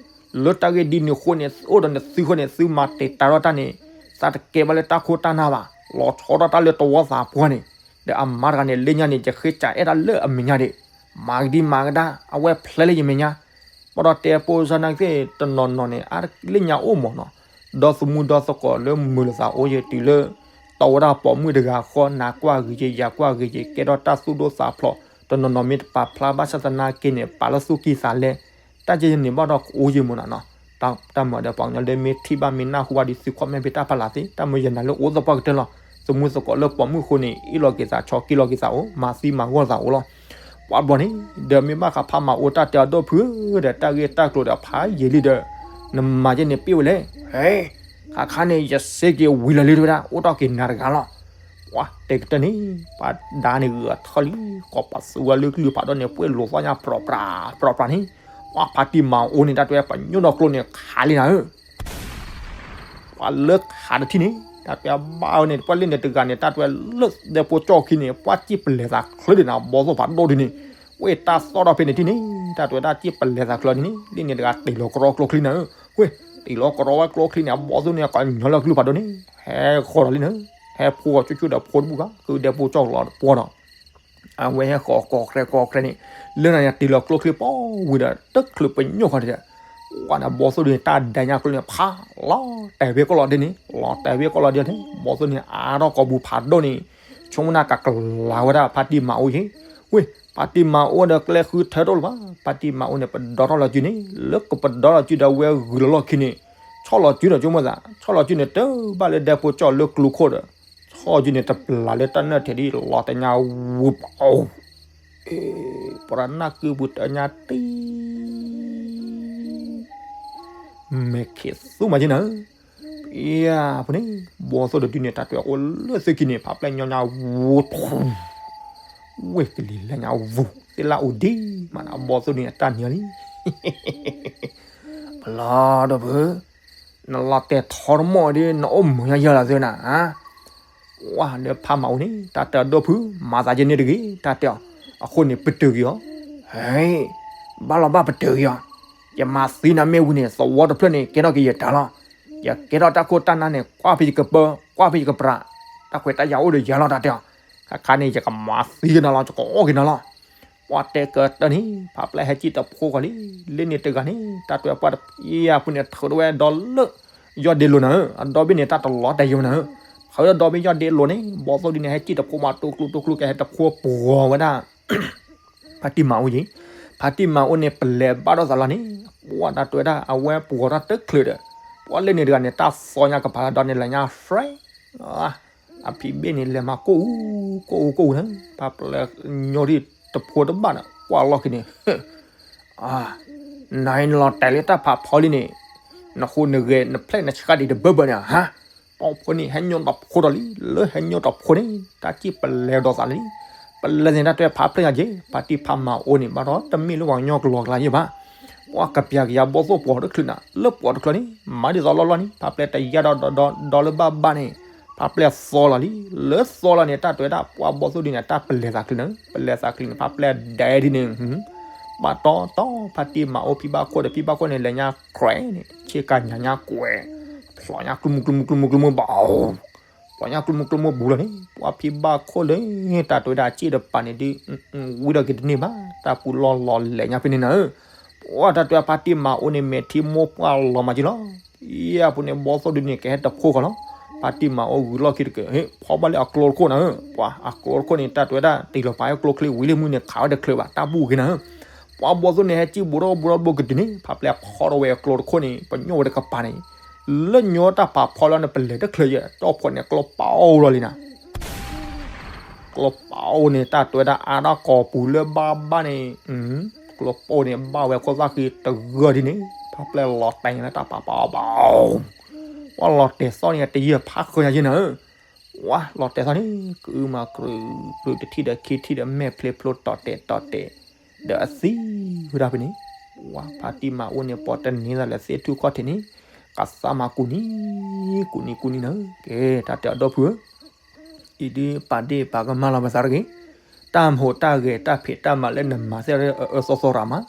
လံ, လၢတၢ်ဂ့ၢ်ဒ်န့ၣ်အဃိန့ၣ် အိၣ်ဒီးနသုဃီန့ၣ် သုမၤတံာ်တာ်ထီၣ်တၢ်န့ၣ် သးတကဲဘၣ်လၢတၢ်ခိၣ်တၢ်နၢ်ဘၣ်, လီၤဆီထီၣ်တၢ်လၢတဝီသးပှၢ်န့ၣ်, ဒီးအမါတဂၤန့ၣ် လၢညါန့ၣ် ယဃ့စံးအဲၣ်တၢ်လၢအမဲာ်ညါဒံး, မၤကဒံမၤကဒါ အဝဲဖျဲလၢယမဲာ်ညါ, ဘၣ်ဒီးတဲဖိစၢ်နာ်က့ တနီၤနီၤန့ၣ် အါလၢညါအိၣ်မးနီၤ, ဒီးသမူဒီးသကိးလၢမုာ်လိာ်သးအိၣ်ယဲတုၤလၢ တီဝဲဒၣ်ပိာ်မုၣ်တဂၤဃီ နၤကွၢ်ဂ့ၤယဲ ယၤကွၢ်ဂ့ၤယဲ ကဲထီၣ်တၢ်သူၣ်ဒိၣ်သးဖျိး, တနီၤနီၤမ့ၢ်တပာ်ဖျါဘၣ်ဆၣ်သနာ်က့န့ၣ် ပာ်လၢသူၣ်ကံၢ်သးလဲ, တၢ်ယဲန့ၣ်ဘၣ်ဒီးကအိၣ်ယဲမးနီၤနီၤ, တၢ်မၤဒီးပှၤကညီလၢမ့ၢ်ထံၣ်ဘၣ်မ့ၢ်နၢ်ဟူဘၣ်ဒီးသု comment ဖဲတၢ်ဖးလၢ်သ့, တၢ်မ့ၢ်ယနာ်လၢအိၣ်သပှၢ်ကတၢၢ်လီၤ, သမူသကိးလၢပိာ်မုၣ်အဃိန့ၣ် အ့ၣ်လိာ်က့ၤသး ဆီက့လိာ်က့ၤသးအိၣ် မၤသံမၤဂီၢ်သးအိၣ်လီၤ, ပှၤဘျီန့ၣ် ဒီးမ့ၢ်ဘၣ်ဃးဖးမၤအိၣ်တၢ်တဲအဒိၣ်ဖုဧၢ ဒီးတၢ်ဂ့ၢ်တၢ်ကျိၤဒီးဖးယံာ်လံဒီး နမၤယဲန့ၣ်ပ့ၢ်ဝဲလဲၣ်, ဟဲ ခါခါန့ၣ် ယစ့က့ၤဝံၤလီၤလံတဝဲဒၣ် အိၣ်ထီၣ်က့ၤနၤတဂၤလီၤ, ပှၤတဲကတၢၢ်န့ၣ် ပှၤဒါန့ၣ်ဂုၤအထီၣ်လံ, ကိးပသူဝဲလၢကလုၢ်ဖးဒိၣ်န့ၣ် ပှဲၢ်လိာ်သီၣ်ညါပြီၤပြး ပြီၤပြးန့ၣ်, ပှၤဖါတံၢ်မၤအိၣ်န့ၣ် တၢ်တဲပညိၣ်ဒီးကျိန့ၣ်ခးလံနၤဧၢ ပှၤလၢခးတထံၣ်န့ၣ် တၢ်တဲဘၣ်ဝဲန့ၣ် ပှၤလၢန့ၣ်တဂၤန့ၣ် တၢ်တဲလၢဒဲဖိကၠီၣ်ခံန့ၣ် ပှၤစံၣ်ပလဲၤသးချၢဒံးနၤ ဘီသိၣ်ဖးဒိၣ်ဒ်န့ၣ်, ဝဲတၢ်သီၣ်ထီၣ်ဖဲန့ၣ်ထံၣ်န့ၣ် တၢ်တဲဝဲဒၣ်စံၣ်ပလဲၤသးချၢဒ်န့ၣ် လၢန့ၣ်တဂၤတ့ၢ်လီၤကရီကျိချံနၤဧၢ, ဝဲ တ့ၢ်လီၤကရီဝဲကျိချံန့ၣ် အဘီသိၣ်န့ၣ် ကညီလၢကလုၢ်ဖးဒိၣ်န့ၣ် ဟဲဃီၤဒီးလံနၤဧၢ, ဟဲဖိအီၤကၠူၣ်ကၠူၣ်ဒီးဖိတဘူၣ်ဘၣ် ကုဒဲဖိကၠီၣ်လီၤတပှီၤဒီး အဝဲဟဲဃီၤကီၢ်ခရဲကီၢ်ခရဲန့ၣ်, လၢနၤယၤတ့ၢ်လီၤကျိချံပီဝံၤဒီး တချုးပညိၣ်ခီတဒၣ်, ပှၤန့ၣ်ဘီသိၣ်ဒ်န့ၣ် တၢ်ဒဲညါကျိန့ၣ် ဖးလီၤတဲာ်ဝဲကီၢ်လီၤဒ်န့ၣ် လီၤတဲာ်ဝဲကီၢ်လီၤဒ်န့ၣ် ဘီသိၣ်န့ၣ် အါထီၣ်ကိာ်ပူၤဖးဒိၣ်န့ၣ်, ဆိကမိၣ်နၢ်ကကလၤဝဲဒၣ်ဖါတံၢ်မၤအိၣ်ယ့ၣ်, ဝ့ၢ် ဖါတံၢ်မၤအိၣ်ဒီးကျဲဃုထၢတအိၣ်လၢၤဘၣ်, ဖါတံၢ်မၤအိၣ်န့ၣ် ပဒီထီၣ်လီၤစုန့ၣ် လၢကပဒီလီၤစုဒီးဝဲဂုၤလီၤလီၢ်ခံန့ၣ်, ဆီၣ်လီၤစုဒီးကၠိမိၣ်သး ဆီၣ်လီၤစုန့ၣ် တဘၣ်လၢဒဲဖိကၠီၣ်လၢကျိခိၣ်ဒီး ဆီၣ်စုန့ၣ် တပျၢ်လၢတၢ်နၢၣ်ထဲဒ်လီၤတဲာ်ညါဝူၤပအိၣ်, အ့ ပှၤနၢ်ကုပူၤတဲာ်ညါတံၢ် မဲာ်ခ့သူမးက့နၤဧၢ, ပယၤဖိန့ၣ် ဘီသိၣ်တဒုန့ၣ် တၢ်တဲအိၣ်လၢသုခံန့ၣ် ဖးပျဲၢ်ညီညါဝူၤထူ, ဝ့ၢ်ကလံၤလဲၤညါဝူၤ သ့ၣ်လၢအိၣ်ဒံးမးန့ၣ် အဘီသိၣ်ဒုန့ၣ် တၢ်နံၤလံ ပလီၢ်ဒိၣ်ဖု, နလီၤတဲာ်ထီတမီၢ်ဒ် နအိၣ်မုာ်ညါယၢၢ်လီၤသုနၤ, ဝါ လၢဖးမၤအိၣ်န့ၣ် တၢ်တဲအဒိၣ်ဖု မၤသးယဲန့ၣ်တဂ့ၤ တၢ်တဲအီၤ, အဃိန့ၣ် ပတုာ်က့ၤအီၤ, ဟဲ ဘၣ်လီၤဘၣ်ပတုာ်က့ၤအီၤ, ယမၤသံနၤမ့ၢ်ဝံၤန့ၣ် သဝီတဖျၢၣ်န့ၣ် ကဲထီၣ်က့ၤယတၢ်လီၤ, ယကဲထီၣ်တၢ်ခိၣ်တၢ်နၢ်န့ၣ် ကွၢ်ဖဲယကပၢ ကွၢ်ဖဲယကပြး, တၢ်ခွဲးတၢ်ယာ်အိၣ်ဒီးယၤလီၤ တၢ်တဲအီၤ, ခါခါန့ၣ် ယကမၤသံကနၤလီၤ ယကအီၣ်က့ၤနၤလီၤ ပှၤတဲကတၢၢ်န့ၣ် ဖးပျဲၢ်ဟဲစံၣ်တဖိဃီလံ, လၢန့ၣ်တဂၤန့ၣ် တၢ်တဲပှၤတဖၣ်အံၤအပူၤန့ၣ် ထုးထီၣ်ဝဲဒီးလၢ ယီၢ်ဒ့လိၤနၤဧၢ, အဒီဘ့ၣ်န့ၣ် တၢ်တလီၤတဲာ်ယိၤနၤဧၢ, ထုးဒီဘ့ၣ်ယီၢ်ဒ့လိၤန့ၣ် ဘီသိၣ်ဒ်န့ၣ် ဟဲစံၣ်တဖိမး တူၢ်ကျူတူၢ်ကျူ ကဟဲတဖိပှီၤဝဲဒၣ် ဖါတံၢ်မၤအိၣ်ယ့ၣ်, ဖါတံၢ်မၤအိၣ်န့ၣ် ပလဲၤဘၣ်ဒီးသးလီၤန့ၣ် ပှၤတၢ်တဲဝဲဒၣ် အဝဲပှီၤထီၣ်တချုးဒီး ပှၤလၢန့ၣ်တဂၤန့ၣ် တၢ်သီညါကပၤဒီးန့ၣ် လဲၤညါ friend အဖံးဘ့ၣ်န့ၣ် လဲၤမၤကိၢ်အူကိၢ်အူကိၢ်အူနၤ, ဖးပျဲၢ်ညိထံၣ်တဖိတဘၣ်ဒီး ကွၢ်လီၢ်ခံန့ၣ် နၤအံၤနလီၤတဲာ်လၢတၢ်ဖးဖီလံန့ၣ်, နဃိနဂဲၤနဖျဲၣ်နဆှါဒံးတဘၢဘၢန့ၣ်ဧါ, တီၢ်ဖိန့ၣ် ဟဲညိတၢ်ဖိဒီးလံ, လၢဟဲညိတၢ်ဖိန့ၣ် တၢ်စံၣ်ပလဲၤဒီးသးလံ, ပလဲၤန့ၣ် တၢ်တဲဖးပျဲၢ်ညါက့ၤ, ဖါတံၢ်ဖးမၤအိၣ်န့ၣ် ဘၣ်ဒီးတမ့ၢ်လၢပှၤကညီကလီၤကျါယ့ၣ်ဘၣ်, ပှၤကပျၢ်ကယၤဘီသိၣ်ပှီၤတချုးနၤ, လၢပှီၤတချုးန့ၣ် မၤဒ်သိးလီၢ်လီၢ်န့ၣ် ဖးပျဲၢ်တယါဒီးဒီးဒီးလၢဘၣ်ဘၣ်န့ၣ်, ဖးပျဲၢ်သီလီၤလံ, လၢသီလီၤန့ၣ် တၢ်တဲဝဲဒၣ် ပှၤဘီသိၣ်ဒ်န့ၣ် တၢ်ပလဲၤသးချုးနၤ, ပလဲၤသးချုးန့ၣ် ဖးပျဲၢ်ဒဲဒ်န့ၣ် ဘၣ်တီတီ ဖါတံၢ်မၤအိၣ်ဖံဘၣ်ခိၣ်ဒီး ဖံဘၣ်ခိၣ်န့ၣ် လဲၤညါ ခွဲး န့ၣ် ဆ့ကၤညါညါကွဲး, ဖျိညါကျူမူကျူမူကျူမူကျူမူဘၣ်, ဖျိညါကျူမူကျူမူဘူးလီၤန့ၣ် ပှၤဖံဘၣ်ခိၣ်လၢ တၢ်တဲဝဲဒၣ်စ့ၣ်တပၤန့ၣ်ဒုး ဝံၤဒီးက့ၤတန့ၢ်ဘၣ် တၢ်ပူၤလီၢ်လီၤလဲၤညါဖဲန့ၣ်နၤဧၢ, ပှၤတၢ်တဲဝဲဖါတံၢ်မၤအိၣ်န့ၣ် မဲာ်ထံမိၢ်ပှၢ်လီၤမးက့ၤလီၤ, ယဲၢ်ပူၤန့ၣ် ဘီသိၣ်ဒုးန့ၣ် ကဟဲတဖိဃီလီၤ, ဖါတံၢ်မၤအိၣ်ဂုၤလီၢ်ခံတက့ၢ် ဖီဘၣ်လၢအကျိတခိၣ်နၤဧၢ, ပှၤအကျိတခိၣ်န့ၣ် တၢ်တဲဝဲဒၣ် တ့ၢ်လီၤပာ်အကျိချ့ဝံၤလၢမုၢ်န့ၣ် ခးဝဲတချုးဘၣ် တၢ်ဘူၣ်က့ၤနၤဧၢ, ပှၤဘီသိၣ်န့ၣ် ဟဲစံၣ်ဘူးထီၣ်ဘူးထီၣ်ဘူးကတုၤန့ၣ် ဖးပျဲၢ်ဖီထီၣ်ဝဲအကျိတခိၣ်န့ၣ် ပညိၣ်ဝဲတကပၤန့ၣ်, လၢညိတၢ်ဖးဖီလီၤန့ၣ် ပလဲၤတချုးယဲၢ် တီၢ်ဖိန့ၣ် ကျိပာ်အိၣ်လီၤလံနၤ ကျိပာ်အိၣ်န့ၣ် တၢ်တဲဝဲဒၣ်အါထီၣ်ကိာ်ပူၤလၢဘၣ်ဘၣ်န့ၣ်, ကျိပာ်အိၣ်န့ၣ် ဘၣ်ဝဲခိၣ်သၣ်ဃံတဂၢၢ်ဒ်န့ၣ်, ဖးပျဲၢ်လီၤတဲာ်ညါလၢတၢ်ဖးဖီအီၤဘၣ်, ပှၤလီၤတဲာ်သီၣ်န့ၣ် တယံာ်ဖးဃၢၤညါယဲၢ်နၤဧၢ, ပှၤလီၤတဲာ်သီၣ်န့ၣ် ကုမၤကြုာ်ကြုာ်တထံၣ်ဒီးခံထံၣ်ဒီး မဲာ်ဖျ့ဖျိတီၤတဲာ်တီၤတဲာ်, ဒီးအသံဝဲဒၣ်ဖဲန့ၣ်, ပှၤဖါတံၢ်မၤအိၣ်န့ၣ် ပှၤတန့ၢ်သးလၢသ့ၣ်ထူၣ်ခီၣ်ထံးန့ၣ်, ကသးမၤကူၣ်နံၤ, ကူၣ်နံၤကူၣ်နံၤနၤဧၢ, ကဲ တၢ်တဲအဒိၣ်ဖုဧၢ အံၤဒုးပာ်ဒ့ၣ်ပာ်ကမၣ်လီၤပသးတဂ့ၤ, တၢ်မဟိးတၢ်ဂဲၤတၢ်ဖံးတၢ်မၤလၢနမၤသ့ၣ်အအၢအၢသီသီရၤမး,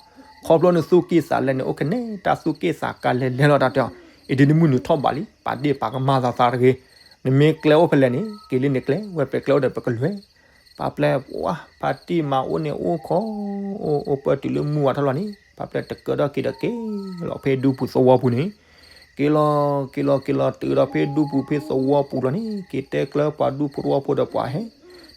ခီ ခီဖျိနသူၣ်က့ၣ်သးလဲန့ၣ် အိၣ်ကနဲ တၢ်သူၣ်က့ၣ်သးကါလဲလဲလီၤ တၢ်တဲအီၤ, အံၤဒ်နမုၢ်နုာ်ထီၣ်ဘးလံ ပာ်ဒ့ၣ်ပာ်ကမၣ်သးသးတဂ့ၤ, နမ့ၢ်ကျဲအိၣ်ဖဲလဲၣ်န့ၣ် က့ၤလံန့ၣ်ကျဲ ဝဲပကျဲအိၣ်ဒီးပကလွဲၢ်, ပာ်ပျဲ ဖါတံၢ်မၤအိၣ်န့ၣ်အိၣ်ခီ, အိၣ်အိၣ်ပၢတုၤလၢမုၢ်ဝါထီၣ်လီၤန့ၣ် ပာ်ပျဲတကၢထီၣ်က့ၤဒီးက့ၤလီၤဖဲဒူပူၤသဝီပူၤန့ၣ် က့ၤလီၤ က့ၤလီၤ က့ၤလီၤတုၤဒီးဖဲဒူပူၤဖဲသဝီပူၤလီၤန့ၣ် က့ၤတဲကျၢပှၤဒူဖိသဝီဖိဒီးပှၤဟဲ,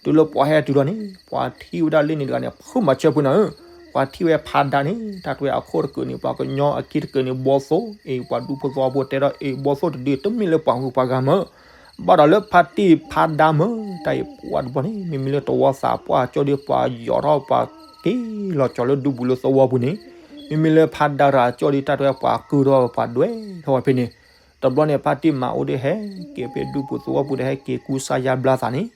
တုၤလၢပှၤဟဲတုၤလီၤန့ၣ် ပှၤထံၣ်ဝဲဒၣ်လၢန့ၣ်တဂၤန့ၣ် ဖုမၤဆၢဖိနၤဧၢ, ပှၤထံၣ်ဝဲဖါဒါန့ၣ် တၢ်တဝဲအခိၣ်တကုးန့ၣ် ပှၤကညီအခံတကုးန့ၣ် ဘီသိၣ် အံၤပှၤဒူဖိသဝီဖိတဲဒီး အံၤဘီသိၣ်တဒု တမ့ၢ်လၢပှၤဂုၤပှၤဂၤမၢ် ဘၣ်ဒီးလၢဖါတံၢ်ဖါဒါမၢ် တၢ်အံၤပှၤတဘျီန့ၣ် မ့မ့ၢ်လၢတဝီသးပှၢ်ကၠီၣ်ဒီးပှၤယီၤထီၣ်ပှၤက့ၤလီၤကၠီၤလၢဒူပူၤလၢသဝီပူၤန့ၣ်, မ့မ့ၢ်လၢဖါဒါတဂၤကၠီၣ်ဒီးတၢ်တဝဲပှၤကုၢ်ထီၣ်ပှၤဒွဲၣ်ထီၣ်ဝဲဖဲန့ၣ်, တဘျီန့ၣ် ဖါတံၢ်မၤအိၣ်ဒီးဟဲက့ၤဖဲဒူပူၤသဝီပူၤဒီးဟဲက့ၤကူစါယါဘျါသးန့ၣ်,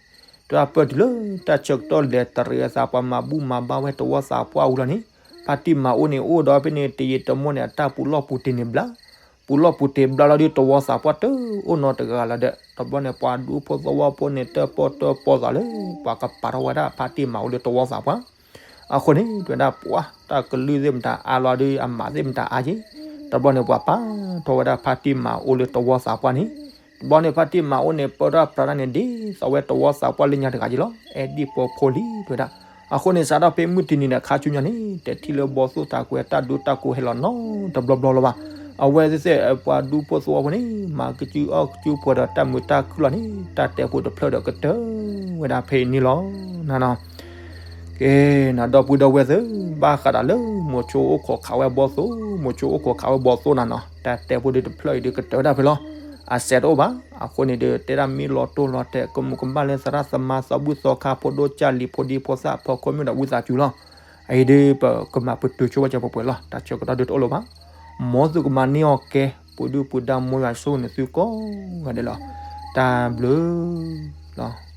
တၢ်ပၢၢ်တုၤလၢတၢ်ဆၢကတီၢ်လဲၤတရံးအသး ပှၤမၤဘူၣ်မၤဘါဝဲတဝီသးပှၢ်အူလီၤန့ၣ်, ဖါတံၢ်မၤအိၣ်န့ၣ်အိၣ်ဒီးဖဲန့ၣ် တယံာ်တမီၢ်န့ၣ် အတၢ်ပူၤလီၢ်ပူၤတ့ၢ်န့ၣ်ဘျါ ပူၤလီၢ်ပူၤတ့ၢ်ဘျါလီၤဒီးတဝီသးပှၢ်တအိၣ်နီတဂၤလီၤဒီး တဘျီန့ၣ် ပှၤဒူဖိသဝီဖိန့ၣ် တၢၣ်ပီၣ်တၢၣ်ပီသးလၢ ပှၤကပာ်ထီၣ်ဝဲဒၣ်ဖါတံၢ်မၤအိၣ်လၢတဝီသးပှၢ်, အဃိန့ၣ် တဲဝဲဒၣ်ပှၤ တၢ်ကလုၢ်သ့ၣ်မတၤအါလီၤဒီး အမးသ့ၣ်မတၤအါက့ၤ, တဘျီန့ၣ် ပှၤပာ်ထီၣ်ဝဲဒၣ်ဖါတံၢ်မၤအိၣ်လၢတဝီသးပှၢ်န့ၣ်, တဘျီန့ၣ် ဖါတံၢ်မၤအိၣ်န့ၣ် ပၢတၢ်ပြးတၢ်န့ၣ် ဒ်သိးဝဲတဝီသးပှၢ်လၢညါတဂၤက့ၤလီၤ အဲၣ်ဒိးပိာ်ဖိလံ တဲဝဲဒၣ်, အဃိန့ၣ် စးထီၣ်ဖဲမုၢ်တနံၤန့ၣ် ခါဆူညါန့ၣ် တထံၣ်လၢဘီသိၣ်တၢ်ကွဲးတၢ်ဒိတၢ်ကိးဟဲလီၤနီတဘျီဘျီလၢၤဘၣ်, အဝဲသ့ၣ်သ့ၣ် ပှၤဒူဖိသဝီဖိန့ၣ် မၤကစုအီၣ်ကစုပှဲၤဒီးတၢ်မုာ်တၢ်ခုၣ်လီၤန့ၣ် တၢ်တဲဖိတဖျၢၣ်ဒီးကတၢၢ်ဝဲဒၣ်ဖဲအံၤန့ၣ်လီၤ. ကဲ, နဒီပုၢ်ဒီဝဲၢ်သ့ၣ်, ဘၣ်ဃးဒီးလၢ မိၤဆိအိၣ်ခိးခးဝဲဘီသိၣ်, မိၤဆိအိၣ်ခိးခးဝဲဘီသိၣ်နၤနီၤ, တၢ်တဲဖိဒီးတဖျၢၣ်အံၤဒီးကတၢၢ်ဝဲဒၣ်ဖဲလီၤ. အစဲးတအိၣ်ဘၣ်, အဃိန့ၣ်ဒီး တဲဒၣ်မ့ၢ်လီၤတိၢ်လီၤတဲာ် ကမူးကမၣ်လၢသရၣ်သမါ သီဘူၣ်သီခါ ဖိဒိၣ်ကၢ်လံၤ ဖိဒံဖိသၣ် ဖီခိၣ်မ့ၢ်ဒီးဝံသးစူၤလီၤ. အံၤဒီး ပကမၤပတုာ်ဆိဝဲကၢ်ပှဲၤပှဲၤလီၤ. တၢ်ဆၢကတီၢ်ဒုးတအိၣ်လၢၤဘၣ်. မ်သုကမၤန့ၢ်အီၤကဲ, ပူၤဒုၣ်ပူၤဒါ မ်ယွၤဆိၣ်ဂ့ၤန့ၢ်သုကိးဂၤဒဲးလီၤ. တၢ်ဘျုးလီၤ.